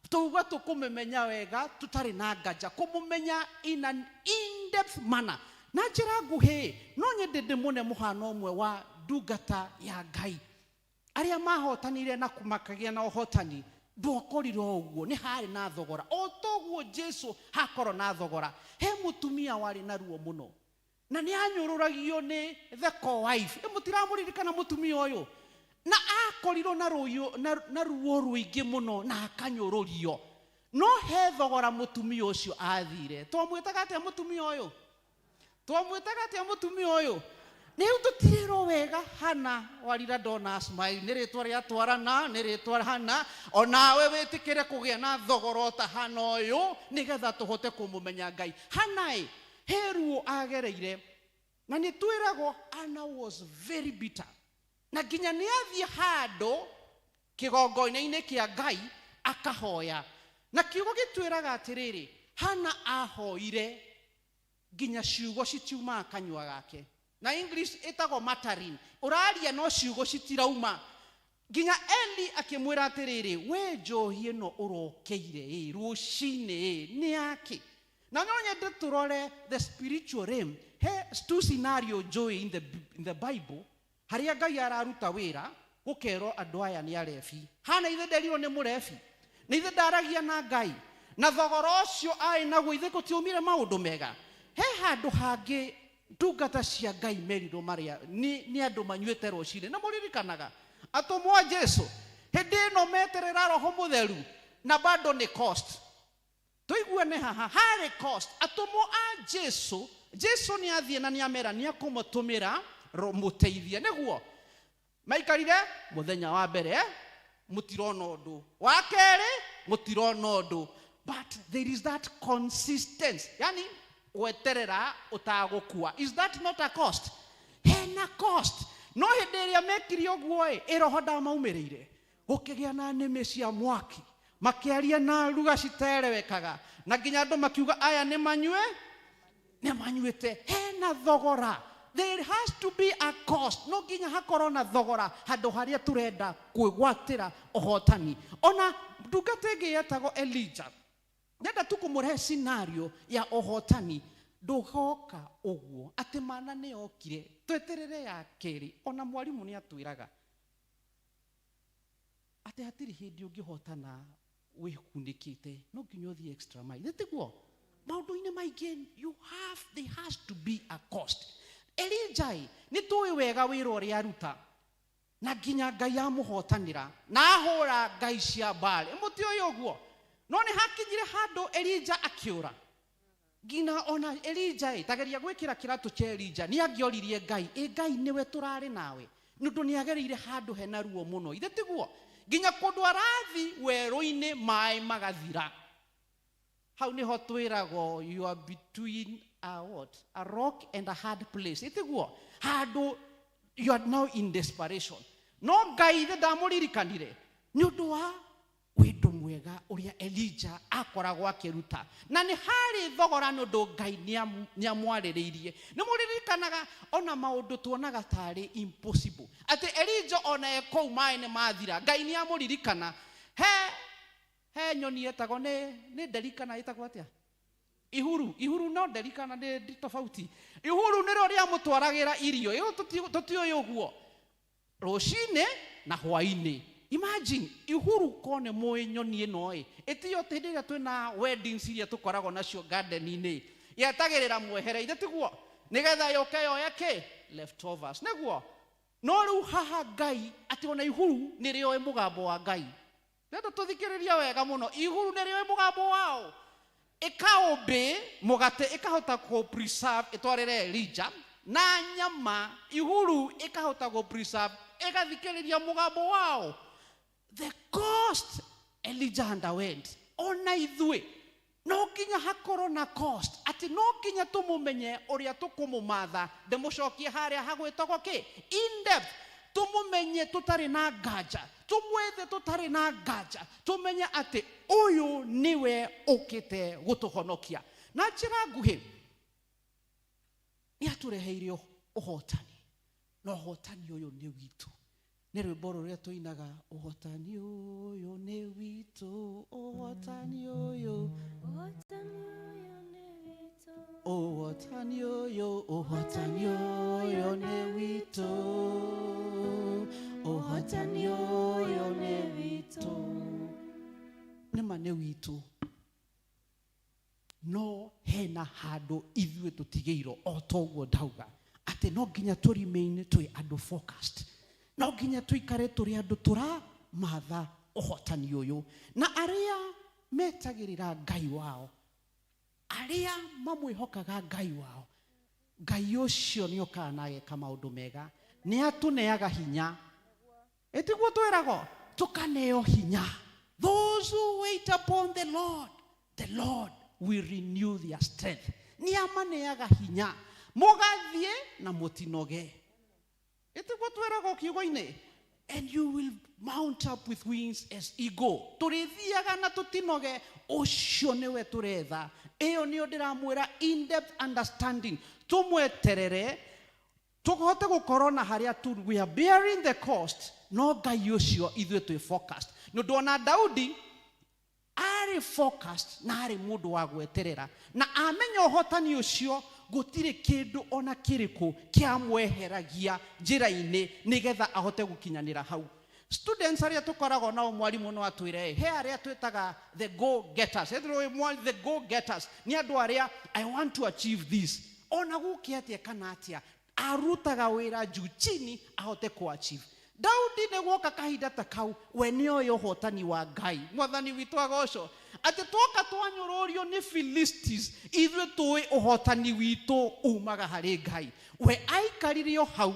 S14: Tuuga tũkũmĩmenya wega tũtarĩ na nganja, kũmũmenya in an in-depth manner. Na njĩra nguhĩ, no nyende ndĩmũne mũhano ũmwe wa ndungata ya Ngai. Arĩa mahotanire na makagĩa na ũhotani, ndwakorirwo ũguo, nĩ harĩ na thogora. O toguo Jesu hakorwo na thogora. He mũtumia warĩ na ruo mũno. Na nĩ anyũrũragio nĩ the co-wife. Ĩ mũtiramũririkana mũtumia ũyũ? Na akorirwo na ruo, na ruo rũingĩ mũno na akanyũrũrio. No he thogora mũtumia ũcio athire. Twamwĩtaga atĩa mũtumia ũyũ? Twamwĩtaga atĩa mũtumia ũyũ? Rĩu tũtirĩrwo wega Hana warira ndona smile, nĩ rĩtwa rĩatwarana, nĩ rĩtwa Hana. Onawe wĩtĩkĩre kũgĩa na thogora ota Hana ũyũ nĩgetha tũhote kũmũmenya Ngai. Hana ĩ, he ruo agereire. Na nĩ twĩragwo Hana was very bitter. Na nginya nĩ athiĩ handũ kĩgongona-inĩ kĩa Ngai akahoya. Na kiugo gĩtwĩraga atĩrĩrĩ, Hana ahoire nginya ciugo citiumaga kanyua gake. Na English ĩtagwo muttering. Ũraria no ciugo citirauma. Nginya Eli akĩmwĩra atĩrĩrĩ, we njohi ĩno ũrokeire ĩ rũcinĩ ĩ nĩ yake. Na no nyende tũrore the spiritual realm. He two scenario njũĩ in the Bible harĩa Ngai araruta wĩra gũkerwo andũ aya nĩ arebi. Hana ithe nderirwo nĩ mũrebi. Nĩ ithe ndaragia na Ngai. Na thogora ũcio arĩ naguo ithe gũtiumire maũndũ mega. He handũ hangĩ ndungata cia Ngai merirwo marĩa nĩ andũ manyuĩte rũcinĩ. Na mũririkanaga atũmwo a Jesu hĩndĩ ĩno meterera Roho Mũtheru na bado nĩ cost. Tũiguane haha, harĩ cost. Atũmwo a Jesu, Jesu nĩ athiĩ na nĩ amera nĩ akũmatũmĩra mũteithia. Nĩguo maikarire mũthenya wa mbere mũtirona ũndũ, wa kerĩ mũtirona ũndũ, but there is that consistency. Yani Gweterera ũtagũkua. Is that not a cost? Hena cost. No hĩndĩ ĩrĩa mekire ũguo ĩ, ĩ roho ndamaumĩrĩire, gũkĩgĩa na nĩmĩ cia mwaki, makĩaria na lugha citerewekaga, na nginya andũ makiuga aya nĩ manyue, nĩ manyuĩte. Hena thogora. There has to be a cost. No nginya hakorwo na thogora handũ harĩa tũrenda kwĩgwatĩra ũhotani. Ona ndungata ĩngĩ yetagwo Elijah, ndenda tu kũmũrehe scenario ya ũhotani ndũgoka ũguo atĩ mana nĩ yokire, tweterere ya kerĩ. Ona mwarimũ nĩ atwĩraga atĩ hatirĩ hĩndĩ ũngĩhotana wĩkunĩkĩte, no nginya ũthiĩ extra mile. Tiguo maũndũ-inĩ maingĩ you have, there has to be a cost. Elijah nĩ tũĩ wega wĩra ũrĩa aruta, na nginya Ngai amũhotanĩra na ahũra ngai cia Baali. Mũtiũĩ ũguo? No nĩ hakinyire handũ Elijah akĩũra. Nginya ona Elijah ĩ, tageria gwĩkĩra kĩratũ kĩa Elijah, nĩ angĩoririe Ngai, ĩ Ngai nĩwe tũrarĩ nawe, nĩ ũndũ nĩ agereire handũ hena ruo mũno. Ithe tiguo? Nginya kũndũ arathi werũ-inĩ maĩ magathira. Hau nĩho twĩragwo you are between a what? A rock and a hard place. Ĩtiguo? Handũ you are now in desperation. No Ngai ithe ndamũririkanire nĩ ũndũ wa wendo mwega ũrĩa Elijah akoragwo akĩruta. Na nĩ harĩ thogora nĩ ũndũ Ngai nĩ amwarĩrĩirie. Nĩ mũririkanaga ona maũndũ tuonaga tarĩ impossible. Atĩ Elijah ona e kũu maĩ nĩ mathira, Ngai nĩ amũririkana. He nyoni yetagwo nĩ nderi kana ĩtagwo atĩa? Ihuru, ihuru no nderi kana nĩ tofauti. Ihuru nĩrĩo rĩamũtwaragĩra irio. Ĩyo tũtiũĩ ũguo. Rũcinĩ na hwaĩ-inĩ. Imagine, ihuru ko nĩ mũĩ nyoni ĩno ĩ, ĩtiyo hĩndĩ ĩrĩa twĩna weddings iria tũkoragwo nacio garden-inĩ. Yetagĩrĩra mwehere, ithe tiguo? Nĩgetha yũke yoye kĩ? Leftovers. Nĩguo? No rĩu haha Ngai, atĩ ona ihuru nĩrĩoĩ mũgambo wa Ngai. Nĩndũ tũthikĩrĩria wega mũno, ihuru nĩrĩoĩ mũgambo wao. Ĩkaũmbĩ mũgate ĩkahota kũ preserve ĩtwarĩre Elijah, na nyama ihuru ĩkahota kũ preserve ĩgathikĩrĩria mũgambo wao. The cost Elijah underwent, ona ithuĩ no nginya hakorwo na cost, atĩ no nginya tũmũmenye ũrĩa tũkũmũmatha, ndĩmũcokie harĩa hagwĩtagwo kĩ? In depth. Tũmũmenye tũtarĩ na nganja, tũmwethe tũtarĩ na nganja, tũmenye atĩ ũyũ nĩwe ũkĩte gũtũhonokia. Na njĩra nguhĩ, nĩ atũreheire ũhotani, na ũhotani ũyũ nĩ witũ. Nĩ rwĩmbo rũrĩa tũinaga, ũhotani ũyũ nĩ witũ, ũhotani ũyũ, ũhotani ũyũ, ũhotani ũyũ nĩ witũ, ũhotani ũyũ nĩ witũ. Nĩ ma nĩ witũ, no hena handũ ithuĩ tũtigĩirwo o toguo ndauga, atĩ no nginya tũ remain twĩ andũ focused, no nginya tũikare tũrĩ andũ tũramatha ũhotani ũyũ. Na arĩa metagĩrĩra Ngai wao, arĩa mamwĩhokaga Ngai wao, Ngai ũcio nĩ okaga na ageka maũndũ mega, nĩ atũneaga hinya. Ĩtiguo twĩragwo tũkaneo hinya. Those who wait upon the Lord, the Lord will renew their strength. Nĩ amaneaga hinya, mũgathiĩ na mũtinoge. Ĩtiguo twĩragwo kiugo-inĩ, and you will mount up with wings as eagle. Tũrĩthiaga na tũtinoge, ũcio nĩwe tũretha. Ĩyo nĩyo ndĩramwĩra in depth understanding. Tũmweterere, tũhote gũkorwo na harĩa tu, we are bearing the cost, no Ngai ũcio ithuĩ twĩ focused. Nĩ ũndũ ona Daudi arĩ focused na arĩ mũndũ wa gweterera, na amenya ũhotani ũcio gũtirĩ kĩndũ ona kĩrĩkũ kĩamweheragia njĩra-inĩ nĩgetha ahote gũkinyanĩra hau. Students arĩa tũkoragwo nao mwarimũ no atwĩre, he arĩa twĩtaga the go getters. The go getters nĩ andũ arĩa I want to achieve this, ona gũke atĩa kana atĩa, arutaga wĩra juu chini ahote ku achieve. Daudi nĩ guoka kahinda ta kau, we nĩoĩ ũhotani wa Ngai. Mwathani witũ agocwo. Atĩ twoka twanyũrũrio nĩ Philistines, ithuĩ tũĩ ũhotani witũ umaga harĩ Ngai. We aikarire o hau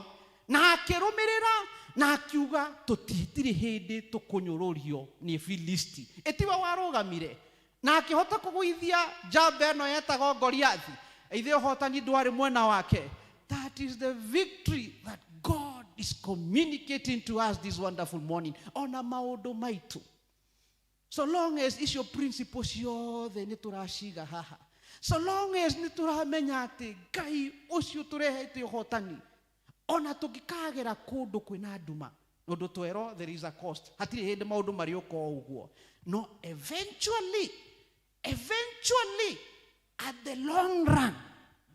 S14: na akĩrũmĩrĩra na akiuga tũtirĩ hĩndĩ tũkũnyũrũrio nĩ Filisti. Ĩtiwe warũgamire na akĩhota kũgũithia njamba ĩno yetagwo Goliathi. Ithe ũhotani ndwarĩ mwena wake. That is the victory that God is communicating to us this wonderful morning. Ona maũndũ maitũ. So long as icio principles ciothe nĩ tũraciga haha. So long as nĩ tũramenya atĩ Ngai ũcio tũrehete ũhotani. Ona tũngĩkagera kũndũ kwĩna nduma. Ũndũ twerwo there is a cost. Hatirĩ hĩndĩ maũndũ marĩũka o ũguo. No eventually, eventually, at the long run,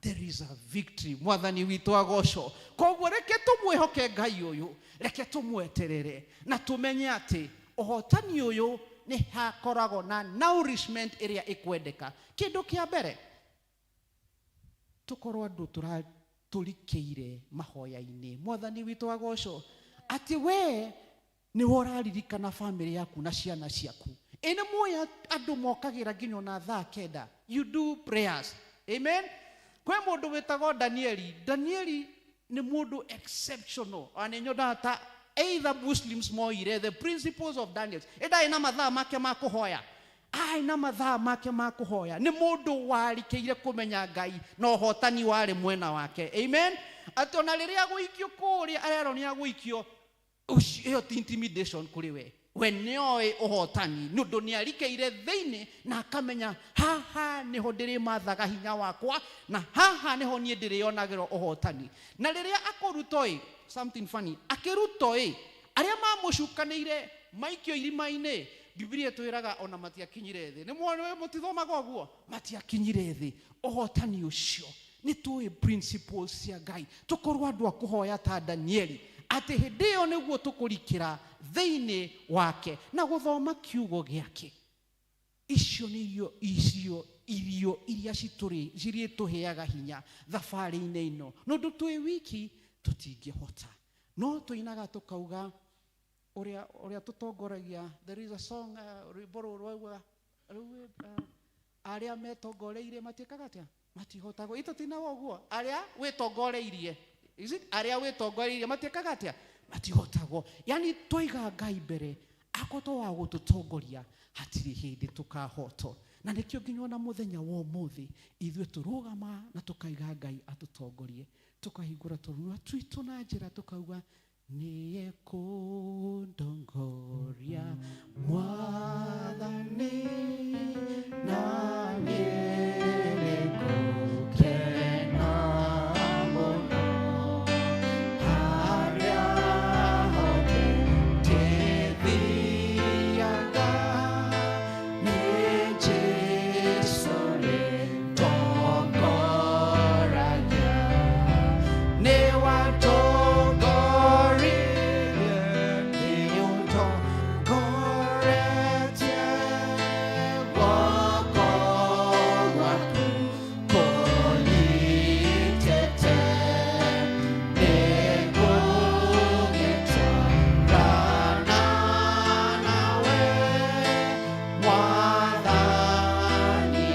S14: there is a victory. Mwathani witũ agocwo. Koguo reke tũmwĩhoke Ngai ũyũ, reke tũmweterere na tũmenye atĩ ũhotani ũyũ nĩ hakoragwo na nourishment ĩrĩa ĩkwendeka. Kĩndũ kĩa mbere, tũkorwo andũ tũrikĩire mahoya-inĩ. Mwathani witũ agocwo. Atĩ we nĩwe ũraririkana famĩlĩ yaku na ciana ciaku. Ĩ nĩ mũĩ andũ mokagĩra nginya ona thaa kenda. You do prayers. Amen. Kwĩ mũndũ wĩtagwo Danieli. Danieli nĩ mũndũ exceptional. Ona nĩ nyonaga ta either Muslims moire the principles of Daniel. Ĩ ndarĩ na mathaa make ma kũhoya. Arĩ na mathaa make ma kũhoya. Nĩ mũndũ warikĩire kũmenya Ngai na ũhotani warĩ mwena wake. Amen. Atĩ ona rĩrĩa agũikio kũrĩa arerwo nĩ agũikio, ĩyo ti intimidation kũrĩ we. We nĩoĩ ũhotani nĩ ũndũ nĩ arikĩire thĩinĩ na akamenya haha nĩho ndĩrĩmathaga hinya wakwa na haha nĩho niĩ ndĩrĩonagĩrwo ũhotani. Na rĩrĩa akũrutwo ĩ, something funny, akĩrutwo ĩ, arĩa mamũcukanĩire maikio irima-inĩ, Biblia ĩtwĩraga ona matiakinyire thĩ. Nĩ muona mũtithomaga ũguo? Matiakinyire thĩ. Ũhotani ũcio nĩ tũĩ principles cia Ngai. Tũkorwo andũ a kũhoya ta Danieli, atĩ hĩndĩ ĩyo nĩguo tũkũrikĩra thĩinĩ wake na gũthoma kiugo gĩake. Icio nĩ irio, icio irio iria cirĩtũheaga hinya thabarĩ-inĩ ĩno. Nĩ ũndũ twĩ wiki tũtingĩhota. No tũinaga tũkauga ũrĩa tũtongoragia. There is a song, rwĩmbo rũrũ rwauga, rũu, arĩa metongoreirie matiĩkaga atĩa? Matihotagwo. Itũ tinaga ũguo. Arĩa wĩtongoreirie. Is it? Arĩa wĩtongoreirie matiĩkaga atĩa? Matihotagwo. Yani twaiga Ngai mbere, akoto wa gũtũtongoria, hatirĩ hĩndĩ tũkahotwo. Na nĩkĩo nginya ona mũthenya wa ũmũthĩ, ithuĩ tũrũgama na tũkaiga Ngai atũtongorie. Tũkahingũra tũnua twitũ na njĩra tũkauga, nĩ ekũndongoria Mwathani, na niĩ nĩngũkena mũno. Harĩa hothe ndĩthiaga, nĩ Jesũ rĩtongoragia. Nĩ watongoririe, nĩ ũtongoretie, guoko gwaku kũnyitĩte. Nĩngũgĩtwarana nawe, Mwathani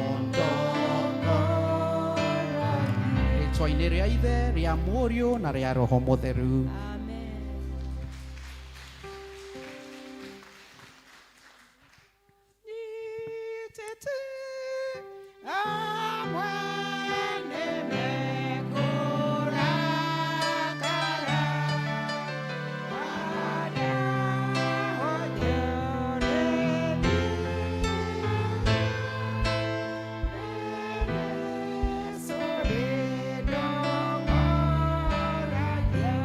S14: ũndongoragie. Rĩtwa-inĩ rĩa Ithe, rĩa Mũriũ na rĩa Roho Mũtheru.
S5: Nyitĩte amwe nĩmekũrakara, harĩa hothe ũrĩthiĩ, Jesũ rĩndongoragia.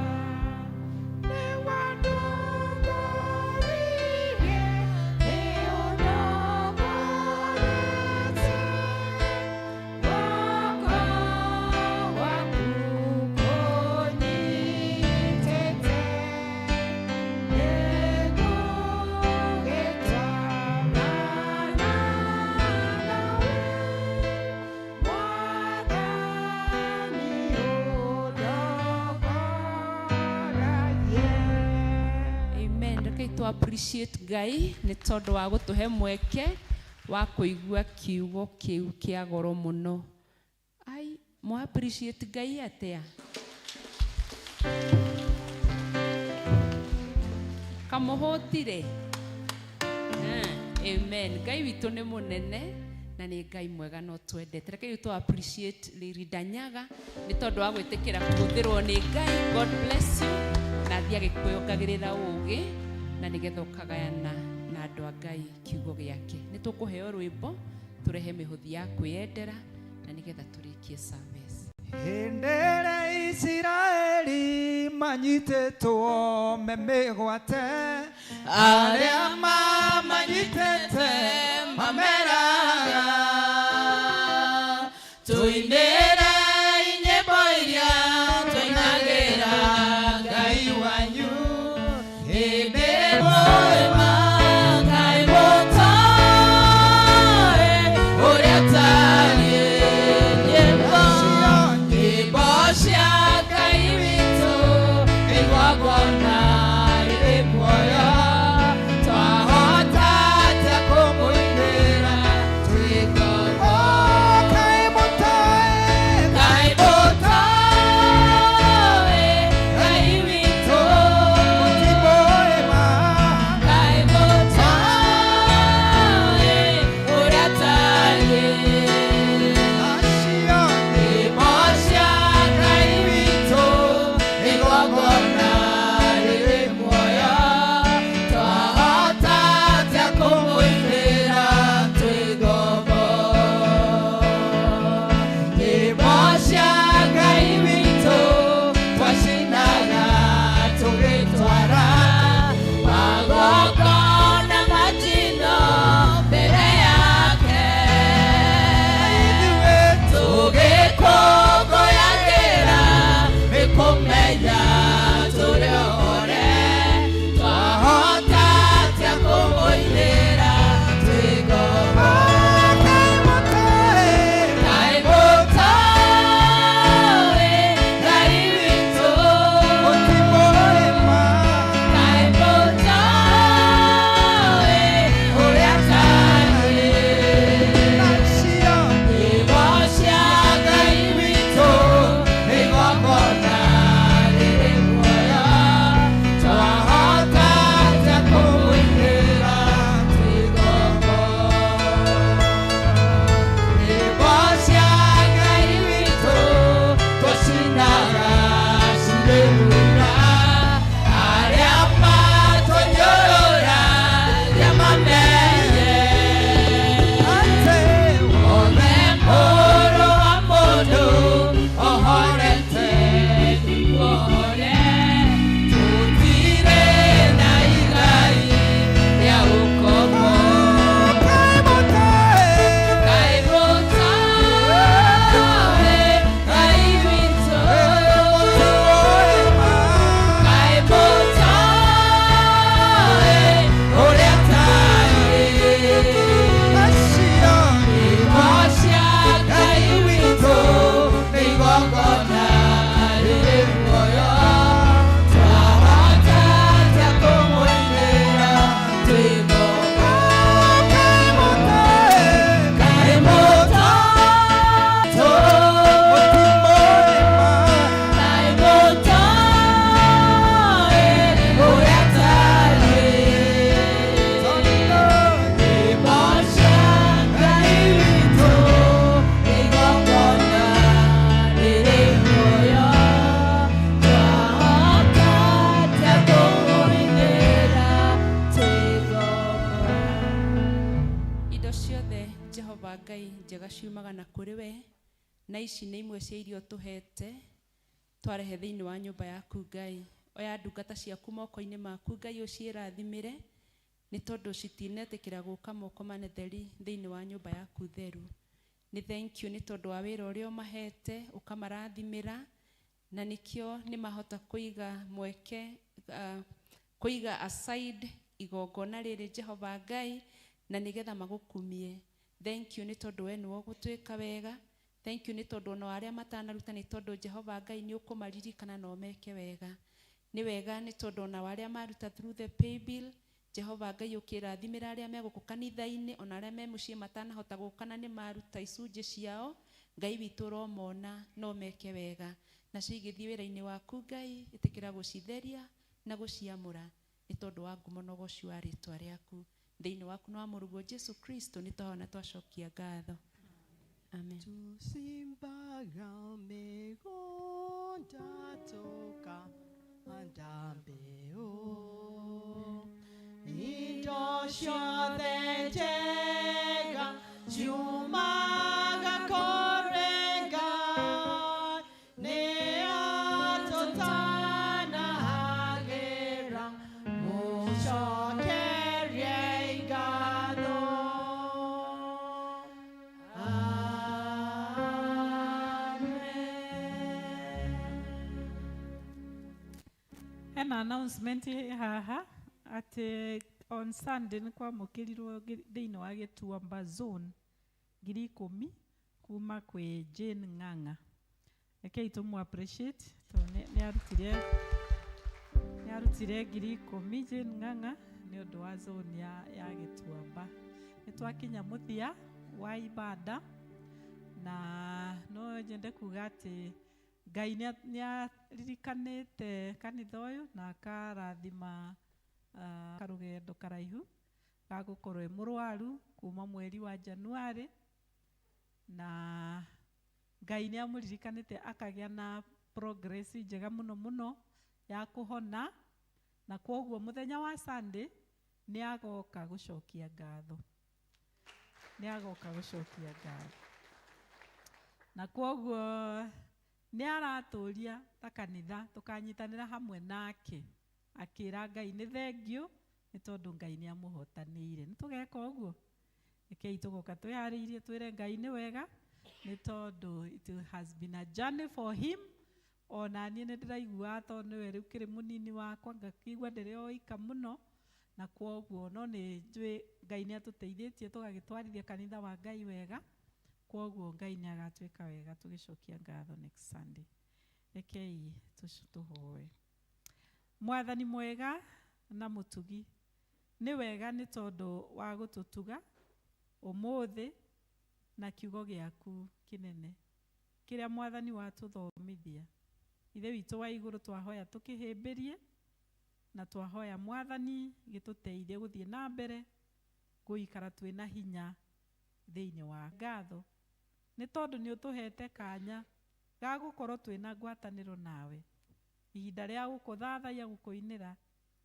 S5: Nĩwandongoreirie, nĩũndongoretie, guoko gwaku kũnyitĩte. Nĩngũgĩtwarana nawe, Mwathani ũndongoragie.
S15: Amen. Rekei tũ appreciate Ngai nĩ tondũ wa gũtũhe mweke wa kũigua kiugo kĩu kĩa goro mũno. Ai, mwa appreciate Ngai atĩa? Kamũhũtire? Amen. Ngai witũ nĩ mũnene Na nĩ Ngai mwega no twendete. Reke rĩu tũ appreciate Lirida Nyaga nĩ tondũ wa gwĩtĩkĩra kũhũthĩrwo nĩ Ngai. God bless you. Na thiĩ agĩkwĩongagĩrĩra ũũgĩ na nĩgetha ũkagayana na andũ a Ngai kiugo gĩake. Nĩ tũkũheo rwĩmbo tũrehe mĩhothi ya kwĩyendera na nĩgetha tũrĩkie service.
S2: Hĩndĩ ĩrĩa Isiraeli manyitĩtwo me mĩgwate, arĩa mamanyitĩte mameraga,
S1: tũinĩre nyĩmbo iria tũinagĩra Ngai wanyu. Hĩndĩ ĩmwe Ngai mũtoĩ ũrĩa ũtariĩ, nyĩmbo nyĩmbo cia Ngai witũ igongona rĩrĩ muoyo, twahota atĩa kũmũinĩra twĩ ngombo?
S2: Ngai mũtoĩ,
S1: Ngai mũtoĩ, Ngai witũ,
S2: mũtimũĩ ma.
S1: Ngai mũtoĩ ũrĩa ũtariĩ.
S2: Acio
S1: Nyĩmbo cia Ngai witũ igongona rĩrĩ muoyo, twahota atĩa kũmũinĩra twĩ ngombo? Nyĩmbo cia Ngai witũ twacinaga tũgĩtwara magongona ma njino mbere yake,
S2: ithuĩ
S1: tũgĩkũngũyagĩra nĩ kũmenya tũrĩ ohore, twahota atĩa kũmũinĩra twĩ ngombo?
S2: Ngai mũtoĩ,
S1: Ngai mũtoĩ, Ngai witũ,
S2: mũtimũĩ ma.
S1: Ngai mũtoĩ ũrĩa ũtariĩ.
S2: Acio
S1: Nyĩmbo cia Ngai witũ igongona rĩrĩ muoyo, twahota atĩa kũmũinĩra twĩ ngombo? Nyĩmbo cia Ngai witũ twacinaga cirĩ rũra, arĩa matũnyũrũragia mamenye
S2: atĩ
S1: othe mũrũ wa mũndũ ohorete nĩkuohore, tũtirĩ na igai rĩa ũkombo.
S2: Ngai mũtoĩ,
S1: Ngai mũtoĩ, Ngai witũ,
S2: mũtimũĩ ma.
S1: Ngai mũtoĩ ũrĩa ũtariĩ.
S2: Acio
S1: Nyĩmbo cia Ngai witũ igongona rĩrĩ muoyo, twahota atĩa kũmũinĩra twĩ ngombo?
S2: Ngai mũtoĩ,
S1: Ngai mũtoĩ,
S2: mũtimũĩ ma.
S1: Ngai mũtoĩ ũrĩa ũtariĩ. Nyĩmbo cia Ngai witũ igongona rĩrĩ muoyo, twahota atĩa kũmũinĩra twĩ ngombo?
S15: Indo ciothe Jehova Ngai njega ciumaga na kũrĩ we, na ici nĩ imwe cia irio tũhete twarehe thĩinĩ wa nyũmba yaku Ngai. Oya ndungata ciaku moko-inĩ maku Ngai, ũciĩrathimĩre nĩ tondũ citinetĩkĩra gũka moko manetheri thĩinĩ wa nyũmba yaku theru. Nĩ thank you nĩ tondũ wa wĩra ũrĩa ũmahete ũkamarathimĩra, na nĩkĩo nĩ mahota kũiga mweke kũiga aside igongona rĩrĩ Jehova Ngai, na nĩgetha magũkumie. Thank you nĩ tondũ we nĩwe ũgũtwĩka wega. Thank you nĩ tondũ ona arĩa matanaruta, nĩ tondũ Jehova Ngai nĩ ũkũmaririkana na ũmeke wega. Nĩ wega nĩ tondũ ona arĩa maruta through the pay bill, Jehova Ngai ũkĩrathimĩra arĩa me gũkũ kanitha-inĩ, ona arĩa me mũciĩ matanahota gũka na nĩ maruta icunjĩ ciao, Ngai witũ ũromona no meke wega. Nacio igĩthiĩ wĩra-inĩ waku Ngai, ĩtĩkĩra gũcitheria na gũciamũra nĩ tondũ wa ngumo na ũgoci wa rĩtwa rĩaku. Thĩinĩ waku na wa mũrũguo Jesu Kristo nĩ twahoya na twacokia ngatho. Amen.
S16: Tusimbaga mĩgũnda tũkahanda mbeũ indo ciothe njega ciumaga kũrĩ Ngai nĩ atũtanahagĩra mũcokeriei ngatho.
S4: Hena announcement haha atĩ on Sunday nĩ kwamũkĩrirwo thĩinĩ wa Gĩtuamba zone 10,000 kuma kwĩ Jane Ng'ang'a. Rekei tũmũ appreciate tondũ nĩ arutire 10,000 Jane Ng'ang'a nĩ ũndũ wa zone ya Gĩtuamba. Nĩ twakinya mũthia wa ibada na no nyende kuga atĩ Ngai nĩ aririkanĩte kanitha ũyũ na akarathima karũgendo karaihu ga gũkorwo e mũrwaru kuma mweri wa January na Ngai nĩ amũririkanĩte akagĩa na progress njega mũno mũno ya kũhona na kwoguo mũthenya wa Sunday nĩ agoka gũcokia ngatho. Nĩ agoka gũcokia ngatho. Na kwoguo nĩ aratũria ta kanitha tũkanyitanĩra hamwe nake akĩra Ngai nĩ thengiũ nĩ tondũ Ngai nĩ amũhotanĩire. Nĩ tũgeka ũguo? Rekei tũgoka twĩharĩirie twĩre Ngai nĩ wega nĩ tondũ it has been a journey for him. Ona niĩ nĩ ndĩraigua tondũ nĩwe rĩu kĩrĩ mũnini wakwa ngakĩigua ndĩrĩ oika mũno na kwoguo no nĩ njũĩ Ngai nĩ atũteithĩtie tũgagĩtwarithia kanitha wa Ngai wega. Kwoguo Ngai nĩ agatuĩka wega tũgĩcokia ngatho next Sunday. Rekei tũhoe. Mwathani mwega na mũtugi nĩ wega nĩ tondũ wa gũtũtuga ũmũthĩ na kiugo gĩaku kĩnene kĩrĩa Mwathani watũthomithia. Ithe witũ wa igũrũ twahoya tũkĩhĩmbĩrie na twahoya Mwathani gĩtũteithie gũthiĩ na mbere gũikara twĩna hinya thĩinĩ wa ngatho nĩ tondũ nĩ ũtũhete kanya ga gũkorwo twĩna ngwatanĩro nawe ihinda rĩa gũkũthathaiya gũkũinĩra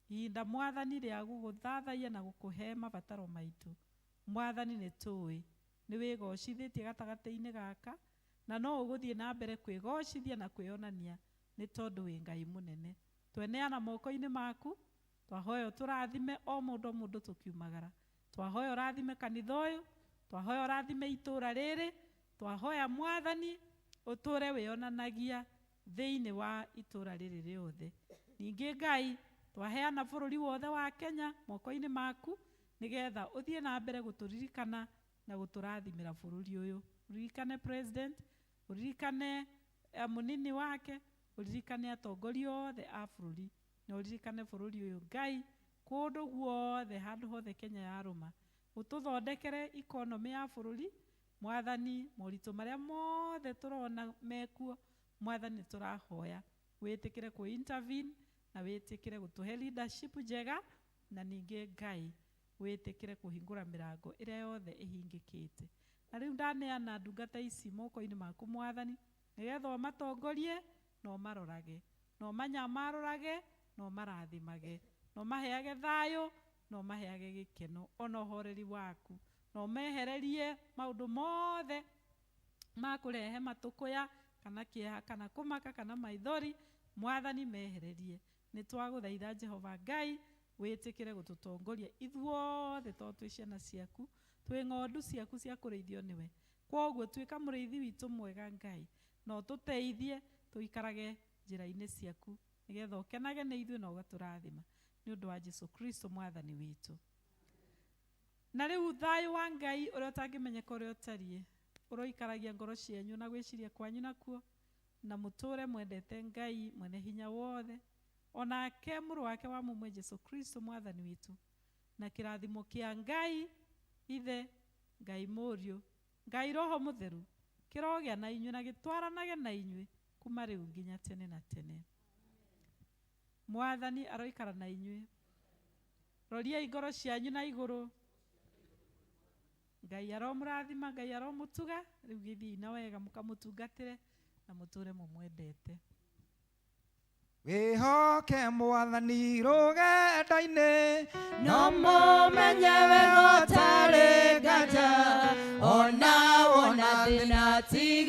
S4: ihinda Mwathani rĩa gũgũthathaiya na gũkũhe mabataro maitũ. Mwathani nĩ tũĩ nĩ wĩgocithĩtie gatagatĩ-inĩ gaka na no ũgũthiĩ na mbere kwĩgocithia na kwĩonania nĩ tondũ wĩ Ngai mũnene. Tweneana moko-inĩ maku twahoya ũtũrathime o mũndũ o mũndũ tũkiumagara. Twahoya ũrathime kanitha ũyũ, twahoya ũrathime itũũra rĩrĩ, twahoya Mwathani ũtũre wĩonanagia thĩinĩ wa itũũra rĩrĩ rĩothe. Ningĩ Ngai twaheana bũrũri wothe wa Kenya moko-inĩ maku nĩgetha ũthiĩ na mbere gũtũririkana na gũtũrathimĩra bũrũri ũyũ. Ũririkane president, ũririkane mũnini wake, ũririkane atongoria othe a bũrũri na ũririkane bũrũri ũyũ Ngai kũndũ guothe handũ hothe Kenya yarũma. Ũtũthondekere economy ya bũrũri Mwathani moritũ marĩa mothe tũrona mekuo Mwathani tũrahoya wĩtĩkĩre kũ intervene na wĩtĩkĩre gũtũhe leadership njega na ningĩ Ngai wĩtĩkĩre kũhingũra mĩrango ĩrĩa yothe ĩhingĩkĩte. Na rĩu ndaneana ndungata ici moko-inĩ maku Mwathani nĩgetha ũmatongorie na ũmarorage na ũmanyamarũrage na ũmarathimage na ũmaheage thayũ na ũmaheage gĩkeno ona ũhoreri waku na ũmehererie maũndũ mothe ma kũrehe matũkũya kana kĩeha kana kũmaka kana maithori. Mwathani mehererie. Nĩ twagũthaitha Jehova Ngai wĩtĩkĩre gũtũtongoria ithuothe tondũ twĩ ciana ciaku twĩ ng'ondu ciaku cia kũrĩithio nĩwe. Kwoguo tuĩka mũrĩithi witũ mwega Ngai na ũtũteithie tũikarage njĩra-inĩ ciaku nĩgetha ũkenage nĩ ithuĩ na ũgatũrathima nĩ ũndũ wa Jesu Kristo Mwathani witũ. Na rĩu thayũ wa Ngai ũrĩa ũtangĩmenyeka ũrĩa ũtariĩ ũroikaragia ngoro cianyu na gwĩciria kwanyu nakuo na mũtũre mwendete Ngai mwene hinya wothe onake mũrũ wake wa mũmwe Jesu Kristo Mwathani witũ na kĩrathimo kĩa Ngai Ithe Ngai Mũriũ Ngai Roho Mũtheru kĩrogĩa na inyuĩ na gĩtwaranage na inyuĩ kuma rĩu nginya tene na tene. Mwathani aroikara na inyuĩ. Roriai ngoro cianyu na igũrũ. Ngai aromũrathima, Ngai aromũtuga, rĩu gĩthiĩ na wega mũkamũtungatĩre na mũtũre mũmwendete.
S2: Wĩhoke Mwathani rũgendo-inĩ,
S16: no mũmenye wega ũtarĩ nganja, ona wona thĩna ti